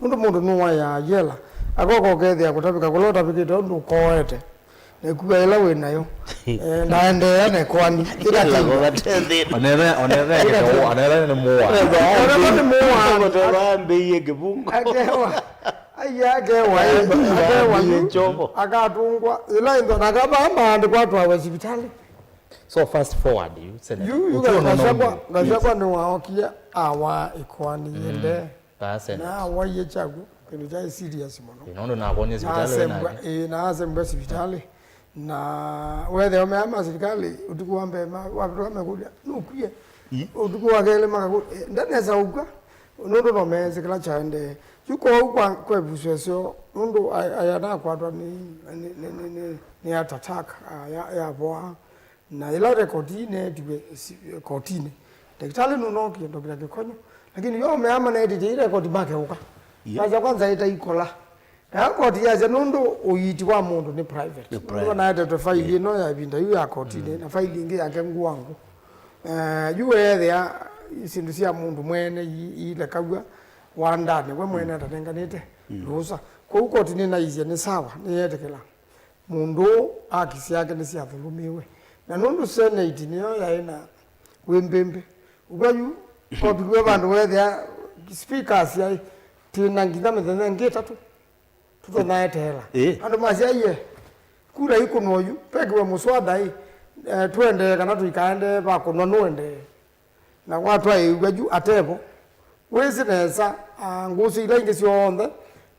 Nũndũ mũndũ nũwaĩaa yela, akoka ũkethĩa kũtavĩka kũla ũtavĩkĩte ũndũ ũkoete. Na ĩkua ĩla wĩ nayo. Eh, ndaendeea na ĩkoani. Ĩla kĩla kĩla. Kũvate thĩna. Onethe, onethe kĩteu, onethe nĩ mũwa. Onethe nĩ mũwa. Kũteva ambĩie kĩvungo. Akewa. Ai, akewa. Akewa. Ambĩie yu. Chovo. Akatungwa. Ĩla ĩndo na kaba maandĩkwa atwawe sivitalĩ. So fast forward, you, Senator. Yu, yu, ũtũona Gachagua, ũndũ. Gachagua nĩwaokie awa ĩkoani yende. Percent. Na waie kyaku, kĩndũ kyaĩ serious mũno. Ĩ, nũndũ nakwonyie sivitalĩ wĩ nake. Ĩ, na asembwa sivitalĩ. Na wethĩa ũmea ma sivitalĩ, ũtukũ wa mbee, ma- wavĩtũka mekũlya, "Nũkwie?" Ĩ? Ũtukũ wa kelĩ makakũlya, "Ĩ, ndanesa ũkw'a." Nũndũ no meesĩ kĩla kyaendee. Yu kwoou kwa- kwevusya ĩseo, nũndũ a- aya nakwatwa nĩ, nĩ, nĩ, nĩ, nĩ, nĩ heart attack, ah, ya- yavoa. Na ĩla rekodi ineetiwe si- kotinĩ, ndakĩtalĩ nũnookie Doctor Kĩkonyo, lakini yo meama neetĩtye i rekodi makeũka. Yeah. Yasya kwanza ĩtaikola. Na koti yasya nũndũ ũiiti wa mũndũ nĩ private. Nĩ private. Nũndũ naetetwe faili ĩno ya ĩvinda yu ya kotinĩ, na faili ĩngĩ yake nguangu. Eh, yu weethĩa syĩndũ sya mũndũ mwene i- iilekaw'a wandanĩ, we mwene atanenganĩte rũsa. Kwoou koti nĩnaisye nĩ sawa, nĩyeetĩkĩla. Mũndũ ũũ haki syake nĩsyathũlũmĩĩwe. Na nũndũ Senate nĩyo yaĩ na wĩmbĩmbĩ, ũw'a yu kovikiwe vandũ weethĩa speaker asyaĩ, "Twĩ na nginya mĩthenya ĩngĩ ĩtatũ tũtonya eteela." Ĩĩ. Andũ masyaie, "Kura ikũnwa oyu, vekĩwe mũswada ĩ, eh, tũendee kana tũikaendee, vakũnwa nũendee." Na watwaĩĩw'a yu atevo, wĩsĩ nesa, ah, ngũsĩ ila ingĩ syonthe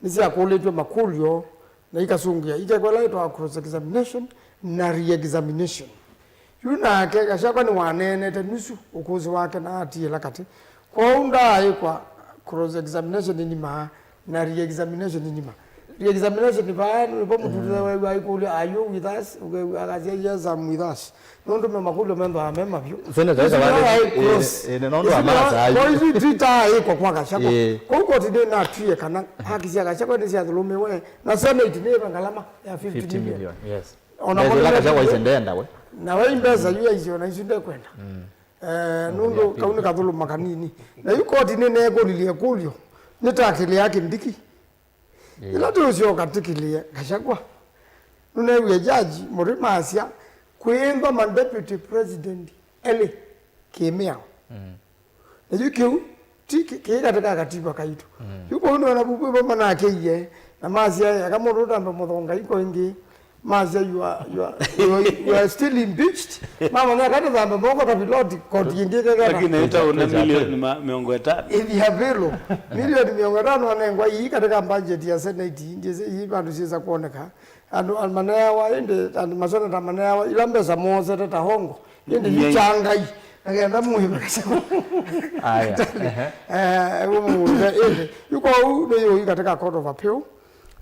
nĩsyakũlĩtw'e makũlyo na ikasũngĩa ikekwa ĩla yĩtawa cross examination na re-examination. Yu nake Gachagua nĩwaneenete nusu ũkũsĩ wake na atiĩla katĩ. Kwoou ndaaĩkwa cross examination nĩnimaa na re-examination nĩnima. Re-examination vaa nĩvo mũtutĩte weew'a aikũlya, "Are you with us?" Ũkew'a akasya, "Yes, I'm with us." Nũndũ me makũlyo methĩawa me mavyũ. Senator, ĩsu nĩyo yaĩ cross. Ĩĩ, ĩĩ, nĩ nũndũ wa masaa ayu. Kwa isu twitaaĩkwa kwa Gachagua. Ĩĩ. Kwoou koti nĩnatwie kana haki sya Gachagua nĩsyathũlũmĩwe na Senate nĩĩva ngalama ya fifty million. Fifty million, yes. Ona mbesa ila Gachagua aisye ndenda we. Na we mbesa yu aisye ona isu ndekwenda. Mm. Eh, nũndũ kau nĩ kathũlũma kanini. Na yu koti nĩneekũlilye ĩkũlyo, nĩtakĩlĩa Kindiki. Ĩĩ. Ĩla tũũsyoka tĩkĩlĩe Gachagua, nũneewie jaji Murima asya, "Kwĩĩmba ma deputy president elĩ kĩmĩao." Mm. Na yu kĩu ti kĩ-, kĩĩ katĩ ka katiba kaitũ. Mm. Yu kũu nĩona vuvw'e vo manakĩie, na masya, "Eka mũndũ ũtambe mũthonga iko ĩngĩ." Masya, "You are, you are, you are, you are still impeached." Mamanya kana thambe moko ta piloti, koti ĩngĩ kekana. Lakini ĩtaũna milioni ma-, mĩongo ĩtano. Ĩthi apĩlo. Milioni mĩongo ĩtano anengwa ii katika budget ya Senate, ii ndĩsĩ ii vandũ syĩsa kuoneka. Andũ, andũ maneawa, ĩndĩ andũ maseneta maneawa, ila mbesa moosete ta hongo, ĩndĩ yu kya Ngai, na kenda mũĩve Gachagua. Aya, ehe. Eh, ũmũnde, ĩndĩ. Yu kwoou nĩ yũi katika Court of Appeal.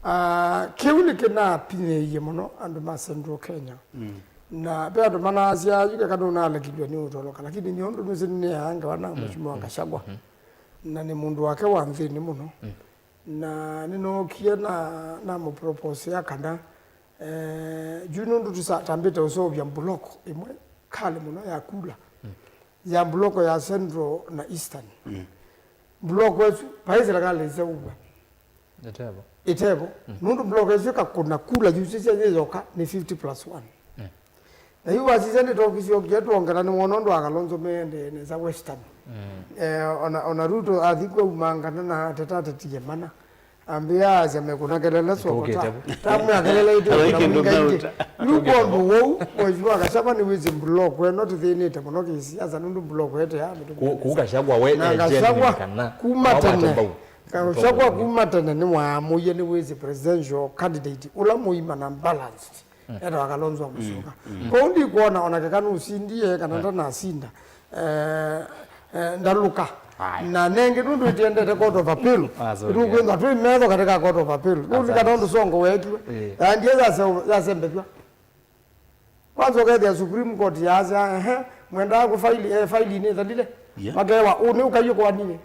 Ah, kĩu nĩkĩnapinyĩĩie mũno andũ ma Central Kenya. Mm. Na ve andũ manaasya, "Yu keka nũnalekilw'e nĩ ũtoloka," lakini nĩ ũndũ nĩsĩ nĩnĩaa ngewa na Mheshimiwa Gachagua. Mm. Na nĩ mũndũ wake wa nthĩnĩ mũno. Mm. Na nĩnookie na, na mũpropose ya kana, eh, yu nũndũ tũtambĩte ũseũvya block ĩmwe kali mũno ya kula, mm, ya block ya Central na Eastern. Mm. Block ĩsu, vai serikali ĩseũvw'a. Ĩtevo. Ĩtevo. Mm. Nũndũ block ĩsu ĩkakũna kula yu sisya yĩyoka nĩ fifty plus one. Mm. Na yu wasisya nĩtokisyokie twongela nĩwona ũndũ a Kalonzo meendee nesa Western. Mm. Eh, ona, ona Ruto athi kwaumangana na ateta atetie mana. Ambĩa asya mekũna kelele soko ta. Tũkĩte vu. Tamwĩa kelele ĩtĩ. Yu kwondũ wou, Mheshimiwa Gachagua nĩwĩsĩ block ĩno tũthĩnĩte mũno kĩsiasa nũndũ block ĩte ya mĩtũkĩ. Kũ-, kũ Gachagua we, na eh, Gachagua genuine kana kuma tene. Gachagua kuma tene nĩwaamũie nĩwĩsĩ presidential candidate ũla mũima na balanced. Mm. Etawa Kalonzo wa Musyoka. Mm, mm. Kwoou ndikwona ona keka nũsindie kana ndanasinda. Eh, eh, ndalũka. Aya. Na nengĩ nũndũ itiendete Court of Appeal. Ah, sorry, tũkwĩthwa twĩ metho katika Court of Appeal. Nũndũ kana ũndũ songo weekiwe. Eh. Yaendie yase-, yasembethw'a. Kwanza ũkethĩa Supreme Court yaasya, "Ehe, mwendaa kũfaili, eh, faili nĩ ĩthalile." Yeah. Makewa, "Ũ nĩ ũkaiyo kwa niĩ."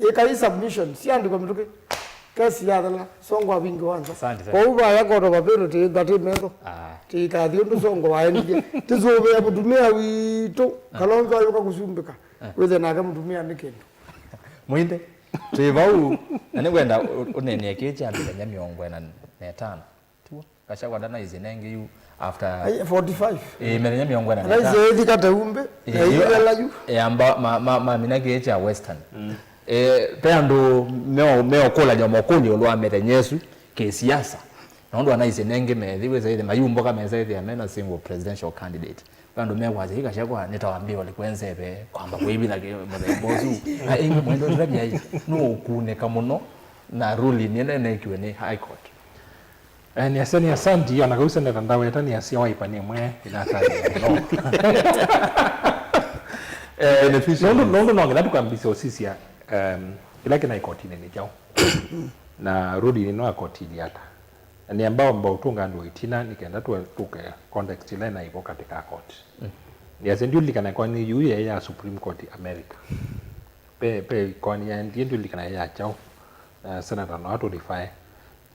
Ĩkai submission, siandĩkwa mĩtũkĩ. Kesi yathela, songo wa vingi wanza. Asante sana. Kwoou vaya Court of Appeal tĩ, ndatĩ metho. Ah. Tĩikathi ũndũ songo waendie. Tĩsũvĩa mũtumĩa witũ, Kalonzo ayũka kũsumbĩka. Ah. Wĩthe nake mũtumĩa nĩ kĩndũ. Mwinde, twĩ vau, na nĩkwenda ũ-, ũnenie kĩĩ kya mĩthenya mĩongo ĩna na ĩtano. Tiw'o? Gachagua ndanaisye nengĩ yu after. Ai, forty-five. Eh, mĩthenya mĩongo ĩna na ĩtano. Anaisye ĩthi kate umbe, eh, na yu, ĩthela yu. Eh, amba ma, ma, mamina kĩĩ kya Western. Mm. Eh, pe andũ meo, meokũlany'a mokũlyo ĩũlũ wa mĩthenya ĩsu kĩsiasa. Nũndũ anaisye nengĩ methi wĩsa ĩthĩ mayumboka mesa ĩthĩa mena single presidential candidate. Pe andũ mekwasya ĩ Gachagua nĩtawambĩwa likwenzeve kwamba kwĩvitha kĩ mũthemba ũsu. Na ĩngĩ mwendo tũtavyai nũũkunĩka mũno na ruling ĩla ĩneekiwe nĩ High Court. Eh, nĩasya nĩ asanti, ona kau seneta ndaweta nĩasya Wiper nĩ ĩmwe ĩnatandĩa mũno. Eh, nũndũ, nũndũ no nginya tũkambĩsya ũsisya, em, kĩla kĩnaĩ kotinĩ nĩ kyaũ. Na ruling ĩno ya koti ĩli ata. Na nĩamba amba ũtũnga andũ ĩtina nĩkenda tũe-, tũke context ĩla ĩnaĩ vo katĩ ka koti. Mm. Nĩasya ndiũlikana ĩkoani yu yĩ ya Supreme Court America. Pe, pe ĩkoani yaendie ndiũlikana ya kyaũ. Na Senator no atũlifae.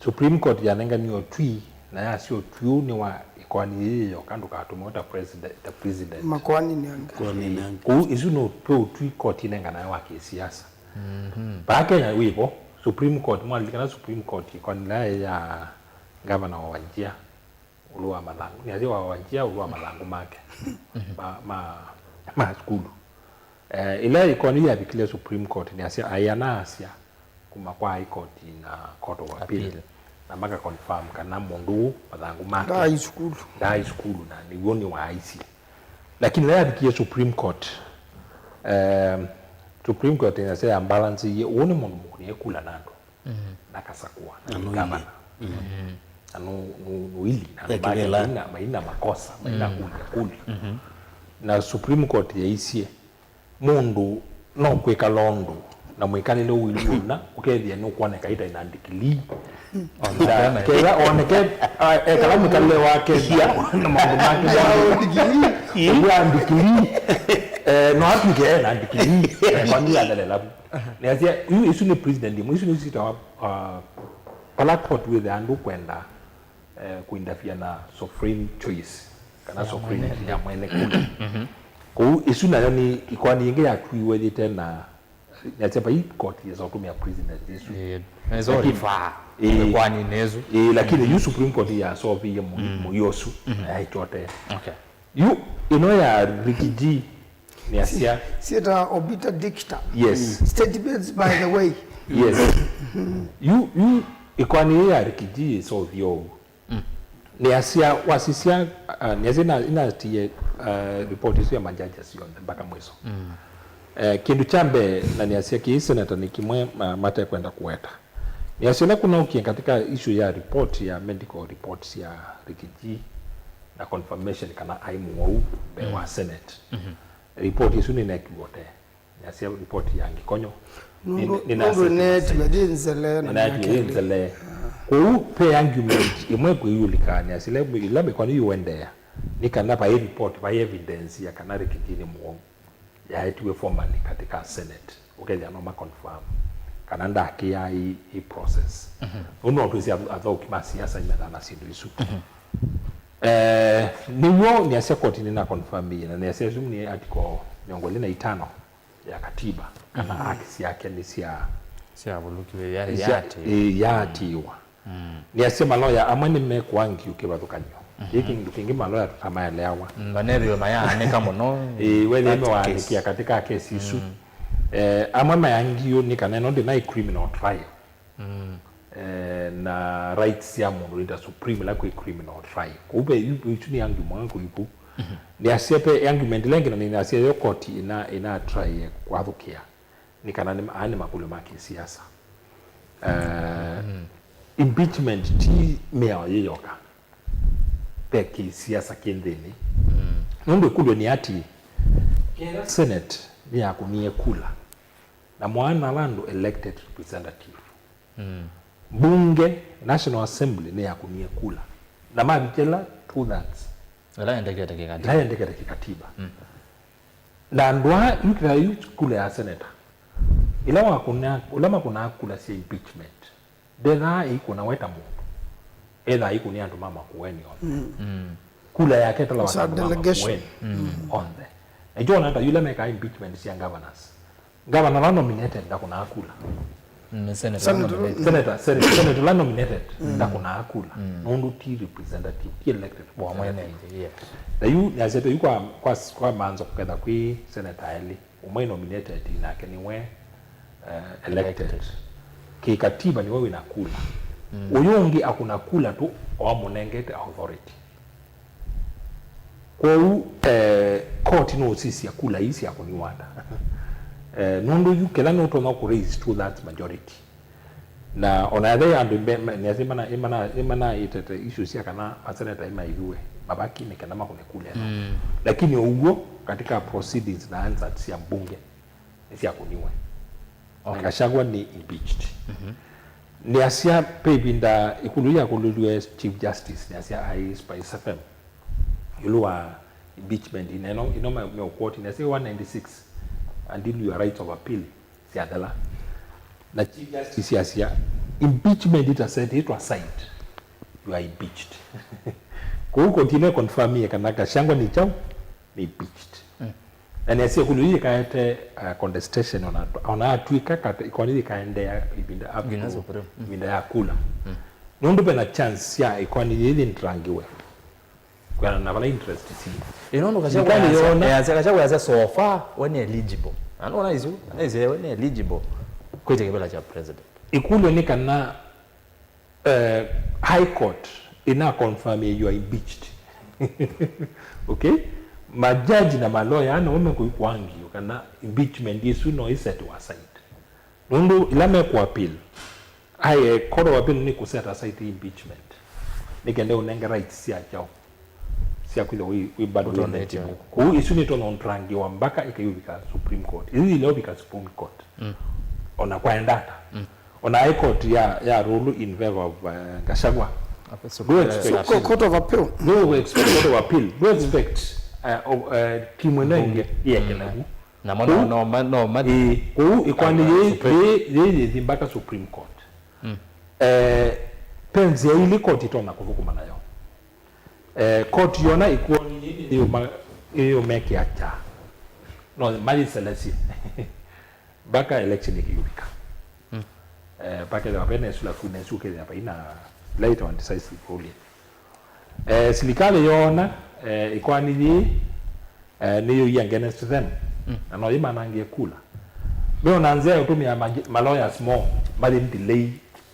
Supreme Court yanenganiwe ũtwi, na yasya ũtwi ũũ nĩ wa ĩkoani yĩĩ yoka, ndũkatũmĩwe ta president, ta president. Makoani nĩ angĩ. Koani nĩ angĩ. Kũu, isu nĩ ũtwi, ũtwi koti ĩnenganae wa kĩsiasa. Mhm. Vaa Kenya wĩvo, Supreme Court, mwalilikana Supreme Court, ĩkoani ĩla ya Governor wa Wajir. ĩũlũ wa mathangũ, nĩasya wa Wanjia ĩũlũ wa mathangũ make ma, ma, ma sukulu. Eh, ĩla ĩkoani yavikile Supreme Court, nĩasya aĩ anaasya kuma kwa High Court na Court of Appeal, Appeal. Na maka confirm kana mũndũ ũũ mathangũ make ndaaĩ sukulu, ndaaĩ sukulu na nĩw'o nĩwaaisye. Lakini ĩla yavikie Supreme Court, eh, Supreme Court nĩasya ya balance ĩĩ, ũũ nĩ mũndũ mũkũnie kula na andũ, mm, na kasakũa na nĩ gavana. Mm. Na nũ, nũ, nũili na andũ make maina, maina makosa, maina kũlya kũlya. Mm-hmm. Na Supreme Court yaisye mũndũ no kwĩkala ũndũ na mwĩkalĩle ũilu ũna ũkethĩa nũkwoneka ĩtaĩ na ndikilii. Kethĩa oneke, ah, ekala mwĩkalĩle wake pia na maũndũ make. Ũndũ wa ndikilii, eh, no atw'ĩke e na ndikilii. Kwani yathelela vu. Nĩasya, yu, isu nĩ president imwe, isu nĩ sitawa, uh, pala court wĩthĩa andũ kwenda, eh, kũinterfere na sovereign choice, kana ya sovereignty mwene, ya mwene kula. Mhm. Kũu, isu nayo nĩ ĩkoani ĩngĩ yatwiwe yĩte na, nĩasya vai court yĩsa ũtũmĩa president isu. Ĩĩ, nĩsa lakini, ũrifaa ĩĩ, ĩkoani nĩ ĩsu. Ĩĩ, lakini yu Supreme Court yasovie mũi-, mm, mũio ũsu, mm, na yaitotee. Okay. Yu, ĩno ya Ricky G, nĩasya syĩta obiter dicta. Yes. Statements by the way. Yes. Yu, yu, ĩkoani yĩ ya Ricky G ĩseũvya ũu. Mm. Nĩasya, wasisya, uh, nĩasya ina-, inatie, uh, report isu ya majaji asu onthe mpaka mwiso. Mm. Eh, kĩndũ kya mbee, na nĩasya kĩĩ senata nĩ kĩmwe ma-, matekwenda kũweta. Nĩasya ĩla kũnaũkie katika issue ya report ya medical reports ya Ricky G na confirmation kana aĩ mũwau mbee wa, mm, Senate. Mhm. Report ĩsu nĩnekiwe ũtee. Nĩasya report ya Ngĩkonyo. Nũndũ, nĩ-, nĩ-, nũndũ nĩneetiwe yĩ nzele na nĩneetiwe yĩ nzele. Kwoou ve argument ĩmwe kwĩyũlĩkaa, nĩasya ĩla, ĩla mĩkono yũendeea, nĩ kana vaĩ report, vaĩ evidence ya kana Ricky G nĩ mũwau yaetiwe formally katika Senate, ũkethĩa no ma confirm kana ndakĩaa ĩ, ĩ process. Mhm. Nũndũ no twĩsĩ ath-, athaũki ma siasa imethaa na syĩndũ isu. Mhm. Eh, nĩw'o nĩasya koti nĩna confirmie, na nĩasya isu nĩ article mĩongo ĩlĩ na itano ya katiba, kana, mhm, haki syake nĩ sya, syavulukiwe, ya, nĩ sya, yaatĩĩwa. Ĩ, yaatĩĩwa. Mm. Nĩasya maloya amwe nĩmekũangiu kĩvathũkany'o. Mhm. Kĩĩ kĩndũ kĩngĩ maloya tũtamaeleawa. Mm, manethĩwe mayaanĩka mũno. Ĩ, wethĩe mewaanĩkĩa katika kesi isu. Mm. Eh, amwe mayangiu nĩ kana ĩno ndĩnaĩ criminal trial. Mm. Eh, na rights sya mũndũ nĩ ta supreme ĩla kwĩ criminal trial. Kũu ve yu, isu nĩ angi mwangu ivu. Mhm. Nĩasya ve argument ĩla ĩngĩ na nĩnasya yo koti ĩna, ĩna try kwathũkĩa. Nĩ kana nĩ, aa nĩ makũlyo ma kĩsiasa. Eh, mm, impeachment ti mĩao yĩ yoka. Ve kĩsiasa kĩ nthĩnĩ. Mm. Nũndũ ĩkũlyo nĩ atĩ, kĩla Senate nĩyakũnie kula, na mwana ala andũ elected representative. Mm. Mbunge, National Assembly, nĩyakũnie kula. Na mavikĩla two thirds. Ĩla yendekete kĩkatiba. Ĩla yendekete kĩkatiba. Mm. Na andũ aa, yu kĩla yu kula ya senator. Ĩla wakũna, ũla makũnaa kula sya impeachment. Ndethaa ĩikũna we ta mũndũ. Ethaa ĩikũnĩa andũ ma Makueni onthe. Mm. Mm. Kula yake ĩtalawa andũ ma Makueni onthe. Mm. Na ĩkyo ona ta yũla mekaa impeachment sya governors. Gavana ũla nominated ndakũnaa kula. Mm, nĩ senator ũla nominated. Senator, senator, senator ũla nominated ndakũnaa kula. Mm. Nũndũ ti representative, ti elected representative. Wa mwene, yes. Na yu nĩasete yu kwa, kwa, kwa manzo kũketha kwĩ senator elĩ. Ũmwe nominated nake nĩwe, eh, elected. Elected. Kĩkatiba nĩwe wĩna kula. Mm. Ũyũ ũngĩ akũna kula tu o amũnengete authority. Kwoou, eh, koti nũũsisya kula ii syakũniwa ata. Eh, nũndũ yu kĩla nũtonya kũ raise two thirds majority. Na ona ethĩwa andũ imbe-, me-, nĩasĩ mana-, imana-, imanaĩtete issue sya kana maseneta imaiviwe mavaki nĩ kana makũne kula ĩno. Mm. Lakini ũw'o katika proceedings na answers sya mbunge nĩsyakũniwe. Okay. Na Gachagua nĩ impeached. Mhm. Nĩasya ve ĩvinda ĩkũlyo yakũlilw'e Chief Justice, nĩasya aĩ Spice F M ĩũlũ wa impeachment ina ĩno, ĩno me, me ũkwoti, nĩasya one ninety-six until your rights of appeal syathela. Na Chief Justice asya, impeachment itasetĩtwe aside, you are impeached. Kũu koti ĩno confirmie kana Gachagua nĩ kyaũ, nĩ impeached. Mm. Na nĩasya ĩkũlyo yĩkaete, uh, contestation ona, ona atw'ĩka kata ĩkoani yĩkaendeea ĩvinda up nginya to Supreme. Mm. Ĩvinda ya kula. Mm. Nũndũ vena chance sya ĩkoani yĩĩ yĩndrangiwe. kwĩana na vala interest si. Ĩno nũkasya Thirikali yona- yasya kasya wĩasya so far we nĩ eligible. Na nũona isu, anaisye we nĩ eligible kwĩtya kĩvĩla kya president. Ĩkũlyo nĩ kana eh, High Court ina confirm you are impeached. Okay? Majaji na maloya ana wame kuikwangi kana impeachment isu no iset aside. Nũndũ ila me ku appeal, aye court of appeal nĩ ku set aside impeachment. Nĩ kenda ũnenge rights sya kyao sya kwĩthwa wĩ, wĩ bado wĩ eligible. Kũu isu nĩ tono ntrangiwa mpaka ikayũvika Supreme Court. Isu ile ũvika Supreme Court. Mm. Ona kwaenda ata. Mm. Ona High Court ya, ya rule in favor of uh, Gachagua. Do expect. Co- Court of Appeal. Do expect Court of Appeal. Do expect uh, uh, timu ĩno ĩngĩ yekela ku. Namo no no ma- no ma- Ĩĩ, kũu ĩkoani yĩ yĩ yĩ yĩthi mpaka Supreme Court. Mm. Eh, pe nzĩa ili court itonya kũthũkũma nayo. Eh, court yona ĩkoani yĩ yĩũma- yĩũmekĩa kya. No mayĩselesie. Mpaka election ĩkĩũvika. Mm. Eh, mpaka ĩthĩwa vena ĩsula kuna ĩsu kĩthĩa vaina late on decisive ruling. Eh, silikalĩ yoona eh, ĩkoani yĩĩ eh, nĩyũi against them. Mm. Na no yĩmanangie kula. Meona nzĩa ya ũtũmĩa ma- ma lawyers moo mathi delay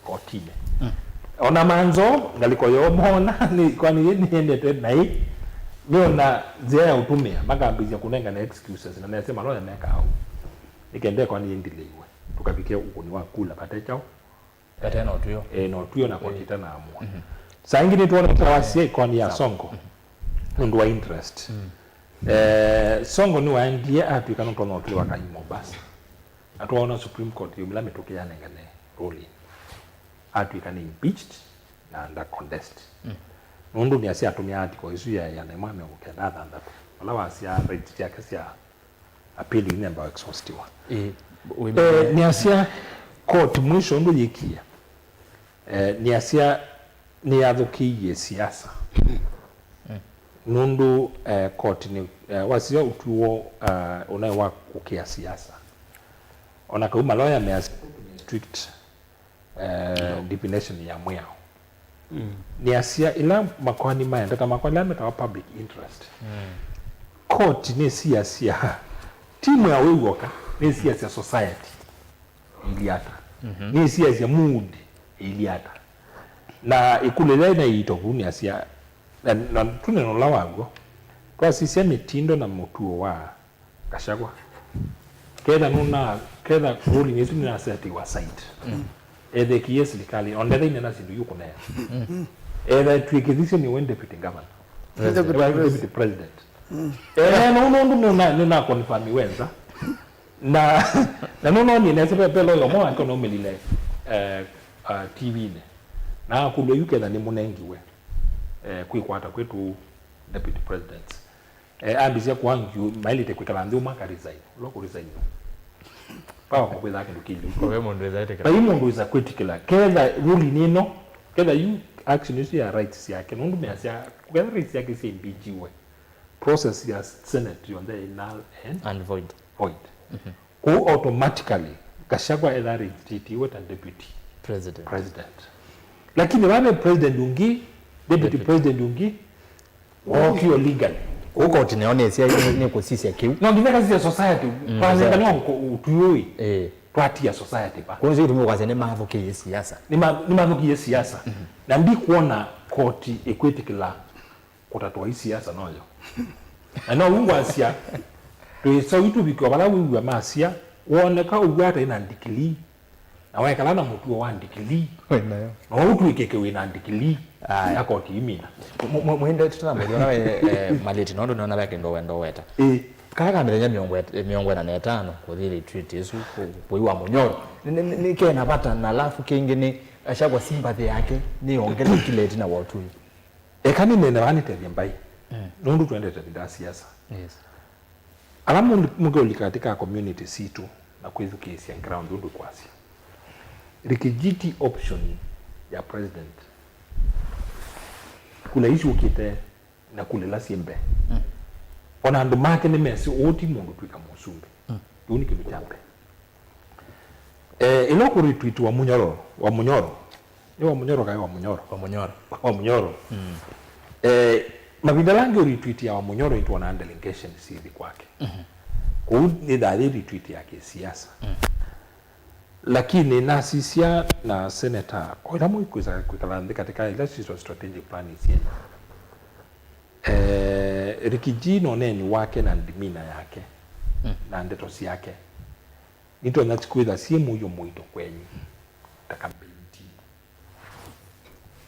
kotinĩ. Mm. Ona manzo ngalĩko yoo moona nĩ ĩkoani yĩĩ nĩendete naĩ. Meona nzĩa ya ũtũmĩa makambĩĩsya kũnengana excuses na nesĩ maloya mekaa ũu. Nĩ kenda ĩkoani yĩĩ delay we. Tũkavike ũkũni wa kula vate kyaũ. Vate na ũtw'ĩo. Eh, na ũtw'ĩo na koti itanaamũa. Mhm. Saa ingĩ nĩtwonete wasya ĩkoani ya Sonko nũndũ wa interest. Mm. Eh, Sonko nĩwaendie atw'ĩka nũtonya ũtw'ĩwa kai Mombasa. Na twaona Supreme Court yumĩla mĩtũkĩ yanengane ruling. Atw'ĩka nĩ impeached na under contest. Mm. Nũndũ nĩasya atũmĩa article ĩsu ya ĩana ĩmwe mĩongo kenda na thanthatũ. Vala wasya rights syake sya appeal inembaa exhaustiwa. Ĩĩ, eh, nĩasya court mwisho ũndũ yĩkie. Eh, nĩasya nĩyathũkĩie siasa. Mm. Nũndũ eh, court nĩ eh, wasya ũtw'o uh, ũnaĩ wa kũkĩa siasa. Ona kau maloya measya strict eh, definition ya mwĩao. Mm. Nĩasya ĩla makoani maendete, makoani ala metawa public interest. Mm. Court nĩsiasya, ti mwĩao wĩ w'oka, nĩsiasya society ĩilyĩ ata. Mhm. Nĩsiasya mood ĩilyĩ ata. Na ĩkũlyo ĩla ĩnaĩtwe vu nĩasya, na, na tũnene ũla waw'o, twasisya mĩtindo na mũtuo wa Gachagua. Ketha nũna, ketha ruling ĩsu nĩnasetiwa aside. Mm. Etha ĩkiie silikalĩ, ondetha inena syĩndũ yu kũneena. Mm. Etha twĩkĩthisye nĩwe deputy governor. Deputy Etha president. Deputy president. Mm. Etha no nũndũ nũna nĩna confirm wenza. Na na nũnonie nesa pe pelo yo mo anto no melile eh uh, T V-inĩ. Na akũlwa yu ketha nĩ mũnengiwe eh kwĩkwata kwĩtu deputy presidents. Eh, ambĩsya kũangiu maĩlĩte kwĩkala nthĩ ũmwe aka resign. Ũla kũ resign no. Pawa kũkwĩthaa kĩndũ kĩlĩ. Kũve mũndũ wĩza ĩtĩkĩla. Vai mũndũ wĩza kwĩtĩkĩla. Ketha ruling ĩno, ketha yu action ĩsu ya rights syake. Nũndũ measya, ketha rights syake syaimbikiwe. Process ya Senate yonthe ĩ null and And void. Void. Mhm. Kũu automatically, Gachagua etha reinstatewe ta deputy President. President. Lakini vave president ũngĩ, deputy Deputy. President ũngĩ, Wookie legally. Kũu koti nĩyo nĩsya nĩ kũsisya kĩu. No nginya kasisya society. Mm, twanenga society. No ũtw'ĩũ. Eh. Twatia society pa. Kũu nĩsyo itumi ũkwasya nĩmathũkĩie siasa. Nĩma- nĩmathũkĩie siasa. Mm-hmm. Na ndikwona koti ĩkwĩtĩkĩla kũtatwa i siasa noyo. Na no ũu ngwasya twĩsa ũitũvikĩwa vala wĩw'a masya woneka ũw'o atai na ndikilii. Na wekala na mũtuo wa ndikilii, Wĩ nayo. No ũtw'ĩkĩke wĩ na ndikilii Aya. Ya koti imina. Mwe- mwe- mwende tũtamũthi ona we eh, malĩti nondũ nĩona ve kĩndũ wendo weta. Ĩ, Kaa ka mĩthenya mĩongo ĩt- mĩongo ĩna na ĩtano kũthi retreat ĩsu kũ- kũi wa mũnyoro. Nĩ- nĩ- nĩ- nĩ kena vata na alafu kĩngĩ nĩ Gachagua sympathy yake nĩyongelekile ĩtina wa ũtũi. Eka nĩnene vanĩtethye mbai. Mm. Nũndũ twendete vinda siasa. Yes. Ala mũndũ mũkeũlika katika community sitũ na kwĩthukĩĩsya ground ũndũ kwasya. Likijiti option ya president. Kula isu ũkĩte na kula ila syĩ mbee. Mm. Ona andũ make nĩmesĩ ũũ ti mũndũ twĩka mũsumbĩ. Mm. Ũu nĩ kĩndũ kya mbee. Eh, ĩla kũ retweet wa Munyoro, wa Munyoro. Nĩ wa Munyoro kaĩ wa Munyoro? Wa Munyoro. Wa Munyoro. Mm. Eh, Mavinda ala angĩ ũretweetiawa Mũnyoro, nĩtwonaa delegation syĩthi kwake. Kũu nĩthaa yĩ retweet ya kĩsiasa. Lakini nasisya na seneta, o ĩla mwĩkwĩsa kwĩkala nthĩ katika ila syĩtwa strategic plan syenyu, eh, Ricky G na ũneeni wake na ndimina yake na ndeto syake, nitonya kwĩtha syĩ mũio mũito kwenyu ta campaign team.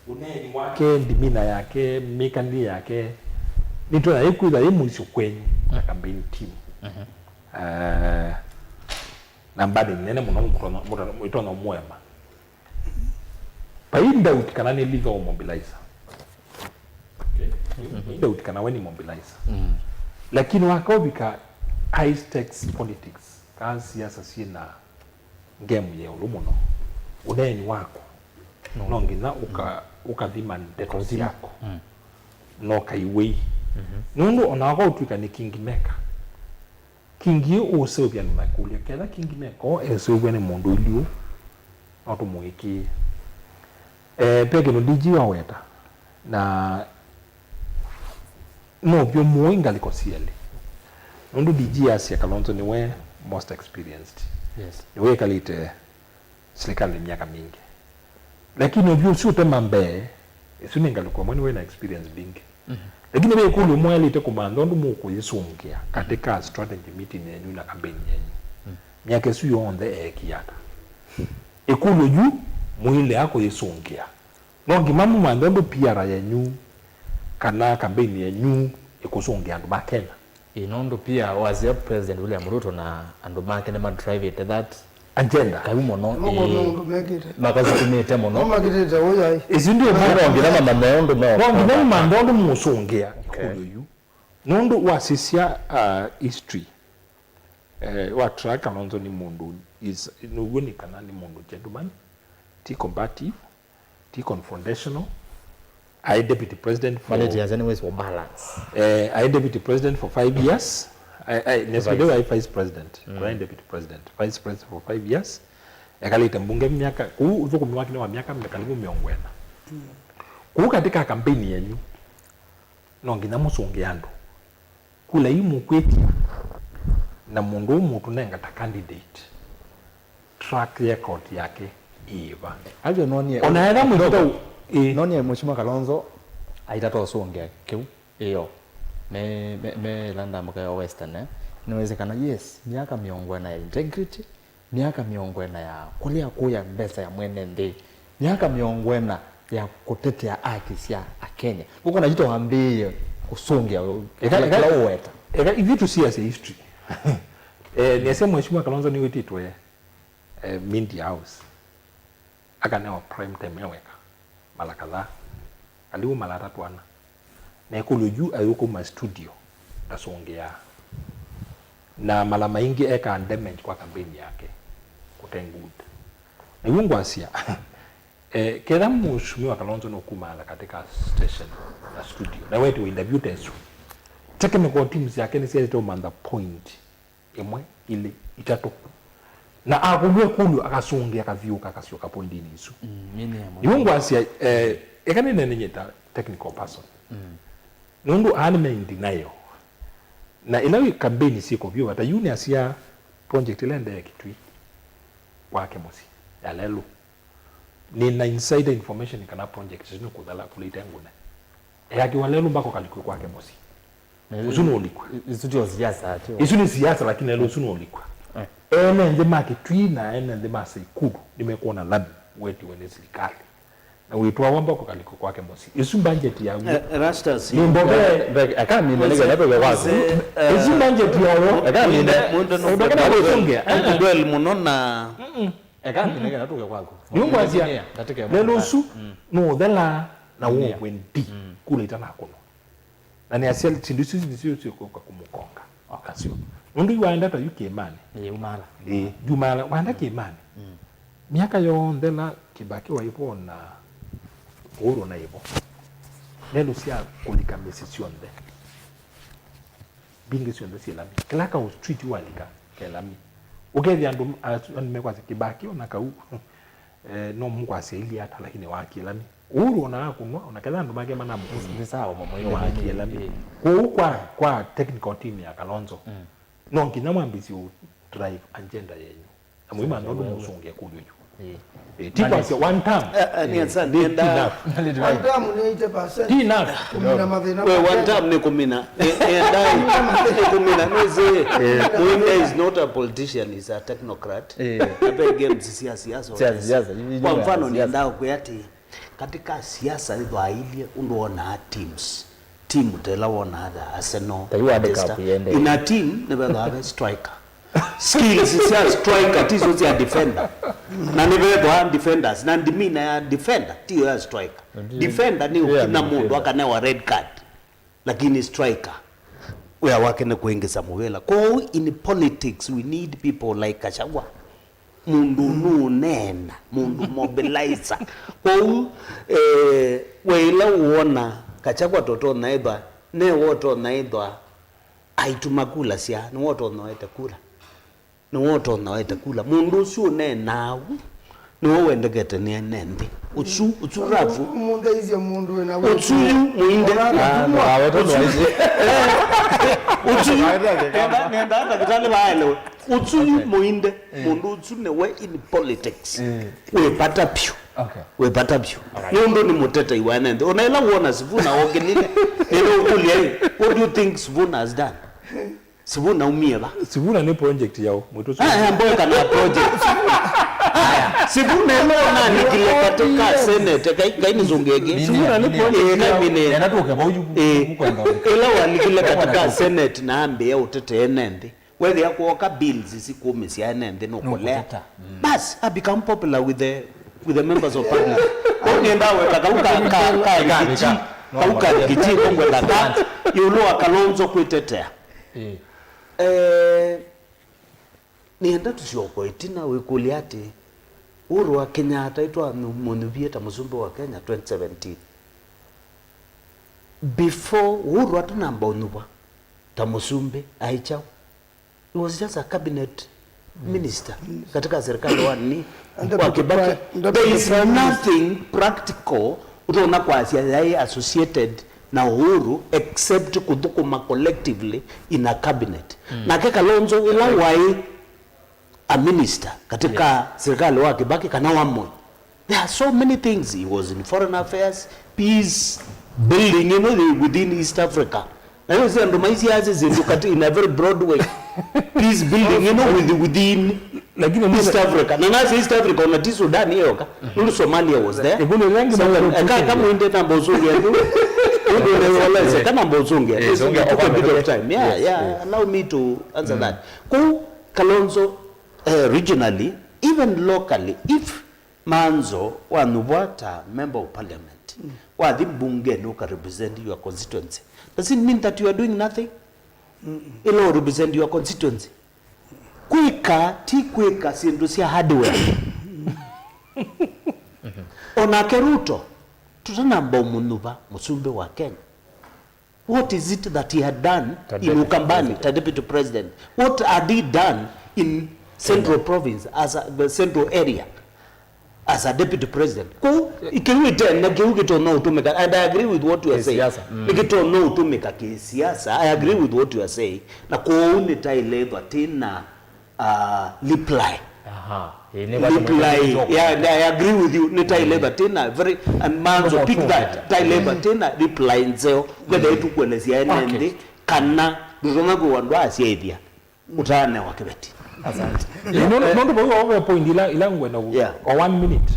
Ũneeni wake, ndimina yake, mĩkalĩle yake, nitonya yĩkwĩtha yĩ mũisyo kwenyu ta campaign team. Eh, na mbadi nene mũno mũtonya, mũtonya, mũtonya mũema. Vai doubt kana nĩ leader wa mobilizer. Okay? Vai doubt kana we nĩ mobilizer. Lakini wakaũvika high stakes politics, kana siasa syĩ na ngemu ya ĩũlũ mũno, ũneeni waku no nginya ũka-, ũkathima ndeto syaku na ũkaiw'ĩi. Nũndũ ona wakaũtw'ĩka nĩ kingmaker, Kingi ũũseũvya andũ makũlya, ketha Kingmaker eseũvw'a nĩ mũndũ iliu, no tũmũĩkĩĩe. Eh, ve kĩndũ D G waweta, na no vyũ mũĩ ngalĩko syelĩ. Nũndũ D G asya Kalonzo nĩwe most experienced. Yes. Nĩwe ĩkalĩte silikalĩ myaka mingĩ. Lakini ũvyũ ũsu ũtema mbee, ĩsu nĩ ngalĩko ĩmwe nĩwe na experience mbingĩ. Lakini ve ĩkũlyo mwaĩlĩte kũmantha ũndũ mũkũyĩsũngĩa katika strategy meeting yenyu na campaign yenyu. Myaka ĩsu yonthe eekie ata? Ĩkũlyo yu mũilea kũyĩsũngĩa. No ngima mũmanthe ũndũ P R yenyu kana campaign yenyu ĩkũsũngĩa andũ ma Kenya. Ĩ, nũndũ pia wasya President William Ruto na andũ make nĩmadrivĩte that agenda. Kau mũno, ĩ, makasukumĩte mũno. No makitĩte ũyai. Isu ndio no nginya mamanye ũndũ me no nginya mamanthe ũndũ mũsũngĩa. Okay. Ĩkũlyo yu. Nũndũ wasisya, uh, history, eh, wa track Kalonzo nĩ mũndũ is, nũw'o nĩ kana nĩ mũndũ gentleman, ti combative, ti confrontational. Aĩ deputy president for, Manĩte as anyways for balance. Eh, aĩ deputy president for five years. Aĩ, aĩ, nesipede waĩ vice president. Kũla aĩ deputy president. Vice president for five years. Ekalĩte mbunge myaka, kũu ũthũkũmi wake nĩ wa myaka karibu mĩongo ĩna. Kũu katika campaign yenyu, no nginya mũsũngĩe andũ. Kula ii mũkwĩtya, na mũndũ ũũ mũtũnenga ta candidate, track record yake ĩĩva? Ajo nonie, ona ethĩwa mwĩkĩta ũ-, ĩĩ. Nonie Mheshimiwa Kalonzo aitata ũsũngĩa kĩu, ĩyo. Me, me, me ĩla ndamũka ya Western, eh? Nĩwĩsĩ kana, yes, myaka mĩongo ĩna ya integrity, myaka mĩongo ĩna ya kũlea kũya mbesa ya mwene nthĩ, myaka mĩongo ĩna ya kũtetea aki sya Akenya. Ngũkona yu twambĩĩe kũsũngĩa eka, kĩla, eka, kĩla ũweta. Eka, ithyĩ tũsiasya history. Eh, nĩasya Mheshimiwa Kalonzo nĩwĩtĩtwe, eh, Media House. Akanewa prime time ya weka mala kadhaa, aliu mala atatũ ana. Na ĩkũlyo yu ayũkuma studio ndasũngĩaa. Na mala maingĩ ekaa damage kwa campaign yake. Kũte good. Na yu ngwasya, eh, ketha Mheshimiwa Kalonzo nũkumaala katika station na studio, na wetiwe interview ta ĩsu, technical teams yake nĩsyaĩlĩte ũmantha point ĩmwe, ilĩ, itatũ. Na akũlw'a ĩkũlyo, akasũngĩa, akathyũũka, akasyoka pointinĩ isu. Mm, nĩ nĩ mũno. Yu ngwasya, eh, eka nĩneenye ta technical person. Mm. Nũndũ aa nĩ me in denial. Na ĩla wĩ campaign syĩko vyũ, ta yu nĩasya project ĩla ĩendee Kitui kwake mũsyĩ, ya lelũ. Nĩ na insider information kana project ĩsu nĩ kũthala kũlĩte ngũne. Eakiwa lelũ mpaka ũkalikwe kwake mũsyĩ. Na ũsu nũũlikwa. Isu tio siasa, tio. Isu nĩ siasa, lakini lelũ ũsu nũũlikwa. Eh. Ene nthĩ ma Kitui na ene nthĩ ma Seikulu nĩmekwona lami wetiwe nĩ silikalĩ. Na wĩtwawa mpaka ũkalikwe kwake mũsyĩ. Isu budget ya w'o. Eh, Rastas, nĩ mbove. Be-, be-, akamina nĩ kana tũke kwaku. Mzee, eh, isu budget ya w'o. Akamina. Mũndũ nĩ ũndũ kana ũsũngĩa. Mũndũ dwell mũno na Eka nĩ nĩgetha tũke kwaku. Nĩũngwasya, lelũ ũsu nũũthela na wovwe ndi kula itanakũnwa. Na nĩasya syĩndũ isu nĩsyo syũka kũmũkonga. Okasyo. Nũndũ yu waenda ta yu kĩĩmanĩ. Ĩĩ, umala. Ĩĩ, yu umala, waenda kĩĩmanĩ. Myaka yonthe la Kĩbakĩ waĩ vo na Uhuru naĩ vo, lelũ sya kũlika mĩsyĩ syonthe. Mbingĩ syonthe syĩ lami. Kĩla kaũ street walika ke lami. Ũkethĩa andũ, andũ mekwasya Kĩbakĩ ona kau Eh, no mũkwasya ilyĩ ata, lakini wakĩla nĩ. Uhuru ona akũnwa, ona ketha andũ make manamũkũnwa. Nĩ sawa mũno. Nĩ wakĩla nĩ. Kwoou kwa, kwa technical team ya Kalonzo, no nginya mwambĩsye ũ drive agenda yenyu. Na mũimantha ũndũ mũsũngĩa kũlyo yu. Eh, ti kwasya one term. Eh, eh, nĩ asa, nĩ ti enough. One term nĩ eighty percent. Ti enough. Kũmina mathĩna. We, one term nĩ kũmina. Eh, eh, ndai. Nĩ kũmina, nĩ zĩ. Muinde is not a politician, is a technocrat. Eh. Na ve games cia siasa. Cia siasa. Kwa mfano, nĩendaa kwĩa atĩ, katika siasa ithwailie ũndũ wonaa teams. Team ta ĩla wonaa ta Arsenal, ta yu World Cup Manchester. Yende. In a team, nĩvethwa ve striker. Skills sya striker tiso sya defender. Na nĩvethwa defenders. Na ndimina ya defender, tiyo ya striker. Defender nĩ ũkina mũndũ akanewa red card. Lakini striker, wĩa wake nĩ kũingĩsa mũvĩla. Kwoou in politics, we need people like Gachagua. Mũndũ nũũneena, mũndũ mobilizer. Kwoou, eh, we ĩla ũona Gachagua totonya ĩthwa, newe ũtonya ĩthwa aituma kula sya, nĩwe ũtonya ete kula. Nĩwe ũtonya ete kula. Mũndũ ũsu ũneenaa ũu, nĩwe wendekete nĩene nthĩ. Ũsu, ũsu rafu. Mũntheisye mũndũ wĩna ũsu yu mũinde. Ũsu yu. Nenda, nenda ndakĩtalĩ vaelewe. Ũsu yu mũinde. Mũndũ ũsu nĩwe in politics. Wĩ vata vyũ. Okay. Wĩ vata vyũ. Alright. Nũndũ nĩ mũtetei wa ene nthĩ. Ona ĩla wona Sifuna okĩlile, nĩnũkũlya, "Hey, what do you think Sifuna has done?" Sifuna aumie va? Sifuna nĩ project yaũ? Mwĩtũ Sifuna. Ah, mboe kana project. Aya, Sifuna ĩla ũnalikile katĩ ka senate, kai, kai nĩsũngĩe kĩ? Sifuna nĩ project yaũ? Ĩĩ, kai mine. Nenda tũke vau yu, ĩĩ, yu kwenda. Ĩla walikile katĩ ka senate na ambĩĩa ũtetee ene nthĩ. Wethĩa kwoka bills sikũmĩsya ene nthĩ nũkũlea. Nũkũteta. Mm. Bas, I become popular with the, with the members of public. Kau nĩenda weka kau ka, ka, ka, ka, kau ka, kau ka, kau ka, kau ka, kau ka, kau ka, ĩũlũ wa Kalonzo kwĩtetea. Ĩĩ. Eh, nĩenda tũsyoke ĩtina wĩkũlya atĩ, Uhuru wa Kenyatta ĩtwamũnyuvie ta mũsumbĩ wa Kenya twenty seventeen. Before Uhuru atanamba ũnyuvwa ta mũsumbĩ, aĩ kyaũ? He was just a cabinet minister katika serikali wa nini? Wa Kibaki. There is nothing practical ũtonya kwasya yaĩ associated na Uhuru except kũthũkũma collectively in a cabinet. Mm. Nake Kalonzo ĩla waĩ a minister katika serikali wa Kibaki kana wa Moi, there are so many things. He was in foreign affairs, peace building, you know, the, within East Africa. Na hiyo si andũ maisiasi zindu kati in a very broad way. Peace building, you know, with, within East Africa. Na nasi East Africa, ona ti Sudan yoka. Nulu Somalia was there. Eka kamwinde namba ũsũngĩa. Nulu newolese, ka namba ũsũngĩa. It took a bit of time. Yeah, yeah. Allow me to answer that. Kũu Kalonzo, eh, regionally, even locally, if Manzo wanyuvwa ta member of parliament, wathi mbungeni ũka represent your constituency, does it mean that you are doing nothing? Ĩla ũ represent your constituency. Kwĩka ti kwĩka syĩndũ sya hardware. Onake Ruto, tũtanamba ũmũnyuva mũsumbĩ wa Kenya. What is it that he had done in Ukambani, ta deputy president? What had he done in central province, as a, the central area, as a deputy president? Kũu, kĩu ĩtena, kĩu kĩtonya ũtũmĩka, and I agree with what you are saying. Kĩsiasa, mm. Nĩkĩtonya ũtũmĩka kĩsiasa, I agree with what you are saying. Na kũu nĩtaĩle ĩthwa tĩna uh, reply. Aha. Ĩĩ, nĩ reply. Yeah, I agree with you. Nĩ taile vatina very, and Manzo, pick that. Taile vatina reply nzeo. Kwenda ĩtukuelesya ene nthĩ kana ndũtonya kwĩwa ndwasyaĩthya ũtaanewa kĩveti. Asante. Ĩĩ, nũndũ, nũndũ vau ve point ila, ila ngwenda ku-, yeah, o one minute.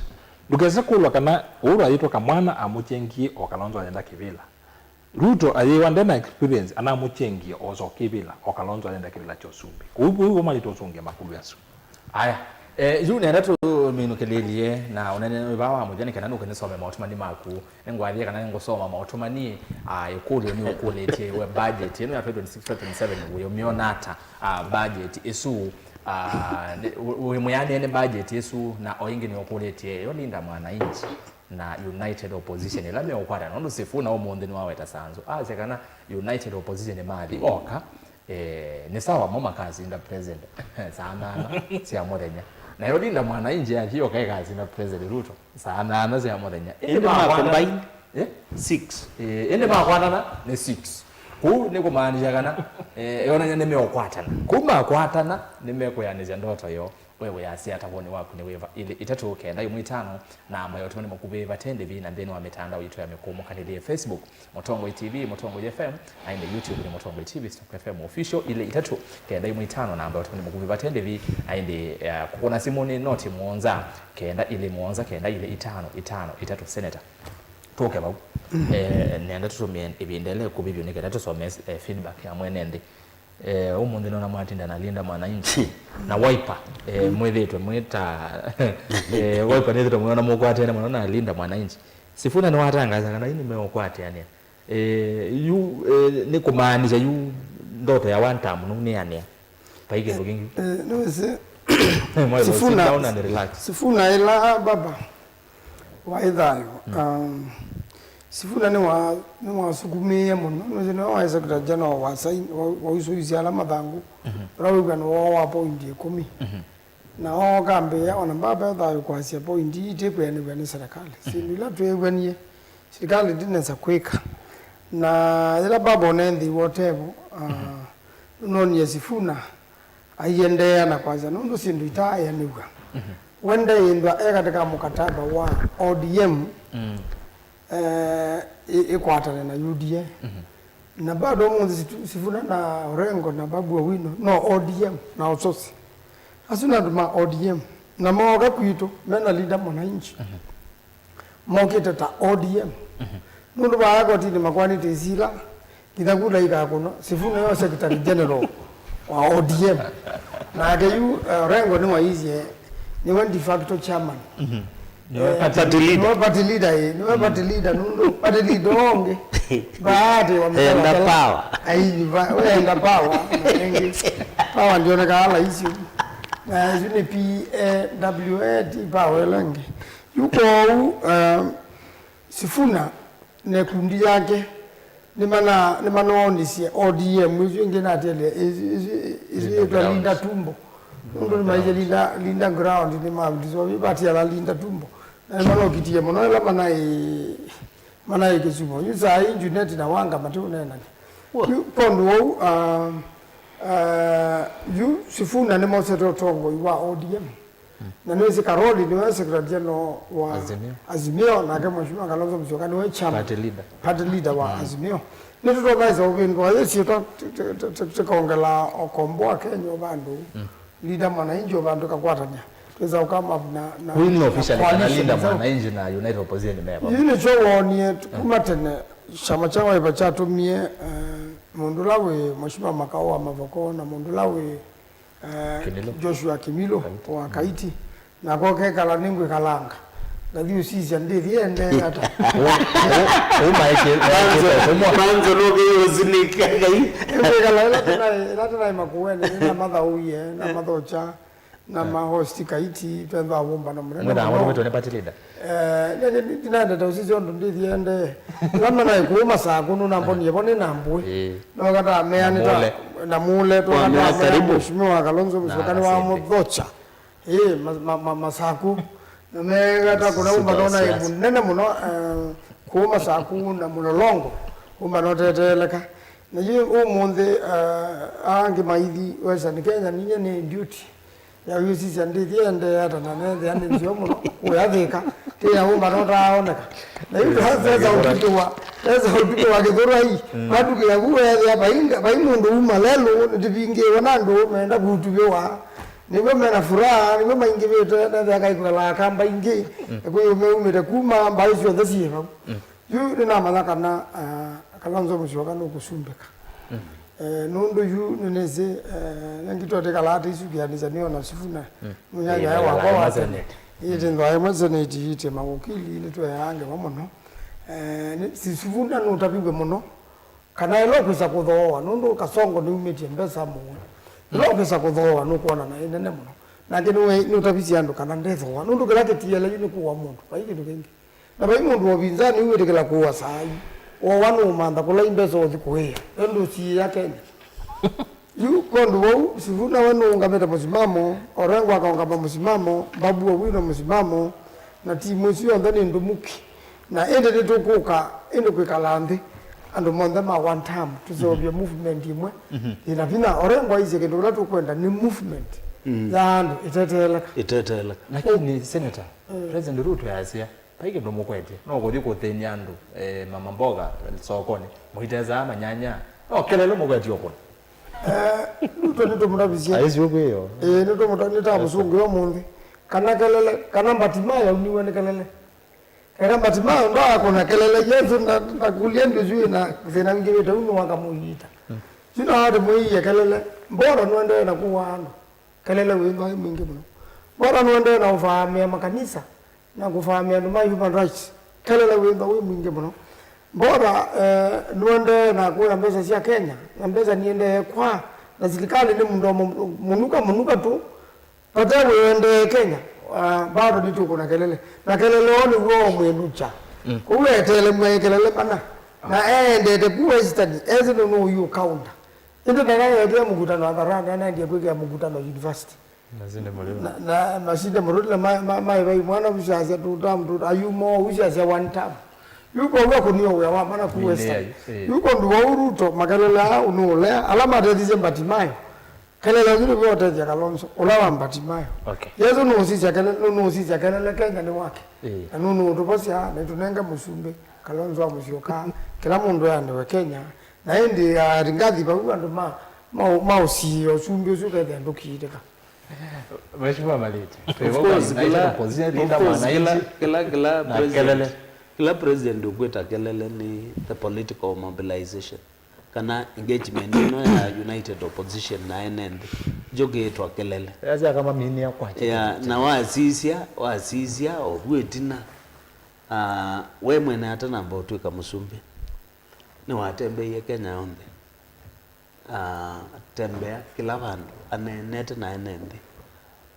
Ndũkese kũlwa kana Uhuru ayĩtwa kamwana amũchengie o Kalonzo ayenda kĩvĩla. Ruto ayĩwa ndena experience, anamũchengie osa o kĩvĩla, o Kalonzo ayenda kĩvĩla kya ũsumbĩ. Kũu, kũu, kũu malĩtwe ũsũngĩa makũlũ asu. Aya, eh, yu nenda tũminũkĩlĩlye na ũnene vaa wa mũthya nĩ kana nũke nĩsome maũtũmani maku. Nĩngwathie kana nĩngũsoma maũtũmani, ah, ĩkũlyo nĩ ũkũlĩtye we budget ĩno ya twenty twenty-six twenty twenty-seven wĩũmyona ata, ah, budget ĩsu, ah, nĩ, wĩ, wĩ mwĩanĩe nĩ budget ĩsu, na o ĩngĩ nĩ ũkũlĩtye yo Linda Mwananchi na United Opposition ĩla meũkwatana, nũndũ Sifuna ũmũnthĩ nĩwaweta sanzu asya kana United Opposition mathi oka, eh, nĩ sawa mo makasinda president saa nana sya mũthenya. Nayo Linda Mwananchi athi yoka ĩkasina President Ruto saa nyanya sya mũthenya. Ĩndĩ ĩndĩ makwatana makombaini? Eh? Six. Eh, ĩndĩ makwatana nĩ six. Kũu nĩ kũmaanisya kana eh, yonany'a nĩmeũkwatana. Kũu makwatana nĩmekũyanĩsya ndoto yoo. We wĩyasya ata woni waku nĩ wĩva? Ilĩ itatũ kenda ĩmwe itano, namba ya ũtũmani mũkuvĩ vate ndĩvi na nthĩnĩ wa mĩtandao yitũ ya mĩkũmũkanĩlye, Facebook Mũtongoi T V, Mũtongoi F M, na ĩndĩ YouTube nĩ Mũtongoi T V, Stock F M Official, ilĩ itatũ kenda ĩmwe itano, namba ya ũtũmani mũkuvĩ vate ndĩvi, na ĩndĩ ya kũkũna simũ nĩ noti mũonza kenda ilĩ mũonza kenda ilĩ itano itano itatũ. Senator, tũke vau. Eh, nenda tũtũmĩe ĩvinda ĩla ĩkuvĩ vyũ nĩ kenda tũsome eh, feedback ya mwene nthĩ. Eh, ũmũnthĩ nona mwatinda na Linda Mwananchi na Wiper, eh, mwĩthĩtwe mwĩta eh, Wiper nĩthĩtwe mwĩona mũkwatene mũno na Linda Mwananchi. Sifuna nĩwatangaza kana yu nĩmeũkwatĩanĩa. Eh, yu eh, nĩ kũmaanisha yu ndoto ya one term nũnĩanĩa. Vai kĩndũ kĩngĩ. Eh, nĩwĩsĩ Mwaĩthwa, sit Sifuna, down and relax. Sifuna ĩla baba waĩ thayũ. Um, Sifuna nĩwa- nĩwasukumĩie mũno, nĩwĩsĩ nĩwe waĩ Secretary General wa sain- wa- wausũisya ala mathangũ, ũla wĩw'ano woo wa poindi ĩkũmi. Na ooka ambĩĩa, ona mbaba e thayũ kwasya poindi ii itikwĩanĩw'a nĩ serikali. Syĩndũ ila twĩw'anie, serikali ndinesa kwĩka. Na yĩla mbaba ũnenthĩiwe ũtevo, ah, nũnonie Sifuna aiendeea na kwasya nũndũ syĩndũ itaaĩanĩw'a. We ndeĩndwa e katĩ ka mũkataba wa O D M, eh, ĩ- ĩkwatane na U D A. Na bado ũmũnthĩ Situ- Sifuna na Orengo na Babu Owino no O D M na Osotsi. Asu nĩ andũ ma O D M. Na mooka kwitũ, mena Linda Mwananchi. Mokĩte ta O D M. Nũndũ vaya kotinĩ makwanĩte isila, nginya kula ikakũnwa. Sifuna yo Secretary General wa O D M. Nake yu, eh, Orengo nĩwaisye, nĩwe de facto chairman. Nĩwe Eh, party leader. Nĩwe party leader, eh. Nĩwe party leader, nũndũ party leader ũngĩ. Vaatĩ wa enda mtalatala. Power. Ai, va- we enda power, na ĩngĩ. Power ndionekaa laisi. Na isu nĩ P A W A, ti power ĩla ĩngĩ. Yu kwoou, eh, Sifuna na ĩkundi yake nĩmana- nĩmanoonisye O D M ĩsu ĩngĩ natelie, ĩsu- ĩsu- ĩsu Linda yĩtwa Linda Grounds. Tumbo. Nũndũ nĩmaisye Linda, Linda Ground nĩmavundiswa vatiala Linda Tumbo. Na nĩmanokitie mũno ĩla manaĩ- manaĩ kĩsumo. Yu saa ii Junet na Wanga matiũneenany'a. Yu kondũ wou, ah, ah, yu Sifuna nĩmosete ũtongoi wa O D M. Na nĩwĩsĩ Karoli nĩwe Secretary General wa Azimio. Azimio, nake Mheshimiwa Kalonzo Musyoka nĩwe chairman, party leader, party leader wa Azimio. Nĩtũtonaisa ũvĩndũa yĩ syĩtwa tĩ- tĩ- tĩ- tĩ- tĩkaongela ũkomboa Kenya vandũ. Linda Mwananchi vandũ kakwatany'a. Twĩsa come up na- na- Kwĩ nĩ na officially kana coalition Linda nzeo. Mwananchi na United Opposition nĩ meva? Yu nĩkyo woonie kuma tene kyama kya Wiper kyatũmie, eh, mũndũ ũla wĩ Mheshimiwa Makau wa Mavoko na mũndũ ũla wĩ eh, Kĩmĩlũ. Joshua Kĩmĩlũ wa Kaiti. Nako kekala nĩngwĩkalanga. Ngathi ũsisya ndĩthi ĩendee ata. Manzo nũkĩyũsinika Ngai. Nĩngwĩkala ĩla tũnaĩ- ĩla tũnaĩ Makueni, nĩnamathaũie, namathokya, namahosti Kaiti, twethwa wũmbano mũnene Mwĩthaa mũno. Mũtũmĩtwe nĩ party leader. Eh, nĩ- nĩ- nĩ- ndinaendete ũsisya ũndũ ndĩthi ĩendee. Ĩla manaĩ kũũ Masaku nũnambonie vo nĩ na mbũĩ. Ĩĩ. Nokataa meanĩta na mũle. Kwa mea karibu. Mheshimiwa Kalonzo Musyoka nĩwamũthokya. Ĩĩ, ma- ma- ma- Masaku. Na megata kũna ũmba nona mũnene mũno, eh, kũũ Masaku na Mũlolongo. Ũmba noteteeleka. Na yu ũmũnthĩ, eh, angĩ maithi Western Kenya, ninyie nĩ duty ya wĩsisya ndĩthi ĩendee ata na nethĩa nĩ nzeo mũno kũya Thĩka. Tĩna ũmba notaaoneka. Na yu tesa ũtukĩwa, tesa ũtukĩwa Kĩthũrai. Matukĩa vu weethĩa vai nga- vai mũndũ uma lelũ, nĩtũvingĩĩwe na andũ meenda kũtuvĩwa. Nĩw'o mena furaha, nĩw'o maingĩvĩte, nethĩa kaikũelaa kamba ingĩ. Kwĩ meumĩte kuma mbaĩ syonthe syĩ vau. Yu nĩnamanya kana, ah, Kalonzo Musyoka nũkũsumbĩka. Eh, nũndũ yu nĩnĩsĩ, eh, nengitwe tĩkalaa tĩisukĩanĩsya nĩona Sifuna mũnyanyae wakwa wa tene. Ĩtĩ nthwa ĩmwe senate ĩtĩ mawokili nĩtweaa ngewa mũno. Eh, nĩ- si- Sifuna nũtaviw'e mũno. Kana ĩla ũkwĩsa kũthooa, nũndũ Kasongo nĩumĩtye mbesa mũno. Ĩla ũkwĩsa kũthooa, nũkwona na ĩ nene mũno. Nake nĩwe- nũtavisye andũ kana ndethooa, nũndũ kĩla kĩtiele yu nĩ kũwa mũndũ, vai kĩndũ kĩngĩ. Na vai mũndũ wa ũvinzani wĩtĩkĩla kũwa saa yu. Wowa nũũmantha kũla i mbesa ũthi kũĩa. Ĩndũ siĩa Kenya. Yu kwondũ wau, Sifuna we nũũngamĩte mũsimamo, Orengo akaũngama mũsimamo, Babu Owino mũsimamo, na timu ĩsu yonthe nĩ ndumuki. Na ĩndĩ nĩtũkũka ĩndĩ kwĩkala nthĩ, andũ monthe ma one term, tũseũvye movement ĩmwe yĩna vinya. Orengo aisye kĩndũ kĩla tũkwenda nĩ movement ya andũ ĩteteeleka. Ĩteteeleka. Lakini, Senator, President Ruto yasya, vai kĩndũ mũkwetye, no kũthi kũthĩny'a andũ, eh, mama mboga sokonĩ, mũitezaa manyanya, no kelele mũkwetye ũkũna. Eh, Ruto nĩtũmũtavisye. Aisye ũkwĩo. Ĩĩ, nĩtũmũta-, nĩtamũsũngĩa ũmũnthĩ. Kana kelele, kana Mbatimayo auniwe nĩ kelele. Kana Mbatimayo ndakũna kelele, Yesũ nda-, ndakũlya ndĩsũ ĩna thĩna wingĩvĩte ũu nĩwakamũiita. Yu na atĩ mũiie kelele, mbora nũendee na kũaa andũ. Kelele wĩthwa wĩ mwingĩ mũno. Mbora nũendee na ũvaamĩa makanisa na kũvaamĩa andũ ma human rights. Kelele wĩthwa wĩ mwingĩ mũno. Mbora, eh, nũendee na kũya mbesa sya Kenya, na mbesa niendee kwa, na silikalĩ nĩ mũndomo mũnuka mũnuka tu. Vate wĩendee Kenya, ah, bado nĩtũkũna kelele. Na kelele oo nĩw'o ũmwĩnũkya. Kũu eteele mwaĩ kelele mana. Na eendete ku Western, ese nũnũũyũ kaunda. Ĩndĩ ndayaetee mũkutano Atharani, anaendie kwĩkĩa mũkutano university. Masinde Muliro. Na, na Masinde Muliro, ma, ma, ma, vai mwana usiasya two term, two, ayumo usiasya one term. Yu kwa wia kunio wia wa mana ku Western. Yu kwa nduwa Ruto, makelele aa unulea, ala matethisye Mbatimayo. Kelele yu nĩw'o ũtethya Kalonzo, ũla wa Mbatimayo. Okay. Yesũ nũũsisya kelele, nũũsisya kelele Kenya nĩ wake. Na nũnũũtũvosya, na ĩtũnenge mũsumbĩ, Kalonzo wa Musyoka, kĩla mũndũ eanĩwe Kenya. Na ĩndĩ, ah, Rigathi vau andũ ma, ma, maũsiĩĩa ũsumbĩ ũsu ũkethĩa ndũkiitĩka. Mheshimiwa Maliti, of course, kĩla, of course, kĩla, kĩla president, kĩla president ũkwĩta kelele nĩ the political mobilization, kana engagement ĩno ya united opposition na ene nthĩ, njo kĩĩtwa kelele. Yasya kama mini ya kwacha. Ya, na wasisya, wasisya, ovu ĩtina, ah, we mwene atanamba ũtw'ĩka mũsumbĩ, nĩwatembeie Kenya yonthe. Ah, atembea kĩla vandũ, aneenete na ene nthĩ.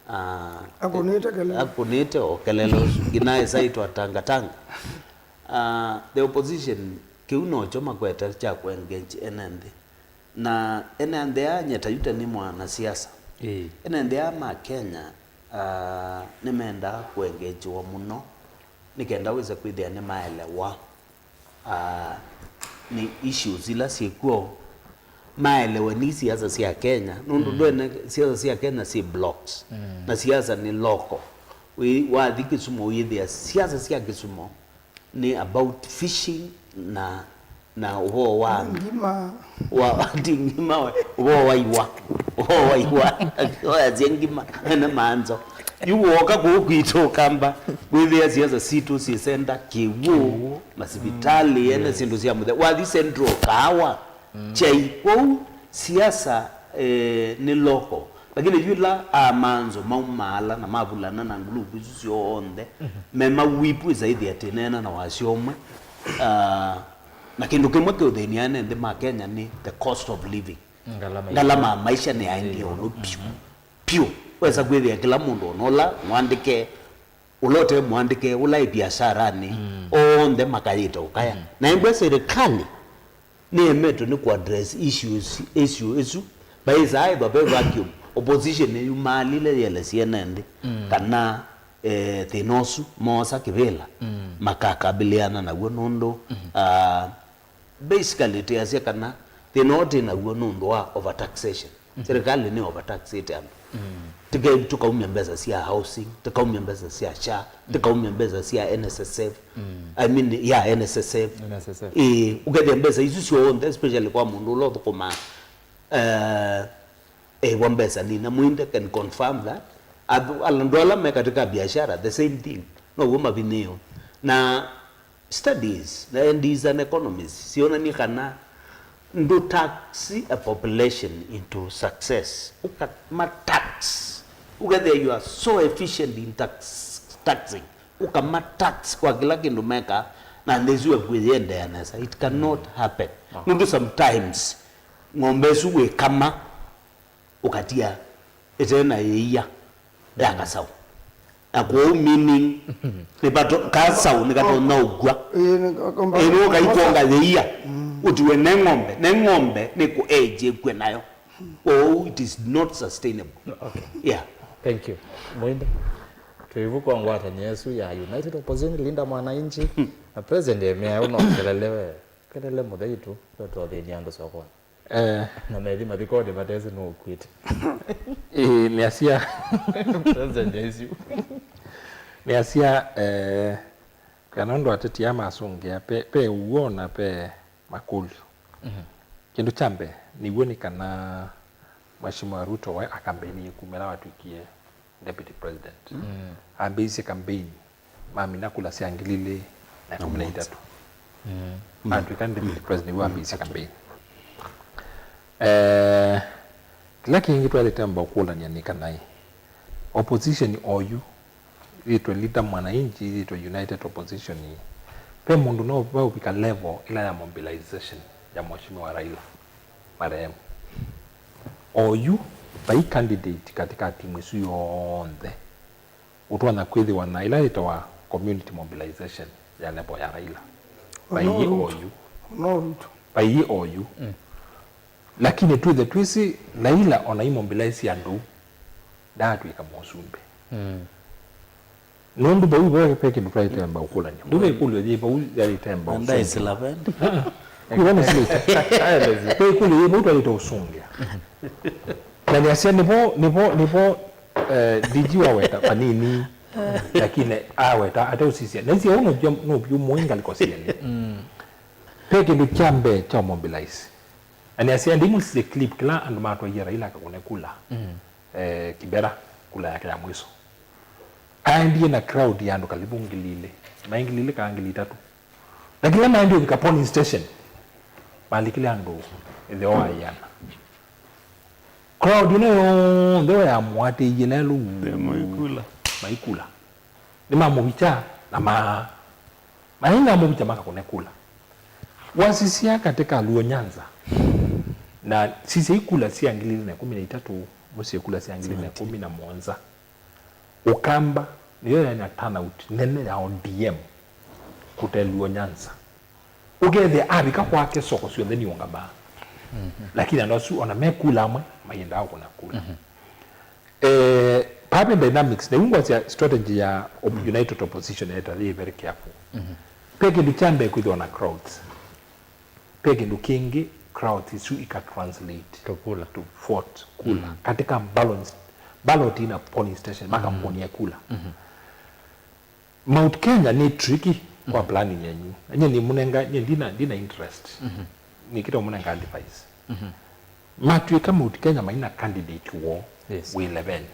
Ah, akũnĩte kelele. Akũnĩte o kelele ũsu, nginya ĩsa itwa tangatanga. Ah, the opposition, kĩu nokyo makwete kya kũengage ene nthĩ. Na ene nthĩ aa nyeta yu ta nĩ mwanasiasa. Ĩĩ. Ene nthĩ aa ma Kenya, ah, nĩmendaa kũengagiwa mũno, nĩ kenda wĩse kwĩthĩa nĩmaelewa ah, nĩ issues ila syĩkw'o, maelewe nĩ siasa sya Kenya, nũndũ ndwene siasa sya Kenya syĩ blocks, na siasa nĩ local. Wĩ, wathi Kisumu ũyĩthĩa siasa sya Kisumu nĩ about fishing na, na ũvoo wa ngima. Wa, ti ngima we, ũvoo wa iwa. Ũvoo wa iwa. Oyasya ngima, ene manzo. Yu woka kũu kwitũ Ũkamba, wĩthĩa siasa sitũ syĩsenda kĩw'ũ, masivitalĩ, ene syĩndũ sya mũthya. Wathi Central, kaawa, chai. Kwoou siasa, eh, nĩ local. Lakini yu ĩla amanzo maumaala na mavulana na nguluvu isu syonthe, me mawipwisa ĩthĩa tĩneena na wasyo ũmwe. Ah, na kĩndũ kĩmwe kĩũthĩnia ene nthĩ ma Kenya nĩ the cost of living. Ngalama. Ngalama ya maisha nĩ yaendie ĩũlũ piũ. Piũ. Wesa kwĩthĩa kĩla mũndũ ona ũla mwandĩke, ũla ũte mwandĩke, ũla e biasharanĩ, onthe makayĩte ũkaya. Na ĩngwe serikali nĩemetwe nĩ kũaddress issues, issue ĩsu. Vaĩsaa ĩva ve vacuum, opposition nĩyumaalile yelesye ene nthĩ kana, eh, thĩna ũsu moosa kĩvĩla makakabiliana naw'o nũndũ, ah, basically, twĩasya kana thĩna ũũ twĩ naw'o nũndũ wa overtaxation. Serikali nĩ overtaxĩte andũ. Tũke-, tũkaumya mbesa sya housing, tũkaumya mbesa sya SHA, tũkaumya mbesa sya NSSF. I mean, yeah, NSSF. NSSF. Ĩĩ, ũkethĩa mbesa isu syonthe, especially kwa mũndũ ũla ũthũkũmaa, eh, ĩwa mbesa nini, na Mwinde can confirm that. Andũ, andũ ala me katika biashara, the same thing. Now'o mavinĩĩo. Na studies, na, and is an economist, syonany'a kana ndũ tax a population into success. Ũkama tax. Ũkethĩa you are so efficient in tax, taxing. Ũkama tax kwa kĩla kĩndũ meka, na nthĩ ĩsu yaku ĩyĩendeea nesa. It cannot happen. Nũndũ sometimes ng'ombe ĩsu wĩkama, ũkatia ĩte na ĩia ya kasaũ. Na kwoou meaning, nĩvato-, kasaũ nĩkatonya ũkw'a. Ĩĩ, nĩ ka-, komba-, ĩĩ, nũka ikonga yĩia, ũtiwe ne ng'ombe. Ne ng'ombe nĩ kũ age ĩkw'e nayo. Oh, it is not sustainable. Okay. Yeah. Thank you. Mwinde. Tũivu kwa ngwatanĩo ĩsu ya United Opposition Linda Mwananchi na President emea ũno kelele we. Kelele mũthei tu, we twathĩnia andũ sokonĩ. Eh, na methi mathikonĩ matesĩ nũkwĩte. Ĩĩ, nĩasya. President ĩsu. Nĩasya, eh, kana ũndũ ateti aa masũngĩa, pe, pe ũw'o na pe makũlyo. Kĩndũ kya mbee, nĩw'o nĩ kana Mheshimiwa Ruto we akambeinie kuma ĩla watw'ĩkie deputy president. Ambĩĩisye kambeini mamina kula sya ngili ilĩ na ĩkũmi na itatũ. Atw'ĩka deputy president nĩw'o ambĩĩisye kambeini. Eh, kĩla kĩngĩ twaĩlĩte amba ũkũlany'a nĩ kana ĩ, opposition oyu yĩtwe Linda Mwananchi, yĩtwe United Opposition, ve mũndũ no vaũvika level ĩla ya mobilization ya Mheshimiwa Raila marehemu. Oyu vai candidate katika timu isu yonthe ũtonya kwĩthĩwa na ĩla yĩtawa community mobilization ya level ya Raila. Vaiĩ oyu. Vaiĩ oyu. Lakini twĩthe twĩsĩ Raila ona imobilize andũ, ndaatw'ĩka mũsumbĩ. Nũndũ vau ve, ve kĩndũ twaĩtemba ũkũlany'a. Ndũve ĩkũlyo yĩ vau yaĩtemba ũsũngĩa. Ndaisila vendi. Kwĩwona silĩte. Ve ĩkũlyo yĩ vau twaĩte ũsũngĩa. Na nĩasya nĩvo, nĩvo, nĩvo, eh, D G waweta vanini, lakini aweta ateũsisya. Naisye ũu nũvyũ, nũvyũ mũĩ ngalĩko syelĩ. Ve kĩndũ kya mbee kya mobilize. Na nĩasya ndimũsisye clip kĩla andũ matwaie Raila akakũne kula. Eh, Kibera, kula yake ya mwiso. Aendie na crowd ya andũ kalivu ngili ilĩ. Mai ngili ilĩ kaa ngili itatũ. Na kĩla maendie ũvika polling station, malikile andũ ĩtheo wa ĩana. Crowd ĩno yonthe wayamũatĩie lelũ. Maikula. Maikula. Nĩmamũvikya na ma-, mainamũvikya makakũne kula. Wasisya katika Luo Nyanza, na sisya ikula sya ngili ilĩ na ĩkũmi na itatũ, mũsye kula sya ngili ilĩ na ĩkũmi na mũonza. Ũkamba nĩyo yaĩ na turnout nene ya O D M kũte Luo Nyanza. Ũkethĩa avika kwake soko syonthe niũngamaa. Lakini andũ asu ona me kula amwe, mayendaa kũna kula. Eh, public dynamics, na iu ngwasya strategy ya op-, United Opposition yeta yĩ very careful. Pe kĩndũ kya mbee kwĩthĩwa na crowds. Pe kĩndũ kĩngĩ, crowds isu ika translate to kula, to vote, kula. Katika balance, ballot ina polling station, makakũnia kula. Mount Kenya nĩ tricky kwa planning yenyu. Nye nĩ mũnenga, nye ndina, ndina interest. Nĩkĩta mũnenga advice. Matwĩka Mount Kenya maina candidate woo, yes, wĩ leveni,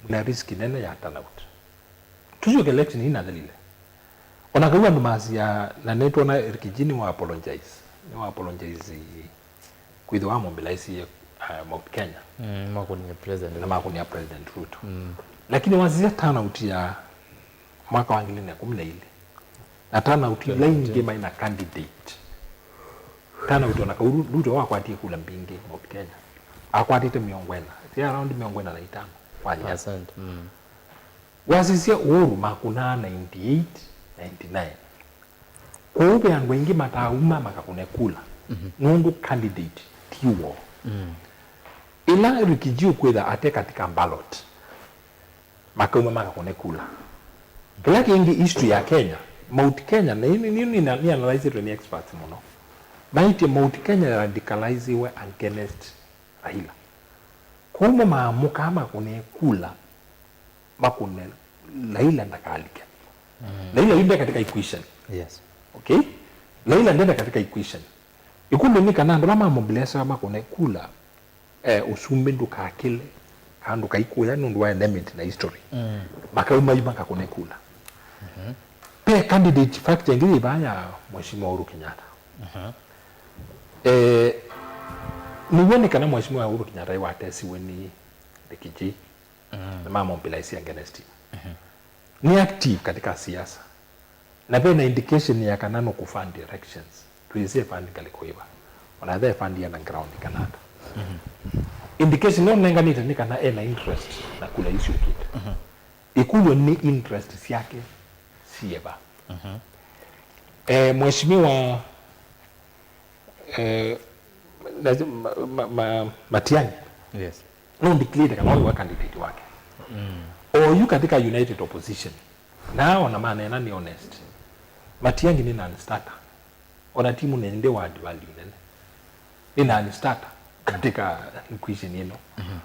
na risk nene ya turnout. Tusyoke election ĩnathelile. Ona kau andũ masya, na nĩtwona Ricky G nĩwa apologize. Nĩwa apologize kwĩthĩwa amobilaisie, uh, Mount Kenya. Mm, makũnia president. Na makũnia President Ruto. Mm. Lakini wasisya turnout ya mwaka wa ngili na ĩkũmi na ilĩ. Na turnout ila ingĩ maina candidate. Turnout ona kau Ru-, Ruto wakwatie kula mbingĩ Mount Kenya. Akwatĩte mĩongo ĩna. Si around mĩongo ĩna na itano kwa ĩana. Percent, mm. Wasisya Uhuru makunaa ninety-eight, ninety-nine. Kwoou ve andũ aingĩ mataauma makakũne kula, nũndũ candidate ti woo. Ĩla Ricky G ũkwĩtha ate katika ballot, makauma makakũne kula. Kĩla kĩngĩ history ya Kenya, Mount Kenya, na nĩ, nĩ, nĩ, nĩ analyzĩtwe nĩ experts mũno. Maĩtye Mount Kenya radicaliziwe against Raila. Kwoou mo maamũkaa makũne kula, makũne Raila ndakalike. Raila yu nde katika equation. Yes. Okay? Raila ndende katika equation. Ĩkũlyo nĩ kana andũ ala mamobilisewa makũne kula, eh, ũsumbĩ ndũkakĩle, kana ndũkaikũya nũndũ wa enmity na history. Makauma yu makakũne kula. Pe candidate factor ĩngĩ yĩ vaa ya Mheshimiwa Uhuru Kenyatta. Eh, nĩw'o nĩ kana Mheshimiwa Uhuru Kenyatta watesiwe nĩ Ricky G. Nĩmamobilize against him. Nĩ active katika siasa. Na ve na indication ya kana nũkũfund elections. Twĩsĩ fund ngalĩko ĩva. Ona the fund ya na ground kana ata. Indication nonenganĩte nĩ kana ena interest na kula isu ũkĩte. Ĩkũlyo nĩ interest syake sieva. Eh, Mheshimiwa, eh, na, ma, ma, ma, Matiang'i. Yes. No declare kana oyo wa candidate wake. Mm. Oyu katika United Opposition. Na ona maneena ni honest. Matiang'i ni non-starter. Ona timu nende wa value nene. Ni non-starter katika equation ino. Mm-hmm.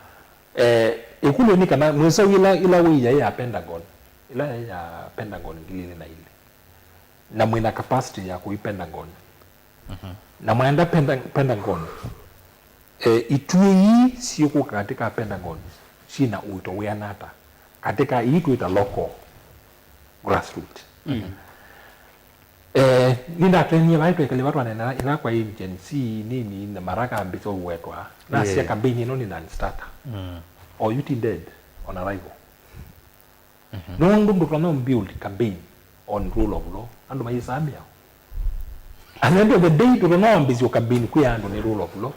Eh, ikulo ni kana mwĩsau ila, ila wĩya ya Pentagon. Ila ya Pentagon ngili ili na ili. Na mwĩna capacity ya kũi Pentagon. Mhm. Na mwaenda Penta-, Pentagon, eh, ituĩ ii siũkũka katika Pentagon syĩna ũito wĩana ata katika ii twĩta local grassroot? Mhm. Eh, nĩndatenie vai twekele va twanena ĩla kwa Gen Z nini na maraka mbisa ũwetwa. Nasya, yeah, campaign ĩno nĩ non-starter. Mm. Oyu ti dead on arrival. Mhm. Nũndũ ndũtonya build campaign on rule of law. Andũ mayĩsaa mĩao. At the end of the day, ndũtonya wambĩsya campaign kwĩ andũ nĩ rule of law.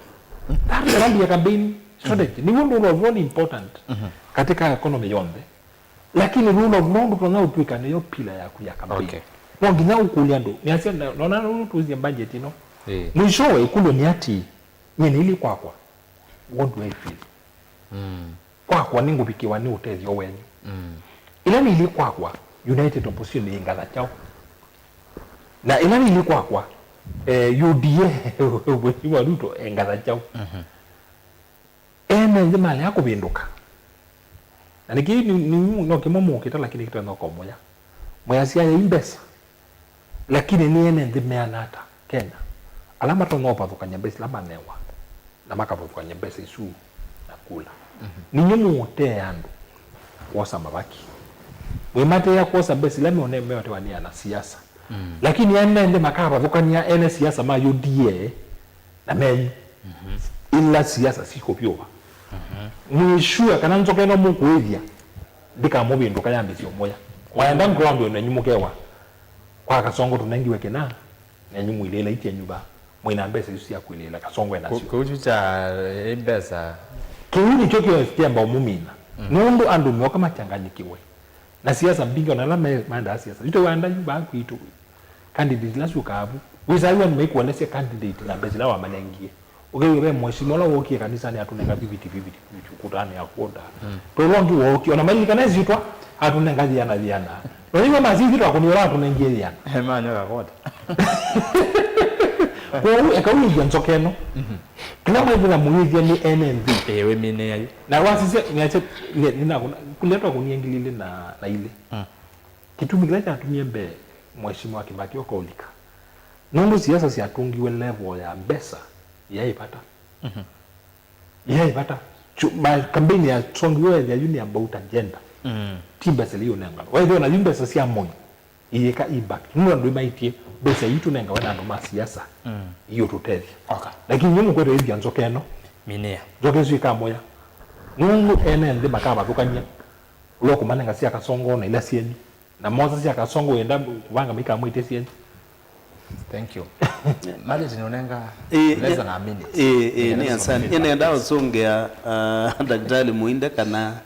That is not your campaign strategy. Mhm. Nĩw'o rule of law ni important, mhm, katika economy yonthe. Lakini rule of law ndũtonya ũtw'ĩka nĩyo pillar yaku ya campaign. Okay. No nginya ũkũlye andũ. Nĩasya, na, nona nũndũ tũsie budget ĩno. Ĩĩ. Mwishowe, ĩkũlyo nĩ ati, nyie nĩilyĩ kwakwa. What do I feel? Mm. Kwakwa nĩngũvikĩwa nĩ ũtethyo wenyu. Mm. Ĩla nĩilyĩ kwakwa, United Opposition ĩngatha kyaũ? Na ĩla nĩilyĩ kwakwa, eh, U D A, Mheshimiwa Ruto engatha kyaũ? Mhm. Ene nthĩ malea kũvĩndũka. Na nĩkĩ nĩ, nĩ, no kĩmwe mũkĩta, lakini kĩtonya kũmũya. Mwĩasya yai mbesa. Lakini nĩ ene nthĩ meana ata Kenya? Ala matonya ũvathũkany'a mbesa ila manewa, na makavathũkany'a mbesa isu na kula. Mhm. Ninyu mũũtee andũ kwosa mavaki. Mwĩmateea kwosa mbesa ila meone-, meotewa nĩ ana siasa. Mm. Lakini ene nthĩ makavathũkany'a ene siasa ma U D A na menyu. Mhm. Ila siasa sikũvyũva. Mhm. Mwĩsure kana nzoka ĩno mũkũĩthya ndĩkamũvĩndũka yambĩsya ũmũya. Mwaenda ground wenyu mũkewa. Kwa Kasongo tũnengiwe kĩna, nenyu mwilĩĩla ityenyu va, mwĩna mbesa isu sya kwilĩĩla, Kasongo enasyo. Kĩu kyu kya, eh, mbesa. Kĩu nĩkyo kyo kyamba ũmũmina. Mm. Nũndũ andũ meoka machanganyikiwe. Na siasa mbingĩ, ona ala me-, maendaa siasa. Yu tũwanda yu vaa kwitũ. Candidate ila syũkaa vu. Wĩsaa yu andũ maikuelesya candidate na mbesa ila wamanengie. Ũkew'a ve mheshimiwa ũla wookie kanisanĩ atũnenga fifty, fifty, fifty, kũtaanĩa kũnda. Mm. Tũla ũngĩ wookie, ona malilikana ĩsyĩtwa, atũnenga yĩana, yĩana. Na nĩw'o masisye twakũnie ũla watũnengie yĩana. Emanya kakota. Kwoou, eka ũyĩthya nzoka ĩno. Mhm. Kĩla mwĩthĩwa mũyĩthya nĩ ene nthĩ. Ĩĩ, wĩminĩe yu. Na wasisya, nĩasya, nĩ-, nĩnakũna, kũlya twakũnie ngili ilĩ na, na ilĩ. Mm. Kĩtumi kĩla kyatumie mbee Mheshimiwa Kibaki ũkaũlika, nũndũ siasa syatũngiwe level ya mbesa yaĩ vata. Mhm. Yaĩ vata. Chu-, ma-, campaign yasongiwe ethĩa yu nĩ about agenda. Mm. Ti mbesa ila iũnenganwa. Wethĩa ona yu mbesa sya Moi iyĩka impact. Nũndũ andũ maitie mbesa ii tũnengawe na andũ ma siasa. Mm. Iũtũtethya. Okay. Lakini yu mũkwetwa ĩthya nzoka ĩno. Minĩa. Nzoka ĩsu ĩkamoya. Nũndũ ene nthĩ makavathũkany'a. Ũla ũkũmanenga sya Kasongo na ila syenyu. Na mosa sya Kasongo wenda kũvanga maikamwĩtya syenyu. Thank you. Martin, ũnenga less than a minute. Ĩĩ, ĩĩ, nĩ asante. Nĩenda ũsũngĩa, uh, Daktari Muinde kana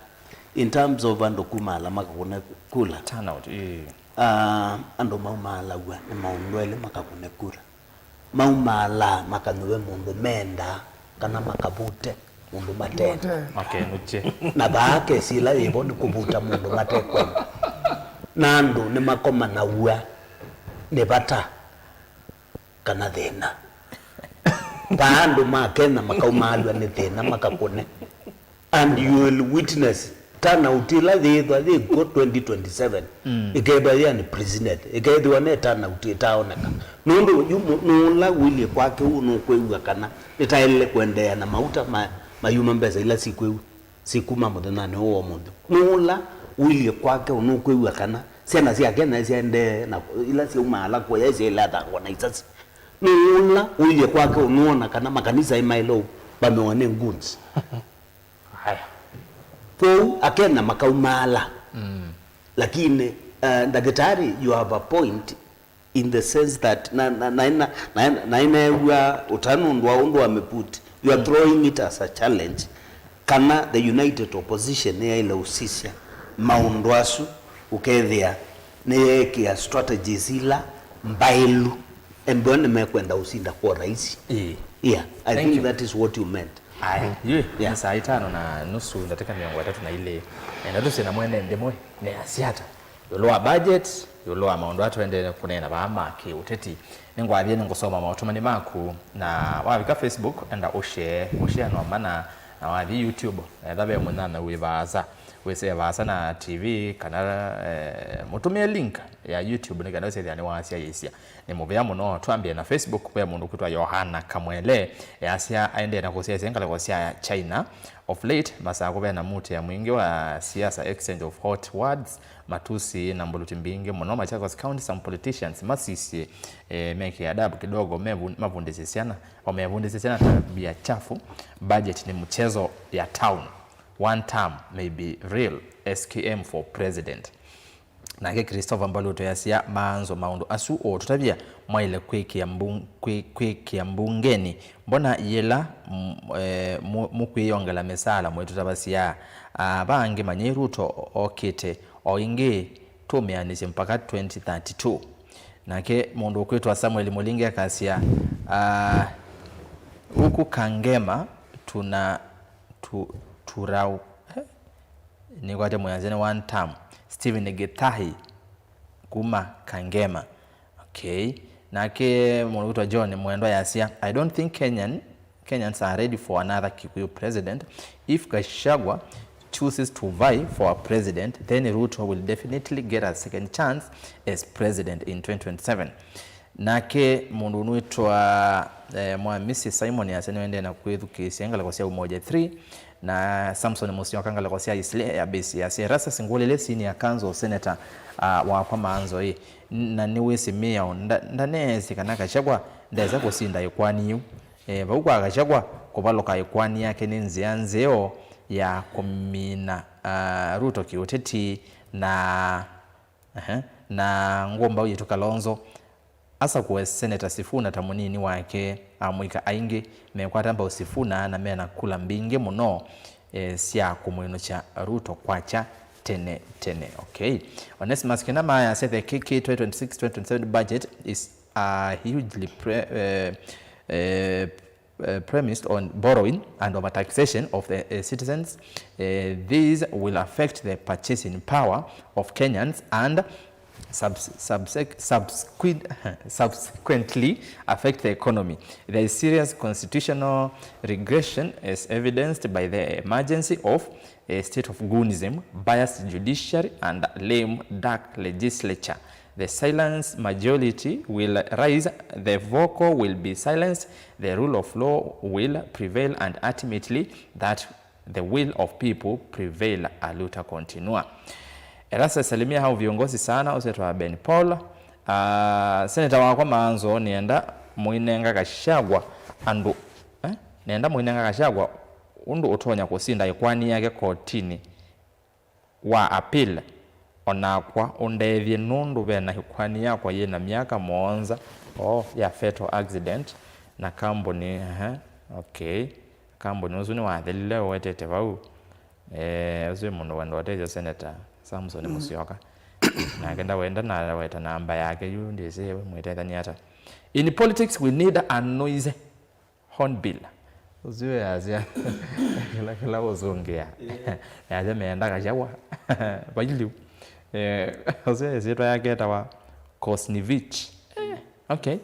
in terms of andũ kumaala makakũne kula. Turnout, ĩĩ. Uh, andũ maumaalaw'a nĩ maũndũ elĩ makakũne kula. Maumaalaa makanyuve mũndũ mendaa kana makavute mũndũ matenda. Makenũkye. Na vaa kesi ĩla yĩvo nĩ kũvuta mũndũ matekwenda. Na andũ nĩmakomanaw'a nĩ vata kana thĩna. Vaa andũ ma Kenya makaumaalw'a nĩ thĩna makakũne. And you will witness turnout ĩla yĩĩthwa yĩ kw'o twenty twenty-seven, mm, ĩkeethwa yĩ unprecedented, ĩkeethĩwa ne turnout ĩtaaoneka. Nũndũ yu mu-, nũũla ũilyĩ kwake ũu nũkwĩw'a kana nĩtaĩle kũendeea na mauta ma, mayuma mbesa ila sikwĩu, sikuma mũthenyanĩ ũũ wa ũmũnthĩ. Nũũla ũilyĩ kwake ũu nũkwĩw'a kana syana sya Kenya syaendee na ila syaumaala kũya syaĩle athangwa na isasi. Nũũla ũilyĩ kwake ũnũona kana makanisa ĩmaĩle ũvamiwa nĩ goons. Haya. Kwoou Akenya makaumaala. Mm. Lakini, uh, ndagĩtarĩ, you have a point in the sense that na, na, na, na, na, na, naĩneew'a ũtanu ũndũ wa ũndũ wa mĩputi. You are, mm, throwing it as a challenge. Kana the united opposition nĩyaĩle ũsisya maũndũ asu ũkethĩa nĩyeekĩa strategies ila mbaĩlu. Embeo nĩmekwenda ũsinda kwa ũraisi. Ĩĩ. Yeah, I Thank think you. That is what you meant. Aya, yu Yeah. nĩ saa itano na nusu ndatĩka mĩongo ĩtatũ na ilĩ. Nenda tũsĩ na mwene nthĩ mwe nĩ asiata ĩũlũ wa budget, ĩũlũ wa maũndũ atũendee kũneena vaa ma kĩũteti. Nĩngwathie nĩngũsoma maũtũmani maku, na wavika Facebook, enda ũshare, ũshare no mana, na wathi YouTube, etha ve mũnyanya wĩ vaasa, wĩsee vaasa na T V, kana eh, mũtũmĩe link ya YouTube nĩ kana ũsethĩa nĩ wasyaĩĩsya. Nĩ mũvea mũno. Twambie na Facebook, ve mũndũ kwĩtwa Yohana Kamwele easya aendee na kũsyaĩĩsya ngalĩko sya China. Of late, Masakũ ve na mutĩa mwingĩ wa siasa, exchange of hot words, matusi na mbuluti mbingĩ mũno Machakos County. Some politicians masisye eh, meke adabu kidogo, mevu- mavundisye syana, wamevundisye syana tabia chafu. Budget ni mchezo ya town. One term may be real. S K M for president. Nake Christopher Mbaluto easya maanzo maũndũ asu ũũtũtavya mwaĩle kwĩkĩa mbung- kwĩ- kwĩkĩa mbungenĩ. Mbona yĩla m- eh, mu- mũkwĩyongela mĩsaala mwĩtũtavasya? Ah, va angĩ manyai Ruto okĩte o ĩngĩ, tũmĩanĩsye mpaka twenty thirty-two. Nake mũndũ ũkwĩtwa Samuel Mũlingi akasya, ah, huku Kangema tuna tu- turau eh? Nĩkwate mũyanzya nĩ one term. Stephen Gitahi kuma Kangema. Okay. Nake mũndũ wĩtwa John Mwendwa yasya, I don't think Kenyan, Kenyans are ready for another Kikuyu president. If Gachagua chooses to vie for a president, then Ruto will definitely get a second chance as president in twenty twenty-seven. Nake mũndũ ũnwĩtwa eh, Mwamisi Simon yasya nĩwendee na kwĩthukĩĩsya ngalĩko sya Umoja three, na Samson Musyoka ngalĩko sya Eastleigh ya base yasya, Erastus Ngũlĩlĩ, senior council senator uh, wakwa maanzo ĩ, na nĩwĩsĩ mĩao, nda- ndaneesĩ kana Gachagua ndesa kũsinda ĩkoani yĩu. Eh, vau kwa Gachagua, kũvalũka ĩkoani yake nĩ nzĩa nzeo ya kũmina uh, Ruto kĩũteti na Ehe. Na ngũmbaũ yitũ Kalonzo asakũe Senator Sifuna ta mũnini wake, amũika aingĩ mekwata mbau Sifuna na mena kula mbingĩ mũno eh, sya kũmwĩnũkya Ruto kwakya tene tene. Okay. Onesimus Kinama ayasya the K K twenty twenty-six twenty twenty-seven budget is a hugely pre, eh, eh, uh, premised on borrowing and overtaxation of the uh, citizens. Uh, these will affect the purchasing power of Kenyans and subs- subsec- subsequent- subsequently affect the economy. There is serious constitutional regression as evidenced by the emergence of a state of goonism, biased judiciary, and lame duck legislature. The silence majority will rise, the vocal will be silenced, the rule of law will prevail, and ultimately that the will of people prevail, Aluta continua. Erastus, salimia hao viongozi sana, ũsĩ etwa Ben Paul. Uh, seneta wakwa maanzo nĩenda mũinenga Gachagua andũ eh? Nĩenda mũinenga Gachagua ũndũ ũtonya kũsinda ĩkwani yake kotinĩ wa appeal, o nakwa ũndethye nũndũ ve na ĩkwani yakwa yĩ na myaka mũonza o ya fatal accident na kambuni. Ehe, okay. Kambuni ũsu nĩwathelile ũwetete vau. Eh, ũsu wĩ mũndũ wenda ũtethyo, Senator Samson Musyoka. Nake ndawenda na weta namba yake yu, ndĩsĩ we mwĩtethania ata. In politics we need a noise Hornbill. Ũsu yasya kĩla kĩla ũsũngĩa. Yasya meenda Gachagua. Vailu. Eh, ũsu ĩsyĩtwa yake etawa Kosnivich. Eh, okay.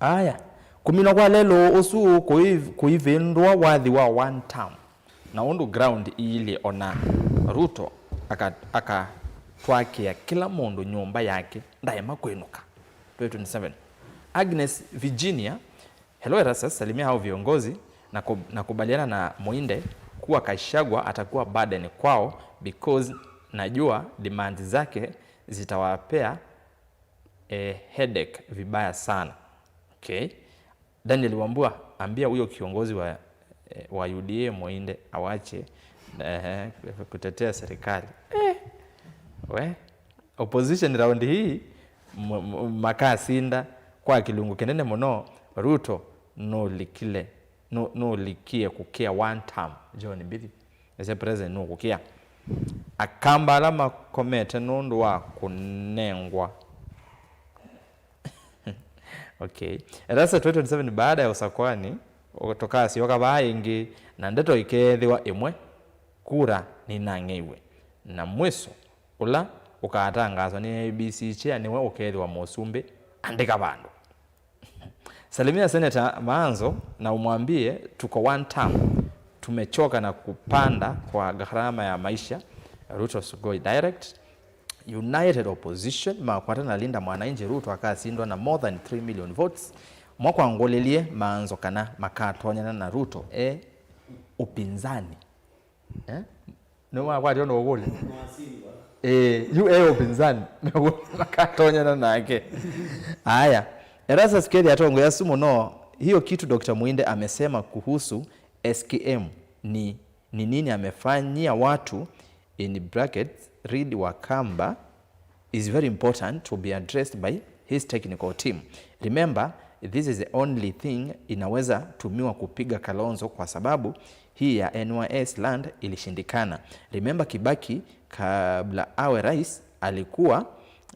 Aya. Kũminwa kwa lelũ ũsu kũi- kũivĩndũa wathi wa one term. Na ũndũ ground iilye ona Ruto aka- akatwakĩa kĩla mũndũ nyũmba yake ndaema kwĩnũka. twenty twenty-seven. Agnes Virginia, hello Erastus, salimia hao viongozi na, ku, na kubaliana na Muinde kuwa Gachagua atakuwa burden kwao because najua demands zake zitawapea eh, headache vibaya sana. Okay. Daniel Wambua, ambia huyo kiongozi wa, eh, wa U D A Muinde awache eh, kutetea serikali. Eh, we, opposition round hii m- m- makasinda kwa kilungu kinene muno. Ruto nulikile nu- nulikie kukia one term. John Mbithe. Ese president nũkũkĩa. Akamba ala makomete nũndũ wa kũnengwa Okay. Erasa twenty twenty-seven, baada ya ũsakwani, tũkasyoka vaa ĩngĩ, na ndeto ikeethĩwa ĩmwe, kura nĩnang'eiwe. Na mwĩso, ũla ũkatangaswa nĩ A B C chair nĩwe ũkeethĩwa mũsumbĩ, andĩka vandũ. Salimia Senator Maanzo na umwambie tuko one term. Tumechoka na kupanda kwa gharama ya maisha. Ruto Sugoi direct. United Opposition makwatana na Linda Mwananchi, Ruto akasindwa na more than three million votes. Mwakwangũlĩlye Maanzo kana makatonyana na Ruto e upinzani. Eh? Nĩwakwatio nũkũlya? Eh, yu e upinzani. Makatonyana nake. Aya. Erastus Kethi atongoya asu mũno, hiyo kitu Doctor Muinde amesema kuhusu S K M ni, ni nini amefanyia watu, in brackets, Reed Wakamba, is very important to be addressed by his technical team. Remember, this is the only thing inaweza tumiwa kupiga Kalonzo kwa sababu hii ya N Y S land ilishindikana. Remember Kibaki kabla awe rais alikuwa,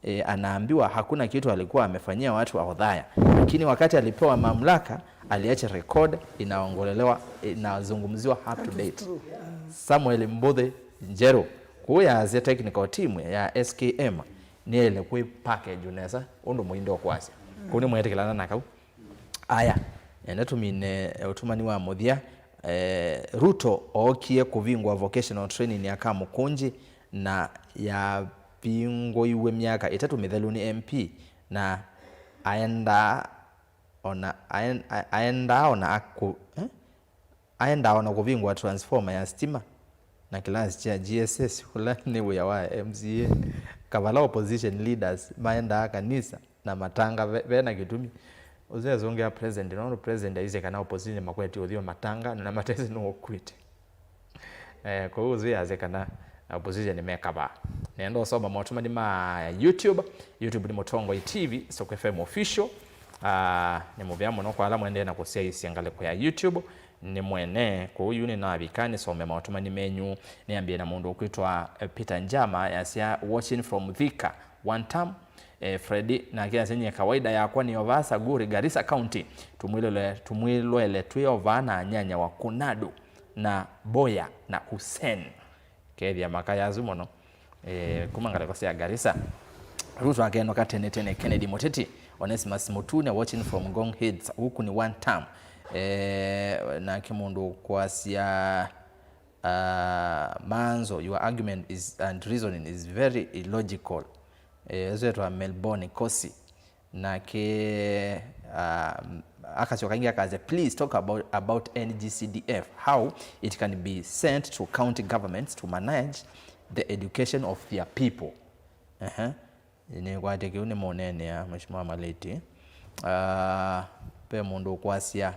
e, anaambiwa hakuna kitu alikuwa amefanyia watu wa Othaya. Lakini wakati alipewa mamlaka, aliacha record inaongolelewa, inazungumziwa up to date. Samuel Mbuthi Njeru, kũu yaasya technical team ya S K M nĩyaĩle kwĩ package nesa ũndũ Muinde ũkwasya. Kũu nĩmwetĩkĩlana na kau. Aya, nenda tũmine, eh, ũtumani wa mũthya. Eh, Ruto ookie kũvingũa vocational training ya Kamũkũnji na yavingũiwe myaka ĩtatũ mĩthelu nĩ M P, na aendaa ona, aen-, a-, aendaa ona akũ-, eh? Aendaa ona kũvingũa transformer ya stima na kĩlasi kya G S S, ũla nĩ wĩa wa M C A. Kavala opposition leaders maendaa kanisa na matanga ve, ve na kĩtumi. Ũsu esũngĩa president, nũndũ president aisye kana opposition makwetye ũthyũ matanga na matesĩ nũũ ũkw'ĩte. Eh, kwoou ũsu yasye kana opposition nĩmekavaa. Nenda ũsoma maũtumani ma YouTube. YouTube nĩ Mũtongoi T V, Soko F M Official. Ah, nĩ mũvea mũno kwa ala mwendee na kũsyaĩĩsya ngalĩko ya YouTube. Nĩ mwene, kwoou yu nĩnavika nĩsome maũtumani menyu. Nĩambie na mũndũ ũkwĩtwa, eh, Peter Njama, yasya, "Watching from Thika, one term." Eh, Freddy, nake yasya, "Nyie kawaida yakwa nĩ ovaa Saguri, Garissa County. Tumwĩlole, tumwĩloele twĩ ovaa na nyanya wa Kunadu na Boya na Hussein." Kethia makaya asu mũno. Eh, kuma ngalĩko sya Garissa. Ruto akenũka tene tene. Kennedy Mũteti, Onesimus Mũtune, watching from Ngong Hills. Huku ni one term. Eh, nake mũndũ kwasya, ah, Maanzo, your argument is, and reasoning is very illogical. Eh, ũsu etwa Melbourne Kosi. Nake, ah, akasyoka ĩngĩ akasya, "Please talk about, about N G C D F, how it can be sent to county governments to manage the education of their people." Ehe. Nĩkwatya kĩu nĩmũneenea, Mheshimiwa Maleti. Ah, ve mũndũ ũkwasya,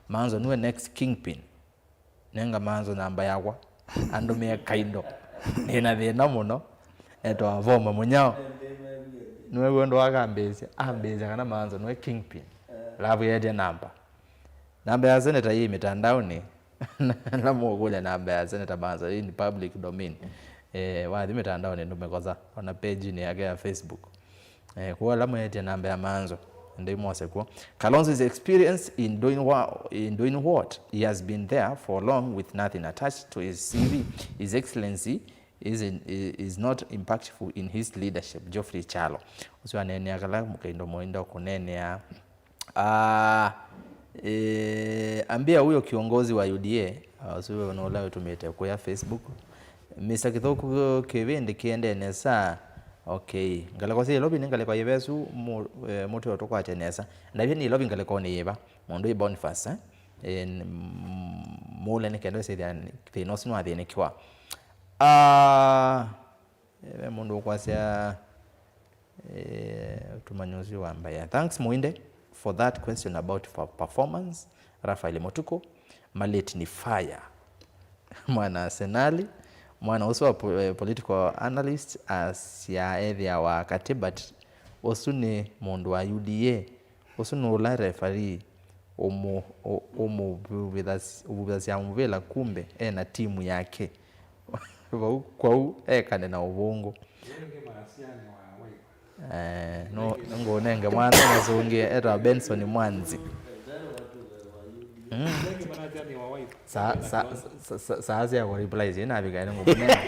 Maanzo nĩwe next kingpin. Nenga Maanzo namba yakwa. Andũmĩe kaindo. Nĩ na thĩna mũno. Etwa Voma Mũnyao. Nĩwe wendo akambĩĩsya. Ambĩĩsya kana Maanzo nĩwe kingpin. Alafu yetye namba. Namba ya seneta yĩ mĩtandaonĩ. Na mũkũlya namba ya seneta Maanzo, yĩ in public domain. Eh, wathi mĩtandaonĩ ndũmĩkosa. Ona page-inĩ yake ya Facebook. Eh, kwa ala mwetie namba ya Maanzo, ndei mwose kuo. Kalonzo is experienced in doing wha-, in doing what? He has been there for long with nothing attached to his C V. His Excellency is in, is not impactful in his leadership. Geoffrey Chalo. Ũsu aneenea kala kaindo Muinde ũkũneenea. Ah, eh, ambia huyo kiongozi wa U D A, ah, ũsu nĩ ũla ũtũmĩte kũya Facebook. Mister Kĩthũku kĩvĩndĩ kĩendee nesa. Okay. Ngalĩko sya Nairobi nĩ ngalĩko yĩva ĩsu mu-, eh, mũtwe ũtũkwatya nesa? Ndavye nĩ Nairobi ngalĩkonĩ yĩva? Mũndũ ĩ Boniface, eh? Eh, n-, m-, mũle nĩ kenda ĩsĩthya thĩna ũsu nĩwathĩnĩkiwa. Ah, eh, ve mũndũ ũkwasya, eh, ũtumani ũsu wa mbaya. Thanks, Muinde, for that question about per-, performance. Rafael Mutuku, Maleti ni fire. Mwana Arsenali, mwana ũsu wa po-, eh, political analyst, asya ethĩawa katĩ, but ũsu nĩ mũndũ wa U D A. Ũsu nĩ ũla referee ũmũ-, ũ-, ũmũvuvĩthas-, ũvuvĩthasya mũvĩla kumbe e na timu yake. Vau, kwau ekane na ũvũngũ. Ĩngĩ Marasiani wa Waiva. Eh, no, ngũnenge mwana mũsũngĩ etwa Benson Mwanzi. Mm. Sa, sa, sa, sa, saa sya kũ reply zinavika ene ngũmũnenge.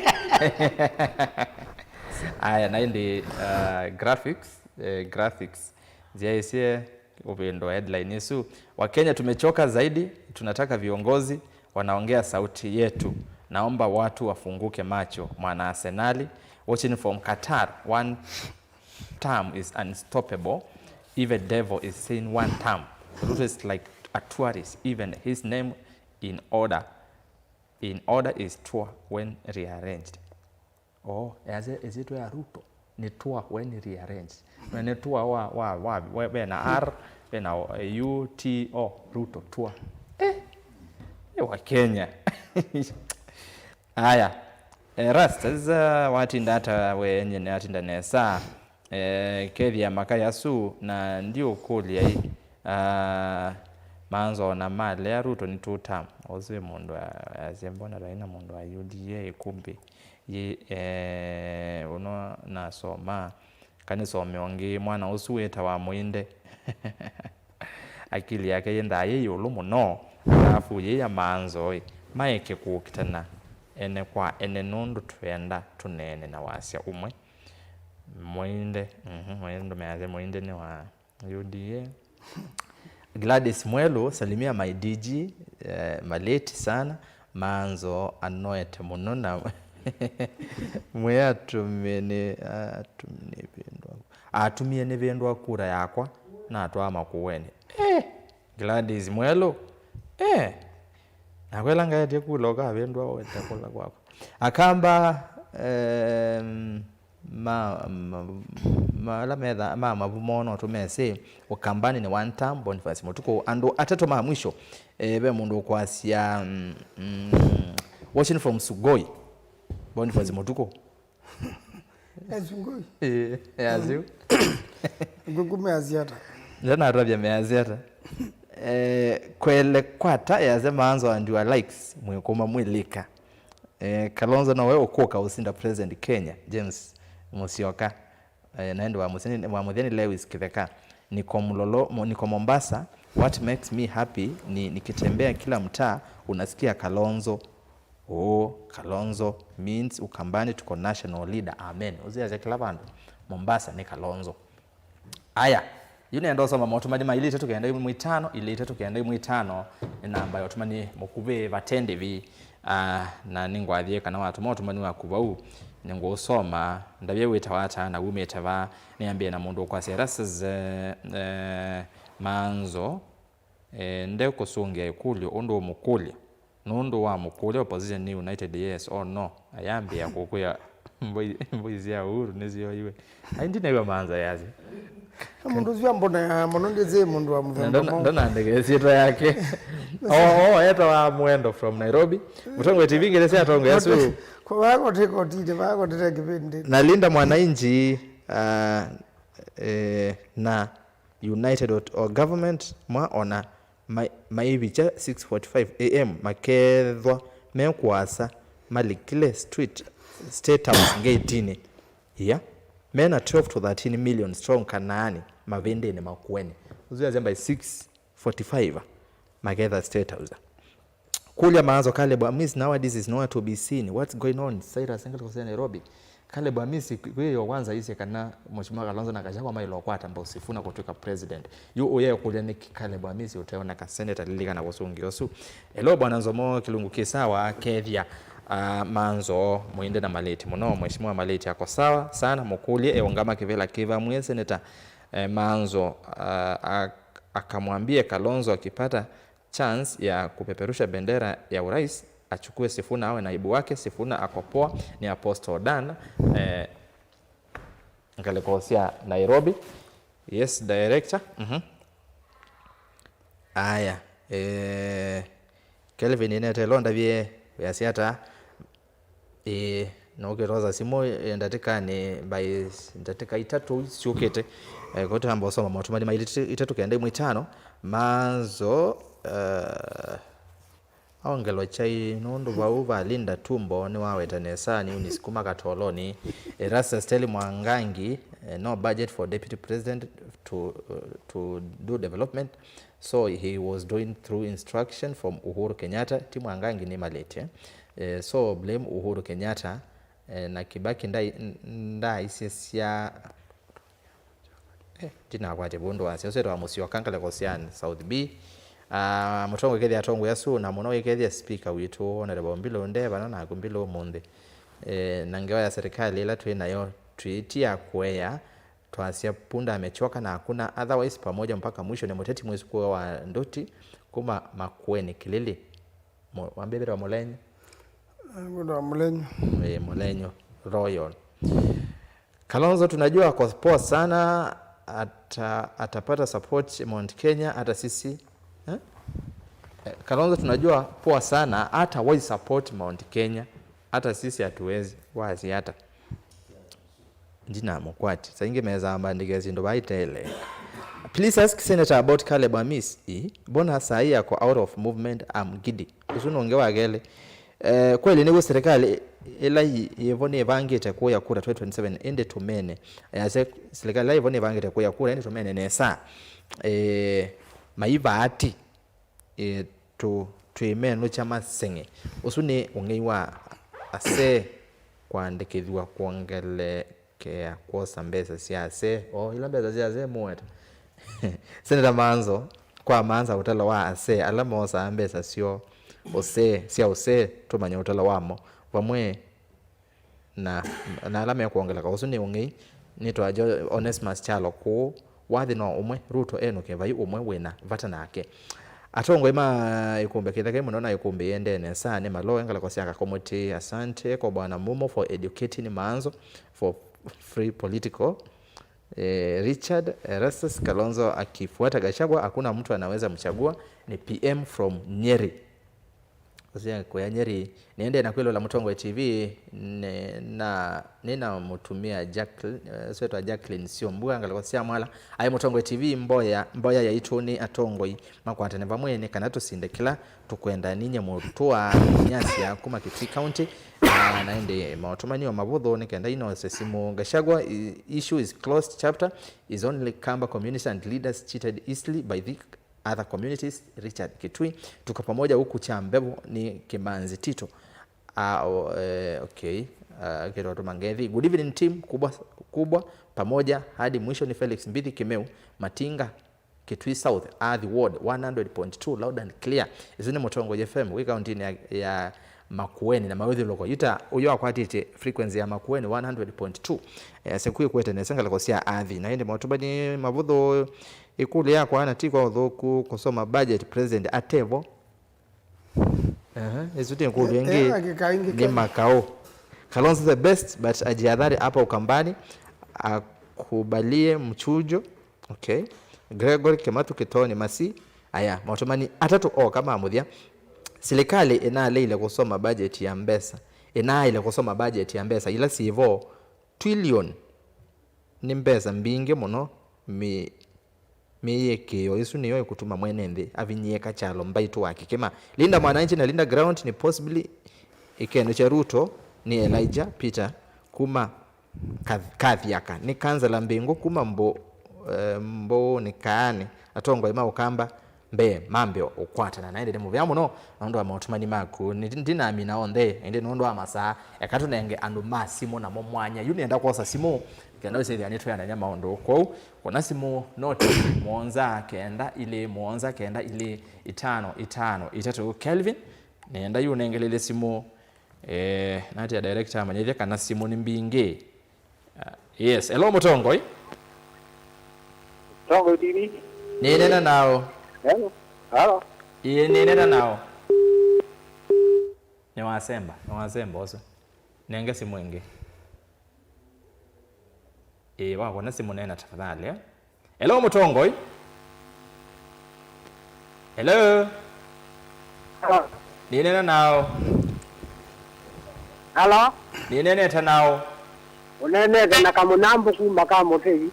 Aya, na indi, uh, graphics, eh, graphics. Ziaisye upendo wa headline isu. Wakenya tumechoka zaidi, tunataka viongozi wanaongea sauti yetu. Naomba watu wafunguke macho. Mwana Arsenali, watching from Qatar. One term is unstoppable. Even devil is saying one term. Ruto is like a tourist. Even his name in order, in order is tour when rearranged. Oh, yase ĩsyĩtwa ya Ruto nĩ tour when rearranged. Na nĩ tour wa, wa, wa, we, wena R, wena O, U, T, O, Ruto, tour. Eh, eh, wa Kenya. Aya, eh, Rastas, uh, watinda ata we nyene atinda nesa? Eh, kethia makaya su na ndiũkũlya i, ah, manzo na malea Ruto nĩ two term. Ũsu wĩ mũndũ a-, asya mbona taina mũndũ wa U D A kumbi. Yĩ, eh, ũno nasoma, kanisome ũngĩ, mwana ũsu wĩtawa Mũinde. Akili yake yĩndaa yĩ ĩũlũ mũno, alafu yĩ ya manzo ĩ, maeke kũkitana ene kwa ene nũndũ twenda tũneene na wasya ũmwe. Mũinde, mhm, Mũinde ndũmeasya Mũinde nĩ wa U D A. Gladys Mwelu, salimia my D G, eh, maleti sana. Manzo anoete mũno na mwĩatumie nĩ, atumie nĩ vĩndwa, atumie nĩ vĩndwa kura yakwa, natwaa Makueni. Eh, Gladys Mwelu. Eh, nakwela ngaetie kula ũkavĩndwa wete kula kwakwa. Akamba, em, ma, ma, ma, ala metha, ma mavumo no tũmesĩ, Ũkambani nĩ one term, Boniface Mũtukũ. Andũ atatũ ma mwisho, eh, ve mũndũ ũkwasya, mm, mm, watching from Sugoi, Boniface Mũtukũ. Esungoi. Eh, eh, aziu. Ngũkũ measya ata? Ndanatavya measya ata. Eh, kwele kwata yase manzo and your likes, mwĩkũma mwĩlika. Eh, Kalonzo nowe ũkũka ũsinda President Kenya, James Musyoka. Eh, na ĩndĩ wa mũthya nĩ, wa mũthya nĩ Lewis Kĩtheka. Niko Mlolo, mo-, niko Mombasa. What makes me happy ni nikitembea kila mtaa unasikia Kalonzo. Oh, Kalonzo means Ukambani tuko national leader. Amen. Ũsiasya kila vandũ. Mombasa nĩ Kalonzo. Aya, yu nenda ũsoma maũtũmani ma ilĩ itatũ kenda imwe itano, ilĩ itatũ kenda imwe itano, nĩ namba ya ũtũmani mũkuvĩ vate ndĩvi. Ah, na nĩngwathie kana watũma ũtũmani waku vau, nĩngũũsoma. Ndavye wĩtawa ata na wumĩte va? Nĩambĩe na mũndũ ũkwasya Erastus, eh, eh, Manzo, eh, ndekũsũngĩa ĩkũlyo ũndũ ũmũkũlya. Nũndũ wamũkũlya opposition nĩ united, yes or no, ayambĩĩa kũkwĩa mboi, mboi sya Uhuru nĩsyoiwe. Ai, ndinew'a Manzo yasya. Na mũndũ ũsu ambonaa mũno, ndĩsĩ mũndũ wa mũthemba mwaũ. Ndanandekea syĩtwa yake. O, o, etawa Mwendo from Nairobi. Mũtongoi T V ngĩlĩ sya atongoi asu. Kwa vaya kote kotinĩ, vaya kotete kĩvĩndĩ. Na Linda Mwananchi, ah, eh, na United dot org government, mwa ona mai-, maivikya six forty-five A M makethwa me kũasa malikile street, State House ngetinĩ. Ia, mena twelve to thirteen million strong kanaani mavĩndĩnĩ Makueni. Ũsu yasya by six forty-five maketha State House. Kũlya Maanzo Caleb Amisi, nowadays is nowhere to be seen. What's going on? Cyrus Engel kũsea Nairobi. Caleb Amisi, kwĩ yo kwanza isye kana Mheshimiwa Kalonzo na Gachagua maĩle ũkwata mbau Sifuna kũtw'ĩka president. Yu ũyekũlya nĩkĩ Caleb Amisi ũteoneka senator, lilikana kũsũngĩa ũsu. Hello, Bwana Nzomo, kĩlungu kĩ sawa, kethya, ah, Manzo, Mũinde na Maleti mũno. Mheshimiwa Maleti ako sawa sana, mũkũlye eũngama kĩvĩla kĩva mwĩe senator, eh, Manzo, ah, ak-, akamwambie Kalonzo akipata chance ya kupeperusha bendera ya urais, achukue Sifuna awe naibu wake. Sifuna ako poa, ni Apostle Dan, eh, ngalĩko sya Nairobi. Yes, director. Mhm. Aya, eh, Kelvin Inetelo ndavye, weasya ata? Ĩĩ, nũkĩtosa simũ, eh, ndatĩkanĩ, by ndatĩka itatũ syũkĩte. Eh, kũtamba ũsoma maũtũmani ma ilĩ itatũ kenda imwe itano. Manzo, eh, aongelwa kyai nũndũ vau va Linda Tumbo nĩwaweta nesa, ni Eunice kuma Katoloni. Erastus Steli Mwangangi, eh, no budget for deputy president to, uh, to do development. So he was doing through instruction from Uhuru Kenyatta, ti Mwangangi nĩmalĩtye. Eh, so blame Uhuru Kenyatta, eh, na Kibaki ndai-, ndaaisye sya Eh, ndinakwatya vũndũ wasya ũsu wĩtawa Mũsyoka ngalĩko sya South B. Ah, mũtongoi kethĩa atongoi asu, na mũno wĩkethĩa speaker witũ Honorable Mbilu nde vana naku Mbilu ũmũnthĩ. Eh, na ngewa ya serikali ĩla twĩ nayo twĩtia kũea, twasya punda amechoka na hakuna otherwise, pamoja mpaka mwisho. Nĩ mũteti mwĩsukũo wa Nduti kuma Makueni Kilili. Mo-, wambĩthĩrwa Mũlenyo? Ngwĩtawa Mũlenyo. Eh, Mũlenyo Royal. Kalonzo tunajua ako poa sana, ata-, atapata support Mount Kenya, hata sisi. Eh? Eh, Kalonzo tunajua poa sana, hata why support Mount Kenya, hata sisi hatuwezi, wazi hata. Ndinamũkwati. Saa ingĩ mesaa mbandĩke syĩndũ vaitele. Please ask Senator about Caleb Amis. Ĩ, mbona saa hii ako out of movement? I'm giddy. Ũsu nũngĩ wa kelĩ. Eh, kweli nĩw'o serikali ĩla yĩ-, yĩvo nĩvangĩte kũya kura twenty twenty-seven, ĩndĩ tũmene. Eh, ase-, serikali ĩla yĩvo nĩvangĩte kũya kura, ĩndĩ tũmene nesa. Eh, maivaati. Ĩ, tũ-, twĩmenũkya maseng'e. Ũsu nĩ ũng'ei wa ase kũandĩkĩthw'a kwongelekea kwosa mbesa sya ase. O ila mbesa sya ase mũete. Seneta Manzo, kwa manza ũtalo wa ase ala moosaa mbesa syoo ũsee, sya ũsee, tũmanye ũtalo wamo. Vamwe na, na ala mekwongeleka. Ũsu nĩ ũng'ei, nĩtwaja Onesmus Kyalo kũũ. Wathi no ũmwe, Ruto enũke, vai ũmwe wĩna vata nake. Atongoi ma ĩkũmbĩ kĩtheke mũno na ĩkũmbĩ ĩendee nesa nĩ maloe ngalĩko sya Kakomotĩ. Asante kwa Bwana Mumo for educating Manzo for free political. Eh, Richard Erastus Kalonzo akifuata Gachagua, hakuna mtu anaweza mchagua, ni P M from Nyeri. Ũsya kũya Nyeri, nĩendee na kwĩloela Mũtongoi T V, nĩ-, na, nĩnamũtumĩa Jacqueline, eh, swetwa Jacqueline Syombua, ngalĩko sya Mwala. Aĩ Mũtongoi T V, mboya, mboya yaitũ nĩ atongoi makwatane vamwe nĩ kana tũsinde kĩla tũkwenda. Ninye Mũtũa Nyasya kuma Kitui County, na, na ĩndĩ maũtũmanio mavũthũ nĩ kenda inose simũ. Gachagua, i-, issue is closed chapter, is only Kamba community and leaders cheated easily by the other communities, Richard Kitui, tuko pamoja huku cha mbevo ni Kimanzi Tito. Ah, o-, eh, okay. Ah, Kĩroto Mangethi. Good evening team kubwa, kubwa pamoja hadi mwisho. Ni Felix Mbithi Kimeu, Matinga, Kitui South, Athi Ward, one hundred point two, loud and clear. Isu ni Mũtongoi F M, wĩ kaunti-inĩ ya, ya Makueni na mawĩthyũlũko. Yuta ũyũ akwatĩtye frequency ya Makueni one hundred point two. Eh, seku ĩkwete nesa ngalĩko sya Athi. Na ĩndĩ maũtũmani mavũthũ, ĩkũlyo yakwa na ti kwa ũthũku kũsoma budget president atevo. Aha, ĩsu ti ĩkũlyo ĩngĩ, eh, akĩka ĩngĩ nĩ Kenya. Makaũ. Kalonzo the best, but ajihadhari hapa Ukambani, akubalie mchujo. Okay. Gregory Kimatu Kitoni Masi. Aya, maũtũmani atatũ oka ma mũthya. Silikalĩ ĩnaleile kũsoma budget ya mbesa. Ĩnaaĩle kũsoma budget ya mbesa ila syĩvo, trillion nĩ mbesa mbingĩ mũno. Mĩ-, mĩĩkĩĩo ĩsu nĩyo ĩkũtuma mwene nthĩ avinyĩĩka kyalo mbaitũ wa kĩkĩma. Linda Mwananchi na Linda Ground ni possibly ĩkeno kya Ruto ni Elijah Peter kuma Kath-, Kathiaka. Ni Kansala Mbingu kuma Mbu-, eh, Mbuuni Kaani. Atongoi ma Ũkamba mbee mambe ũkwatana. Na ĩndĩ nĩ mũvea mũno nũndũ wa maũtũmani maku. Nĩ-, ndinamina onthe, ĩndĩ nũndũ wa masaa, eka tũnenge andũ ma simũ namo mwanya. Yu nĩenda kwosa simũ, kenda wĩsĩthĩa nĩtwĩanany'a maũndũ. Kwoou, kũna simũ noti mũonza kenda ilĩ mũonza kenda ilĩ itano itano itatũ. Kelvin, nĩenda yu ũnengelele simũ. Eh, natia director amanyĩthye kana simũ nĩ mbingĩ. Ah, yes, hello Mũtongoi. Tongoi T V. Nĩnena nao. Hello. Hello. Ĩĩ, nĩnena nao. Nĩwasemba, nĩwasemba ũsu. Nenge simũ ĩngĩ. Ĩĩ, wakona simũ nena tafadhali, eh? Hello, Mũtongoi. Hello. Hello. Nĩnena nao. Hello. Nĩnenete nao. Ũnenete na Kamũnambũ kuma Kamũtei.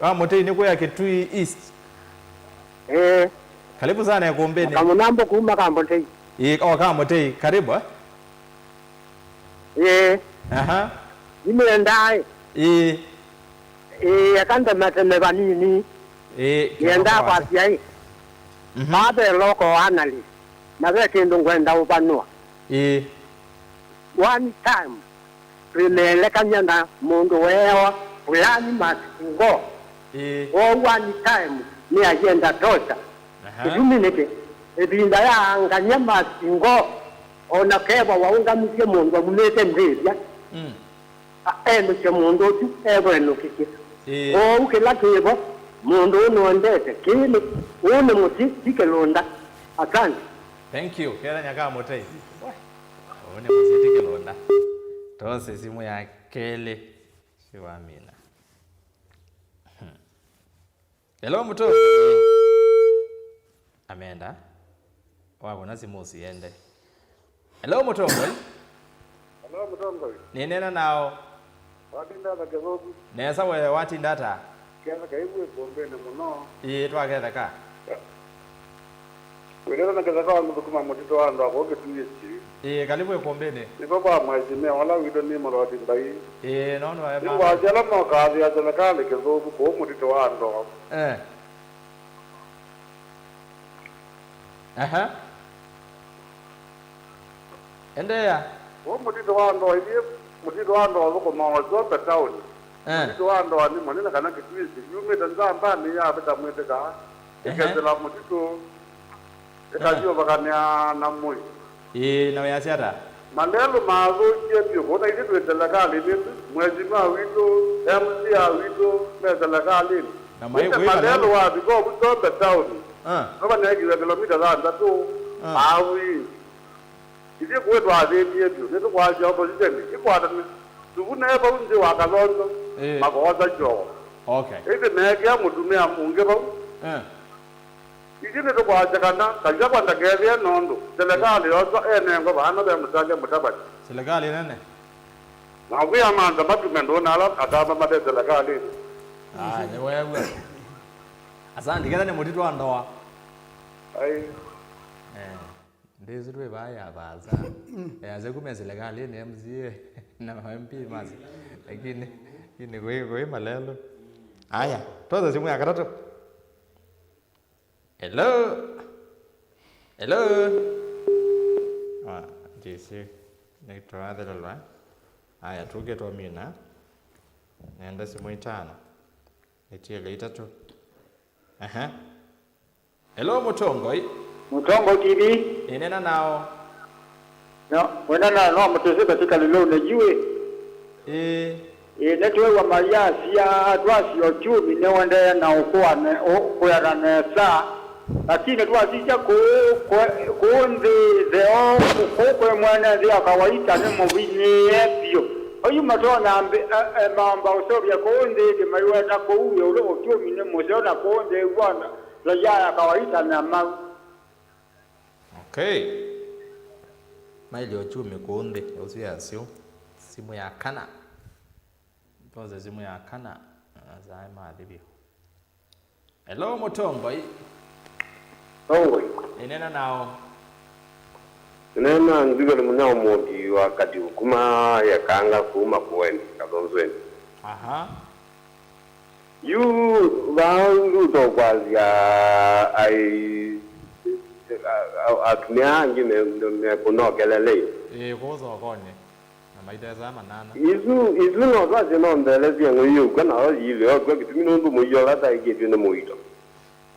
Kamũtei nĩ kũya Kitui East. Ĩĩ. Karibu sana ĩkũmbĩnĩ. Na Kamũnambũ kuma Kamũtei. Ĩĩ, o Kamũtei. Karibu, eh? Ĩĩ. Aha. Nĩnendaa, ĩ. Ĩĩ. Ĩĩ, eka ndemeteme vanini. Ĩĩ, nĩendaa kwasya ĩ. Mhm. Vaa ve local analyst, na ve kĩndũ ngwenda ũvanũa. Ĩĩ. One time, twĩmeelekany'a na mũndũ weewa Fulani Masingo. Ĩĩ. Woo one time, nĩ agenda tocha. Aha. Kĩtumi nĩkĩ? Ĩvinda ya angany'a Masingo, o na keva waũngamisye mũndũ amumĩte ndĩthya. Mm. A-, enũkye mũndũ ũsu ekwenũkĩsye. Ĩĩ. Kwoou kĩla kĩvo, mũndũ ũũ nũendete kĩĩ nĩ, ũũ nĩ mũtĩ, ti kĩlũnda. Asante. Thank you. Kethanya ka mũtei. Ũũ nĩ mũtĩ, ti kĩlũnda. Tose simũ ya kelĩ. Siwamina. Hmm. Hello, Mũtongoi. Amenda. Wakũna simũ ũsiende. Hello, Mũtongoi. Hello, Mũtongoi. Nĩneena nao. Watinda ata Kĩthũku? Nesa we, watinda ata? Ketheka ĩvu ĩkũmbĩnĩ mũno. Ĩĩ, twaketheka. Wĩlĩte na kĩtheka wa ngũthũkũma mũtitũ wa andũ akũũ kĩtuĩ siri. Ĩĩ, kalĩvu ĩkũmbĩnĩ. Nĩko kwa mheshimiwa ũla witũ nĩ Mũloti Mbai. Ĩĩ, nũndũ wa nĩngwasya ala mokaathĩa selekalĩ kĩthũku kũũ mũtitũ wa andũ akũũ. Eh. Aha. Endeea. Kũũ mũtitũ wa andũ ithyĩ, mũtitũ wa andũ ũthũkũmawa Zombe town. Eh. Mũtitũ wa andũ nĩ mũnene kana kĩtuĩsĩ. Yumĩte Nzambanĩ yavĩta mwĩtĩka. Ehe. Ĩkethela mũtitũ, ĩkasyũvakanĩa na mũi. Ĩĩ, na wĩasya ata? Malelũ mathũkie vyũ, kũna ithyĩ twĩ selekalĩnĩ ĩsu, mheshimiwa witũ, M C A witũ, me selekalĩnĩ. Na maĩ ĩndĩ kwĩ malelũ malelũ wavika ũvu Zombe town. Ah. Nova neekiwe kilomita thanthatũ, ah, awi. Ithyĩ kũĩ twathĩnie vyũ, nĩtũkwasya opposition ĩkwatane. Suvu naĩ vau nthĩ wa Kalonzo, ĩĩ, makoosa kyoo. Okay. Ĩndĩ meekĩa mũtumĩa ũngĩ vau. Eh. Ithyĩ nĩtũkwasya kana Kayakwa ndakethĩe nũndũ selekalĩ yoswa enengwa vaana ve Musalia Mudavadi. Selekalĩ nene. Na kwĩ amantha matume ndũna ala atamba mate selekalĩnĩ. Ah, nĩweew'a. Asante, ketha nĩ mũtitũ wa ndoa. Ai. Eh. Ndĩsĩ twĩ vaa ya vaasa. Ease kuma silikalĩnĩ, M C A na ma M P masi. Lakini, lakini kwĩ, kwĩ malelũ. Aya, twosa simũ ya katatũ. Hello? Hello? Ah, ndĩsĩ nĩtwathelelwa. Aya, tũke twamina. Nenda simũ itano. Ĩtiele itatũ. Aha. Hello, Mũtongoi. Mũtongoi T V. Nĩneena nao. No, wĩneena no mũtĩsĩ katika lilone jue. Ĩĩ. Ĩĩ, nĩtweew'a mayasya twasya uchumi nĩũendee na ũkũane-, ũkwĩana nesa. Lakini twasisya kũũ, kwe-, kũũ nthĩ ĩtheo, kũũ kwĩ mwene nthĩ ya kawaita nĩ mũvinyĩĩe vyũ. Oyu matonya mbi-, e, e, mamba ũseũvya kũũ nthĩ ĩngĩ maiweta kũu ĩũlũ uchumi nĩ mũseo na kũũ nthĩ ĩw'ona. Raia ya kawaita na mau. Okay. Mailye uchumi kũũ nthĩ, ũsu yasyo. Simũ ya kana. Tose simũ ya kana. Asae mathi vyũ. Hello, Mũtongoi. Tongoi. Nĩneena nao. Nena Steven Munyao Mũthi wa Kativu kuma Yekanga kuma Kueni, Kathonzweni. Aha. Yu vaa nduto kwasya ai, a-, a-, atumĩa angĩ me, me, mekũnokelelei. Ĩĩ, kũũ thokonĩ, na maitesa manana. Isu, isu no twasye no nthele syeng'o iũka nayo yilĩokwa kĩtumi nũndũ mũio ũla taĩkĩtw'e nĩ mũito.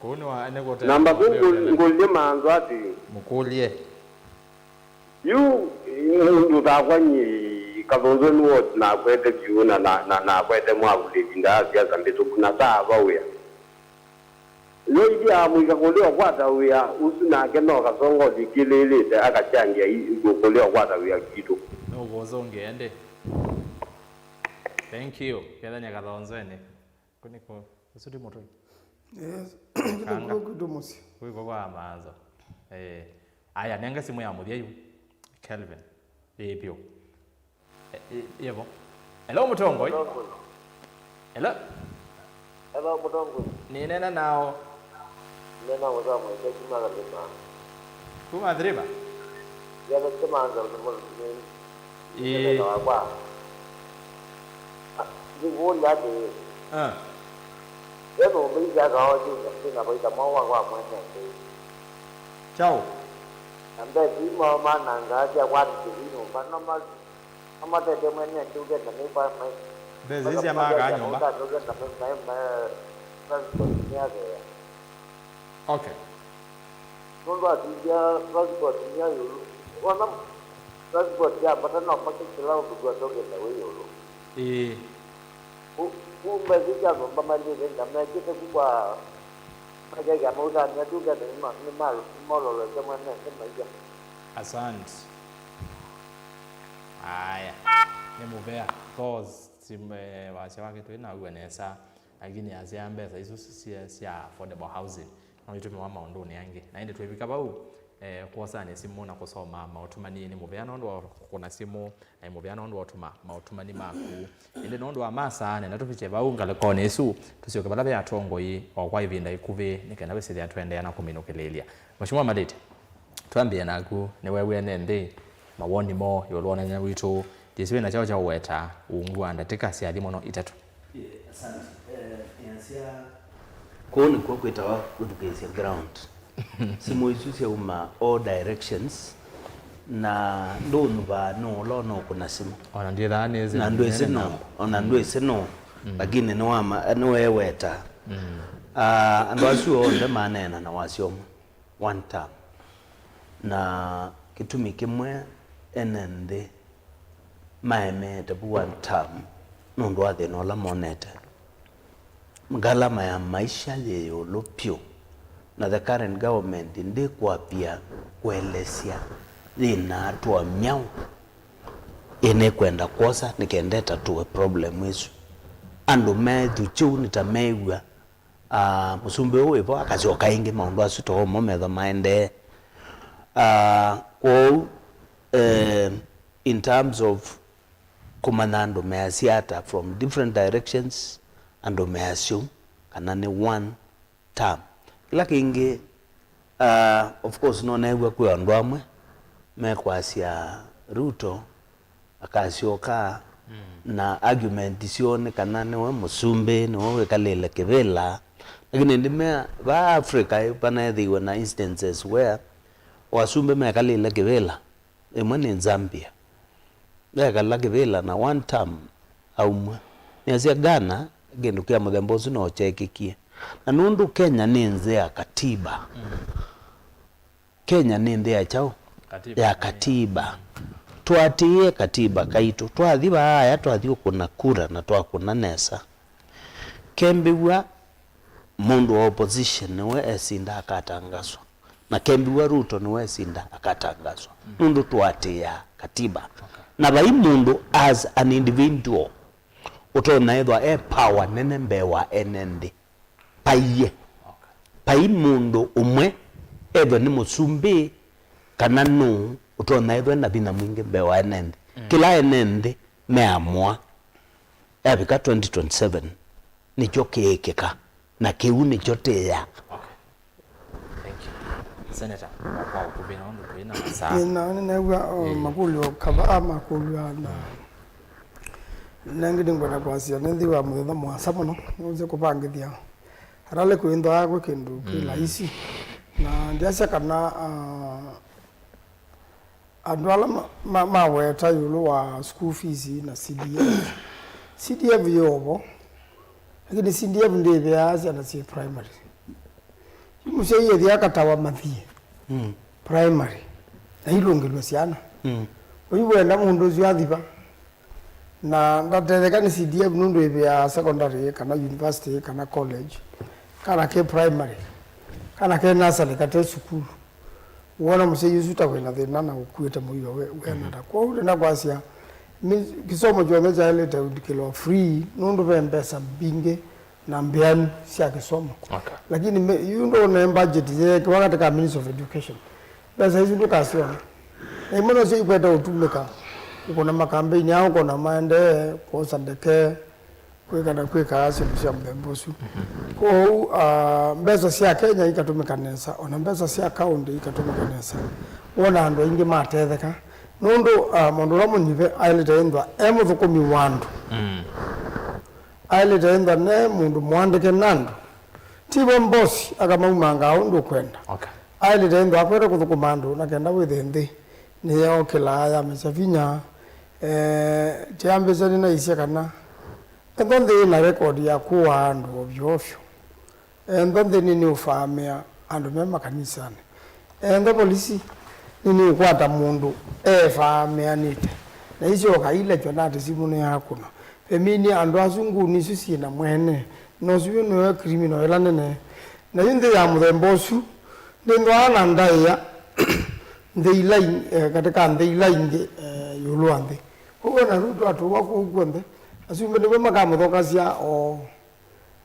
Kũu nĩ wa, nĩ kũte. Namba kũu ngũlye manzo atĩ. Mũkũlye. Yu, mũndũ takwa nyie, Kathonzweni Ward nakwete vyũ na, na, na, nakwete mwavuli ĩvinda ya siasa mbĩtũku, na saa va wĩa. Yo ithiaa mũika kũlea ũkwata wĩa ũsu, nake no kasongoli kĩlĩlĩte akachangĩa i-, kũlea ũkwata wĩa kitũ. Nũkũsũngĩa ĩndĩ. Thank you. Kethanya Kathonzweni. Kũnĩkũ? Ũsu ti mũtũi? Yes. Kanga. Kũndũ kwitũ mũsyĩ. Kwĩko kwa manzo. Eh. Aya, nenga simũ ya mũthya yu. Kelvin. Ĩĩ vyũ. Eh, eh, yevo. Hello, Mũtongoi. Mũtongoi. Hello. Hello, Mũtongoi. Nĩneena nao. Nĩneena Mũtongoi, kuma Kalima. Kuma Athi River? Yathe Kimanza, Mũtongoi. Ĩĩ. Nĩneena wakwa. Ah, nĩngũũlya atĩĩ. Ah. Ve nyũmba ii syakawa syĩ na, syĩ na vaita mwaũ wa kwa mwene nthĩ. Kyaũ? Na mbesa ii moo manangaa sya kwatĩkĩthya nyũmba, no ma-, no matete mwene nthĩ ũkenda nĩ kwa me-, Mbesa ii sya maakaa nyũmba? Ũkenda me-, me-, me-, transport nĩ athea. Okay. Nũndũ asisya transport nĩ ya ĩũlũ. Wona transport ya vata no make kĩla ũndũ w'onthe ũkenda wĩ ĩũlũ. Ĩĩ. Ku-, ku mbesa sya nyũmba malĩte ngamekĩte ku kwa makekĩa mautani atu ũkenda nĩma-, nĩma-, nĩmololosya mwene nthĩ maisha. Asante. Aya. Nĩ mũvea. Cause, sim-, eh, wasya wake twĩ na ũw'e nesa. Lakini asya mbesa isu sya, sya affordable housing no itũmĩwa maũndũnĩ angĩ. Na ĩndĩ twĩvika vau, eh, kwosanĩ simũ na kũsoma maũtũmani nĩ mũvea nũndũ wa kũkũna simũ, na nĩ mũvea nũndũ wa ũtũma maũtũmani maku. Ĩndĩ nũndũ wa masaa, nenda tũvikye vau ngalĩkonĩ ĩsu, tũsyoke vala ve atongoi o kwa ĩvinda ĩkuvĩ, nĩ kenda wĩsĩthĩa tũendeea na kũminũkĩlĩĩlya. Mheshimiwa Malĩte, twambĩe naku, nĩweew'e ene nthĩ mawoni moo ĩũlũ wa ũnene witũ, ndĩsĩ wĩ na kyaũ kya ũweta ungu wa ndatĩka syathi mũno itatũ? Ĩĩ, asante. Eh, nĩasya, kũu nĩkw'o kwĩtawa kũthukĩĩsya ground. Simũ isu syauma all directions, na ndũnyuvaa nũũ ũla ũnũkũna simũ. Ona ndwĩthaa nĩsĩ. Na ndwĩsĩ nũũ, ona ndwĩsĩ nũũ, lakini nĩwama-, nĩweeweta. Ah, andũ asu onthe maneena na wasya ũmwe, one term. Na kĩtumi kĩmwe ene nthĩ maemeete vu one term nũndũ wa thĩna ũla monete. Ngalama ya maisha yĩ ĩũlũ vyũ, na the current government ndĩkwambia kũelesya yĩna hatua myaũ ĩnĩkwenda kwosa nĩ kenda ĩtatũe problem ĩsu. Andũ methukĩu nĩ ta meew'a, ah, mũsumbĩ ũũ wĩ vo akasyoka ĩngĩ, maũndũ asu to mo metho maendee. Ah, kwoou, eh, in terms of kũmanya andũ measya ata from different directions, andũ measya ũu, kana nĩ one term. Kĩla kĩngĩ, ah, of course, no neew'a kwĩ andũ amwe mekwasya Ruto akasyoka, na argument syoo nĩ kana nĩwe mũsumbĩ, nĩwe wĩkalĩle kĩvĩla. Lakini ndimea, vaa Africa vanaethĩiwe na instances where o asumbĩ mekalĩle kĩvĩla, ĩmwe nĩ Zambia. Ekala kĩvĩla na one term aumw'a. Nĩasya Ghana, kĩndũ kya mũthemba ũsu no kyekĩkie. Na nũndũ Kenya nĩ nthĩ ya katiba. Kenya nĩ nthĩ ya kyaũ? Katiba. Ya katiba. Tũatĩĩe katiba kaitũ. Twathi vaaya, twathi ũkũna kura na twakũna nesa. Kembĩw'a mũndũ wa opposition nĩwe esinda akatangaswa, na kembĩw'a Ruto nĩwe esinda akatangaswa, nũndũ tũatĩĩaa katiba. Okay. Na vai mũndũ as an individual ũtonya ĩthwa e power nene mbee wa ene nthĩ. Paiye. Okay. Pai mũndũ ũmwe, ethwe nĩ mũsumbĩ kana nũũ, ũtonya ĩthwa na vinya mwingĩ mbee wa ene nthĩ. Mm. Kĩla ene nthĩ meamũa, yavika twenty twenty-seven, nĩkyo kĩĩkĩka, na kĩu nĩkyo tĩya. Okay. Thank you. Senator, kwa ũkuvĩ na ũndũ twĩ na masaa. Ĩĩ, na nĩneew'a, o, ĩĩ, makũlyo kavaa makũlw'a na nengĩ nĩngwenda kwasya nĩ nthĩ wa mũthenya mũasa mũno, nũnzĩ kũvangĩthya aralĩ kwĩnthwa kwĩ kĩndũ kĩ, mm, laisi. Na ndyasya kana, ah, andũ ala ma-, ma-, maweta ĩũlũ wa school fees na C D F. C D F yĩ o vo, lakini C D F ndĩĩvĩaa syana syĩ primary. Yu mũsyai ethĩa akatawa mathiĩ, mm, primary, na ilũngĩlw'e syana. Mm. Ũyu wenda mũndũ ũsu athiva, na ndatetheka nĩ C D F nũndũ ĩvĩaa secondary kana university kana college, kana ke primary, kana ke nursery kate sukulu. Wona mũsyai ũsu ta wĩna thĩna na ũkuĩte mũio we, we, mhm, nata. Kwoou ndĩna kwasya, mi-, kĩsomo kyonthe kyaĩlĩte ũlikĩlwa free, nũndũ ve mbesa mbingĩ na mbĩanu sya kĩsomo. Okay. Lakini me-, yu ndũne budget yeekĩwa katĩ ka Ministry of Education. Mbesa isu ndũkasyona. Na imwe nosyo ikwete ũtumĩka kũkũna makambeini ao, kũna maendee kwosa ndeke, kwĩka na kwĩka syĩndũ sya mũthemba ũsu. Mhm. Kwoou, ah, mbesa sya Kenya ikatũmĩka nesa, ona mbesa sya kaũntĩ ikatũmĩka nesa. Wona andũ aingĩ matetheka. Nũndũ, ah, mũndũ ũla mũnyuve aĩlĩte ĩnthwa e mũthũkũmi wa andũ. Mm. Aĩlĩte ĩnthwa ne mũndũ mũandĩke na andũ. Ti we mbosi akamaumangaa ũndũ ũkwenda. Okay. Aĩlĩte ĩnthwa akwete kũthũkũma andũ na kenda wĩthe nthĩ nĩyeokĩlaa yamesya vinya. Eh, kyambĩsya nĩnaisye kana ĩnthwa nthĩ ĩna rekodi ya kũaa andũ ovyo ovyo. Ĩnthwa nthĩ nĩnĩũfaamĩa andũ me makanisanĩ. Ĩnthwa volisi nĩnĩũkwata mũndũ efaamĩanĩte, na isyoka ilekywa na atĩ simũ nĩyakũnwa. Vemini andũ asu nguni isu syĩ na mwene, na ũsu nĩwe criminal ĩla nene. Na yu nthĩ ya mũthemba ũsu ndĩnthwaa na ndaĩa nthĩ ila ing-, eh, katĩ ka nthĩ ila ingĩ, eh, ĩũlũ wa nthĩ. Kwoou o na Ruto atũwa kũu kw'onthe, asumbĩ nĩvo makamũthokasya o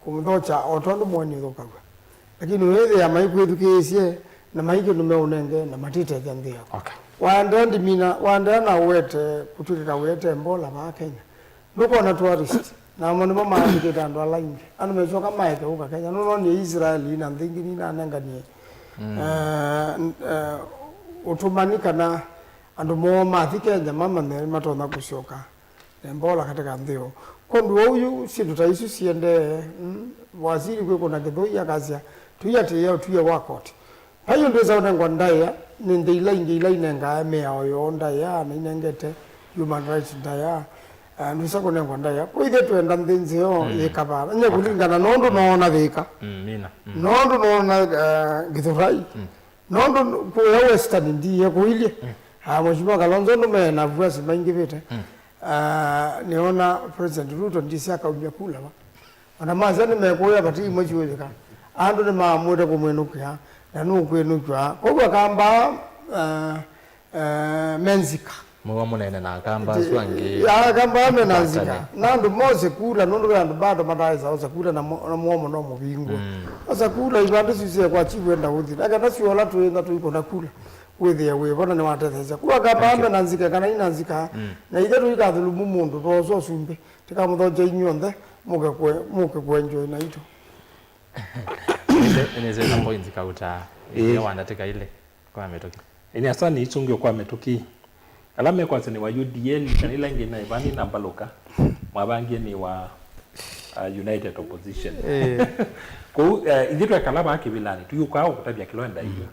kũmũthokya o tondũ mũeni ũthũkaw'a. Lakini wĩthĩa maikwĩthukĩĩsye na mai kĩndũ meũnenge na matitethya nthĩ yaku. Okay. Waendeea ndimina, waendeea na ũwete kũtw'ĩkĩka wĩete Ebola vaa Kenya. Ndũkona tourist. Namo nĩmo maandĩkĩte andũ ala aingĩ. Andũ mesyoka maeke ũka Kenya. Nũnonie Israel na nthĩ ingĩ ninanenganie, mm, eh, n-, eh, ũtũmani kana andũ moo mathi Kenya mamanye matonya kũsyoka na Ebola katĩ ka nthĩ yoo. Kwondũ wa ũu syĩndũ ta isu siendee, mm, wasili kwĩkũna kĩthũi akasya, tũiatĩĩa ũtw'ĩe wa koti. Vai ũndũ wĩsa ũnengwa ndaĩa nĩ nthĩ ila ingĩ ila inengaa mĩao yoo ndaĩa na inengete human rights ndaĩa, eh, ndwĩsa kũnengwa ndaĩa. Kwa ithyĩ twenda nthĩ nzeo, mm, yĩkavaa. Nye, okay, kũlingana nũndũ noona Thĩka. Mm, mina. Mm. Nũndũ noona, eh, Gĩthũrai. Mm. Nũndũ kũya Western ndiye kũilye. Mm. Ah, Mheshimiwa Kalonzo nũmena vuasi maingĩvĩte. Mm. Ah, nĩona President Ruto ndisi akaumya kula va. Ona masya nĩmekũya vati imwe syũyĩka. Andũ nĩmaamũĩte kũmwĩnũkĩa, na nũkwĩnũkw'a. Kwoou akamba, ah, ah, menzika. Mũwa mũnene na akamba asu angĩ. Ya, akamba ame na nzika. Patane. Na andũ mose kula, nũndũ ve andũ bado mataĩsa osa kula na mo-, na mũomo no mũvingwe. Mm. Osa kula, ivandĩ sisie kwa chifu enda ũthi. Na kana syola twĩna tũikũna kula. Wĩthĩe wĩvo na nĩwatetheesya. Kwoou akamba ame na nzika kana ina nzika. Mm. Na ithe tũikathulumu mũndũ, twosa ũsumbĩ. Tĩkamũthokya inyw'onthe, mũke kwe-, mũke kũenjoy naitũ. Nĩsĩ, nĩsĩ na points kauta. Ĩĩ. Ĩthĩa wa ndatĩka ilĩ kwa mĩtũkĩ. Ĩnĩ asa nĩ isungi kwa mĩtũkĩ. Ala mekwasya nĩ wa U D A, kana ila ingĩ na ivani na mbalũka, mwavangie nĩ wa, uh, United Opposition. Ĩĩ. Kũu, uh, ithyĩ twekala vaa kĩvilani, tũyũkaa ũkũtavya kĩla wenda. Mm.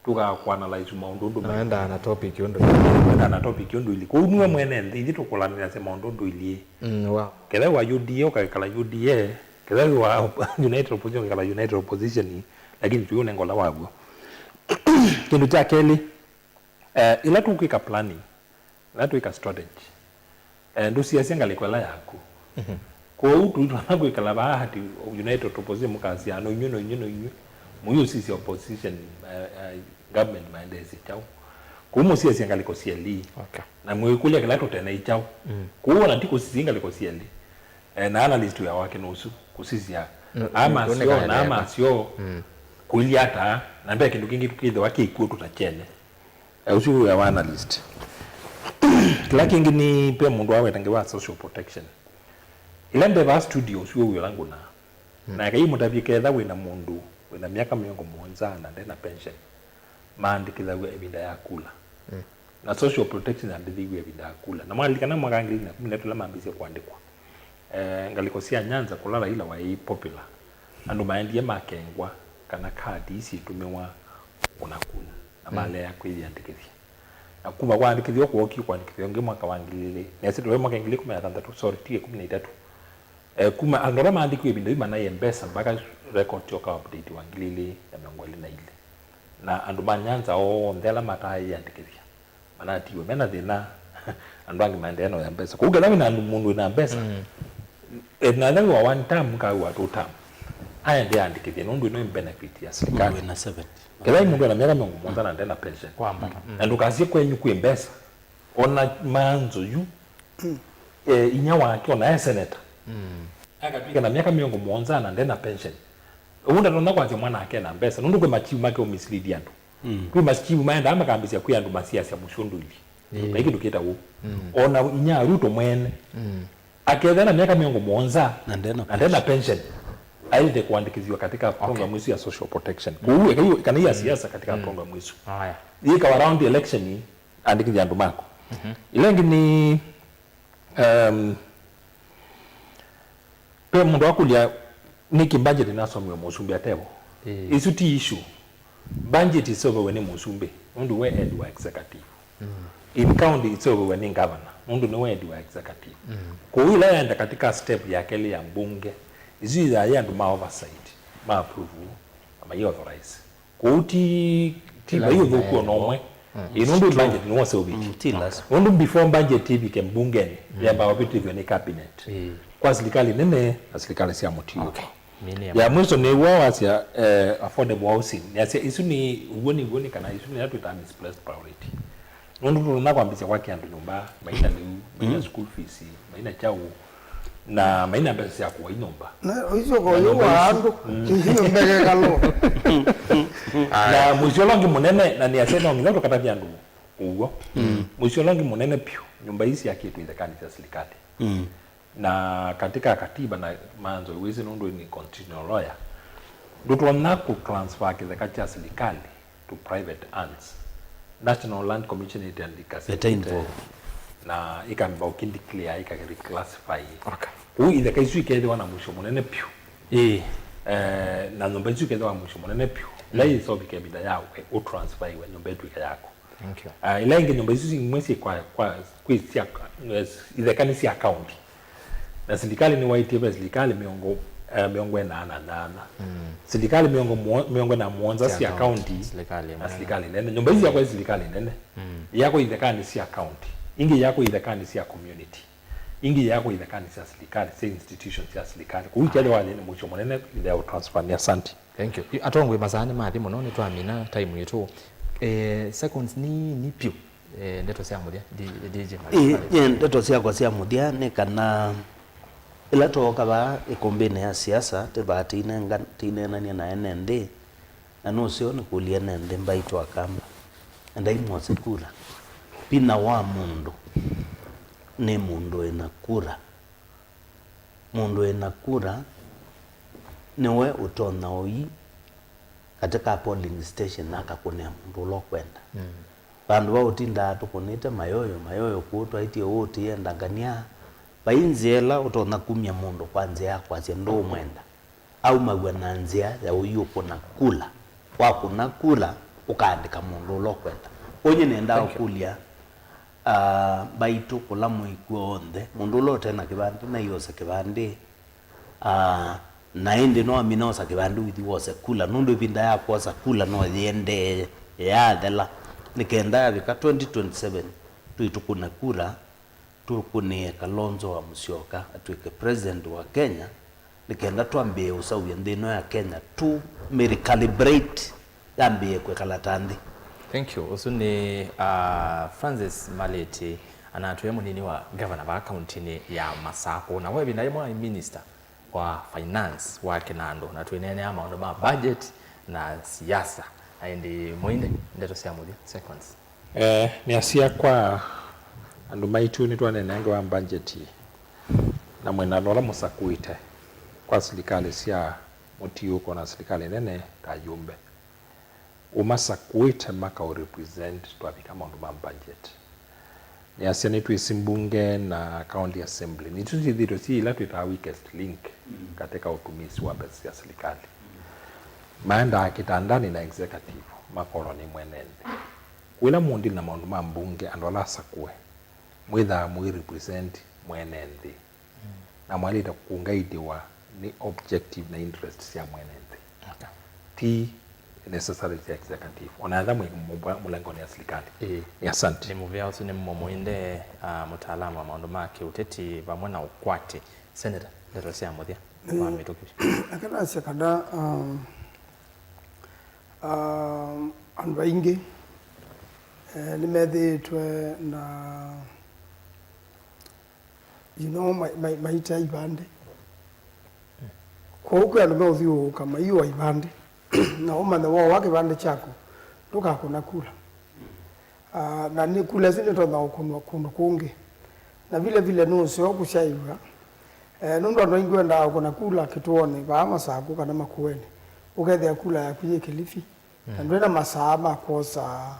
Tũkakwanalyze maũndũ ũndũ maingĩ. Naendaa na topic ũndũ. Naendaa na topic ũndũ ili. Kwoou nue mwene nthĩ, ithyĩ tũkũlanĩlasya maũndũ ũndũ ili. Mm, wow. Ketha wĩ wa U D A ũkakala U D A, ketha wĩ wa op-, United Opposition ũkakala United Opposition, lakini tũyũnenga ũla waw'o. Kĩndũ kya kelĩ, eh, ĩla tũkwĩka planning, na twĩka strategy. Eh, ndũsiasya ngalĩko ĩla yaku. Mhm. Kwoou tũitwana kwĩkala vaa ati United Opposition mũkasya no inyw'ĩ, no inyw'ĩ, no inyw'ĩ. Mũyũsisya opposition, eh, eh, government maendeesye kyaũ. Kwoou mũsiasya ngalĩko syelĩ. Okay. Na mwĩkũlya kĩla tũtena ikyaũ. Mm. Kwoou ona ti kũsisya ngalĩko syelĩ. Eh, na analyst wĩa wake nũsu kũsisya. No, ama nĩ-, syo, na nĩkaeleka. Ama syo. Mm. Kũilya ata, na mbee kĩndũ kĩngĩ kĩthĩwa kĩkw'o tũtakyene. Eh, ũsu wĩa wa analyst. Kĩla kĩngĩ nĩ ve mũndũ waweta ngewa social protection. Ĩla mbevaa studio ũsu wĩ ũla ngũnaa. Mm. Na ekai mũtavye ketha wĩna mũndũ wĩna myaka mĩongo mũonza na nde na pension, maandĩkĩthaw'a ĩvinda ya kula. Mm. Na social protection yambĩthĩiw'e ĩvinda ya kula. Na mwalilikana mwaka wa ngili ilĩ na kũmi na ĩtatũ ĩla mambĩĩsye kũandĩkwa. Eh, ngalĩko sya Nyanza kũla Raila waĩ popular, andũ maendie makengwa kana kadi syĩtũmĩwa kũkũna kula, na, mm, malea kwĩyĩandĩkĩthya. Na kuma kwandĩkĩthya ũkũ wookie kwandĩkĩthya ũngĩ mwaka wa ngili ilĩ, nesĩ tũve mwaka ngili ikũmi na thanthatũ, sorry, ti ikũmi na itatũ. Eh, kuma andũ ala maandĩkiwe ĩvinda yu manaĩ mbesa mpaka record yoka update wa ngili ilĩ na mĩongo ĩlĩ na ilĩ. Na andũ ma Nyanza onthe ala mataaĩandĩkĩthya manatiwe mena thĩna. Andũ angĩ maendeea na ũya mbesa. Kwoou ketha wĩna andũ, mũndũ wĩna mbesa, mm, eh, na etha wĩ wa one term, kaa wĩ wa two term, aendee andĩkĩthye nũndũ ĩno ĩ benefit ya serikali. Mũndũ wĩna seventy. Ketha wĩ mũndũ wĩna myaka mĩongo mũonza na nde na pension. Kwambata. Mm. Na ndũkasye kwenyu kwĩ mbesa. Ona manzo yu, eh, inya wake, ona e senator. Mm. Akatw'ĩka na myaka mĩongo mũonza na nde na pension. Ũu ndatonya kwasya mwana ake na mbesa. Nũndũ kwĩ machivu make ũmislead andũ. Mm. Kwĩ machivu maendaa makambĩsya kwĩ andũ masiasya mũsyĩ ũndũ ilyĩ. Mm. Na kĩndũ kĩta ũu. Mm. Ona inya Ruto mwene. Mm. Akethĩa na myaka mĩongo mũonza na nde na, na nde na pension, aĩlĩte kũandĩkĩthw'a katika, okay, program ĩsu ya social protection. Kũu eka yu kana ya, mm, siasa katika, mm, program ĩsu. Aya. Yĩka around election, andĩkĩthya andũ maku. Mhm. Ĩla ĩngĩ nĩ, um, Ve mũndũ akũlya, nĩkĩ budget nasomiwe mũsumbĩ atevo? Ĩĩ. Isu ti issue. Budget iseũvĩwe nĩ mũsumbĩ, nũndũ we head wa executive. Mm. In county iseũvĩwe nĩ governor, nũndũ nĩwe head wa executive. Mm. Kwoou ĩla yaenda katika step ya kelĩ ya mbunge, isu ithayĩ andũ ma oversight, ma approve, na mai authorize. Kwoou ti, ti vai ũthũku ona ũmwe. Mm. Ĩ, nũndũ budget nĩwose ũviki. Mm, ti lazima. Nũndũ before budget ĩvike mbungenĩ, yambawa ũvĩtĩthw'e nĩ cabinet. Ĩĩ. Kwa silikalĩ nene na silikalĩ sya mũtiũko. Okay. Ya mwisho nĩ wa wasya, eh, affordable housing. Nĩasya isu nĩ, ũw'o nĩ, ũw'o nĩ kana isu nĩ ila twĩtaa misplaced priority. Nũndũ tũtonya kwambĩsya kwakĩa andũ nyũmba, maina lĩu, maina school fees, maina kyaũ, na maina mbesa sya kũwa nyũmba. Na ũisyoka ũyũ wa andũ, inyũmba ĩkekalo. Na mũisyo ũla ũngĩ mũnene, na nĩasya no nginya tũkatavye andũ ũw'o. Mũisyo ũla ũngĩ mũnene piũ, nyũmba ii syakĩtwe ithekanĩ sya silikalĩ. Mm. Na katika katiba na manzo wĩsĩ nũndũ nĩ constitutional lawyer, ndũtonya kũ transfer kĩtheka kya silikalĩ to private hands. National Land Commission ĩtandika involved. Na ĩkamba ũkĩdeclare, ĩkareclassify. Okay. Kũu itheka isu ikethĩwa na mũisyo mũnene piũ. Ĩĩ. Eh, na nyũmba isu ikethĩwa mũisyo mũnene piũ. Ĩla ĩsovike ĩvinda ya ũtransferiwe nyũmba ĩtw'ĩke yaku. Thank you. Ah, ila ingĩ nyũmba isu imwe syĩ kwa, kwa, kwĩ sya, eh, itheka nĩ sya county. Na silikalĩ nĩwaĩtie ve silikalĩ mĩongo, eh, mĩongo ĩna na nyanya. Mm. Silikalĩ mĩongo mũ-, mĩongo ĩna na mũonza sya county, silikalĩ na ĩmwe. Silikalĩ nene. Nyũmba isu yakwa silikalĩ nene. Mm. Yakwa itheka nĩ sya county. Ingĩ yakwa itheka nĩ sya community. Ingĩ yakwa itheka nĩ sya silikalĩ, sya institution sya silikalĩ. Kũu kyethĩwa nĩ mũisyo mũnene, ĩla ya transfer nĩ asante. Thank you. Atongoi masaa nĩmathi mũno, nĩtwamina time yitũ. Eh, seconds nini piũ. Eh, ndeto sya mũthya, D-, D J Mike. Ĩ, nye ndeto syakwa sya mũthya nĩ kana ĩla twooka vaa ĩkũmbĩnĩ ya siasa, tĩvaa tĩinenga-, tĩineenany'a na ene nthĩ, na nũseo nĩkũlya ene nthĩ mbaitũ Akamba, endai mwose kula. Vinya wa mũndũ nĩ mũndũ wĩna kula. Mũndũ wĩna kura nĩwe ũtonya ũi katĩ ka polling station akakũnĩa mũndũ ũla ũkwenda. Mm. Vandũ va ũtindaa tũkũnĩte mayoyo, mayoyo kũu twaĩtye ũũ tũyenda ngania, vai nzĩa ĩla ũtonya kumya mũndũ kwa nzĩa ya kwasya ndũũmwenda. Aumaw'a na nzĩa ya ũiũkũna kula. Wakũna kula, ũkaandĩka mũndũ ũla ũkwenda. Ũnyĩ nĩendaa ũkũlya, ah, mbaitũ kũla mwĩkw'o onthe, mũndũ ũla ũte na kĩvandĩ naiose kĩvandĩ, ah, na ĩndĩ no amina osa kĩvandĩ ũithi wose kula, nũndũ ĩvinda ya kwosa kula no yĩendee yathela, nĩ kenda yavika twenty twenty-seven tũitũkũne kula. Tũkũnĩe Kalonzo wa Musyoka atw'ĩke president wa Kenya, nĩ kenda twambĩĩe ũseũvya nthĩ ĩno ya Kenya, tũmĩrecalibrate, yambĩĩe kwĩkala ta nthĩ. Thank you. Ũsu nĩ, uh, Francis Malĩti, anatwĩa mũnini wa governor vaa kauntinĩ ya Masakũ, na we ĩvinda yĩmwe aĩ minister wa finance wa kĩnandũ, na twĩneenea maũndũ ma budget na siasa. Na ĩndĩ Mũinde, ndeto sya mũthya, seconds. Eh, nĩasya kwa andũ maitũ nĩtwaneenange wa mbanjeti na mwĩnano ũla mũsakũĩte kwa silikalĩ sya mũtiũko na silikalĩ nene ta ayumbe. Ũmasakũĩte makaũ represent twavika maũndũ ma mbanjeti. Nĩasya nĩtwĩsĩ mbunge na county assembly. Nĩtũ syĩthĩĩtwe syĩ ila twĩtaa weakest link katika ũtumisi wa mbesa sya silikalĩ. Maendaa kĩtandanĩ na executive makolwa nĩ mwene nthĩ. Kwĩla mũndili na maũndũ ma mbunge, andũ ala asakũe, mwĩthaa mũi represent mwene nthĩ. Mm. Na mwaĩlĩte kũngaidiwa nĩ objective na interest sya mwene nthĩ. Okay. Ti necessarily sya executive. Ona etha mwĩ mũ-, mũlengonĩ ya silikalĩ. Ĩĩ. Nĩ asante. Nĩ mũvea ũsu nĩ mũmũinde, ah, mũtaalamu wa maũndũ ma kĩũteti vamwe na ũkwati. Senator, ndeto sya mũthya wa mĩtũkĩ. Akanasya kana, um, um, andũ aingĩ, eh, nĩmethĩĩtwe na, you know, ma-, ma-, maita ivandĩ. Kwoou kwĩ andũ meũthyũũka maiũa ivandĩ, na ũmanye wooa kĩvandĩ kyaku, ndũkakũna kula. Ah, na nĩ kula isu nĩtonya ũkũnwa kũndũ kũngĩ. Na vile vile nũseo kũsyaĩw'a, eh, nũndũ andũ aingĩ wendaa ũkũna kula kĩtũonĩ, vaa Masakũ kana Makueni, ũkethĩa kula yaku yĩ Kilifi. Na ndwĩ na masaa ma kwosa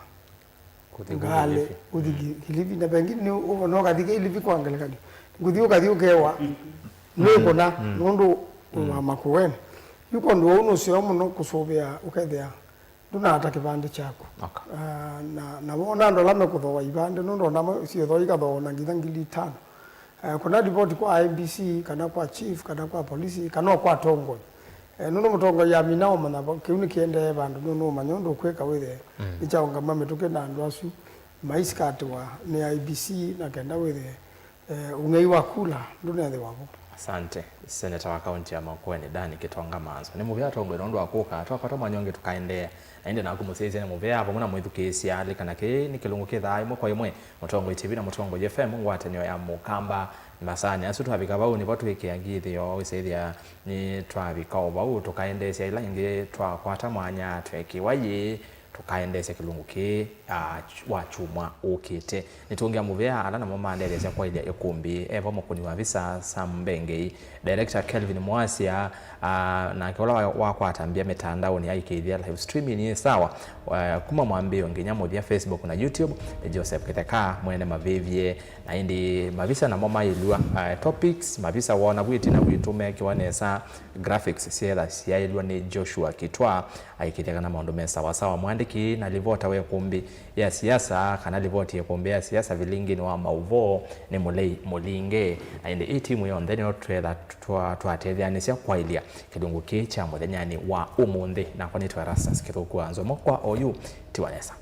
ngalĩ ũthi Kilifi. Kilifi. Na vengine nĩ ũ-, no kathi Kilifi kwa ngelekany'o. Ngũthi ũkathi ũkewa. Nũkũna nũndũ wĩ wa Makueni. Yu kwondũ ũu nũseo mũno kũsũvĩa ũkethĩa ndũnaata kĩvandĩ kyaku. Okay. Ah, na, na wona andũ ala mekũthooa ivandĩ, nũndũ onamo syĩthooa ikathooa na nginya ngili itano. Eh, kũna ripoti kwa I E B C, kana kwa chief, kana kwa polisi, kana o kwa atongoi. Eh, nũndũ mũtongoi amina ũmanya va-, kĩu nĩkĩendee vandũ, nũndũ ũmanya ũndũ ũkwĩka wĩthĩe nĩkyaũngama mĩtũkĩ na andũ asu maisikatĩwa nĩ I E B C, na kenda wĩthĩe eh, ũng'ei wa kula ndũnethĩwa vo. Asante. Seneta wa kaunti ya Makueni, Dan Kĩtonga Manzo. Nĩ mũvea atongoi nũndũ wa kũka, twakwata mwanya ũngĩ tũkaendeea. Na ĩndĩ naku mũsyaĩĩsya nĩ mũvea vamwe na mwĩthukĩĩsya, lilikana kĩĩ nĩ kĩlungu kĩthaa ĩmwe kwa ĩmwe, Mũtongoi T V na Mũtongoi F M, ngwatanĩo ya Mũkamba. Masaanĩ asu twavika vau nĩvo twĩkĩa ngithĩo, wĩsĩthĩa nĩ twavika o vau, tũkaendeesya ila ingĩ twakwata mwanya tweekĩwa yĩĩ. Tũkaendeesya kĩlungu kĩĩ, ah, ch-, wa kyumwa ũkĩte. Nĩtũngĩa mũvea ala namo maendeesya kwaĩlya ĩkũmbĩ. E vo mũkũni wa visa, Sam Mbengei, director Kelvin Mwasya, ah, nake ũla wa-, wakwata mbia mĩtandaonĩ aikĩĩthya live streaming yĩ sawa, ah, kuma mwambĩĩo nginya mũthya, Facebook na YouTube, nĩ Joseph Kĩtheka mwene mavĩvye. Na ĩndĩ mavisa namo maĩlw'a, ah, topics, mavisa wona vwĩti na witũ mekĩwa nesa, graphics syeetha syaĩlw'a nĩ Joshua Kitwa, aikĩthya kana maũndũ me sawasawa. Mwandĩki na livota wa ĩkũmbĩ ya siasa, kana livoti ya ĩkũmbĩ ya siasa vilingĩnĩ wa maũvoo nĩ Mũlei Mũlinge. Na ĩndĩ ĩ timu yonthe nĩyo twetha twa-, twatetheanĩsya kwaĩlya kĩlungu kĩĩ kya mũthenyanĩ wa ũmũnthĩ. Nakwa nĩtwa Erastus Kĩthũku wa Nzomo kwa oyu, tiwa nesa.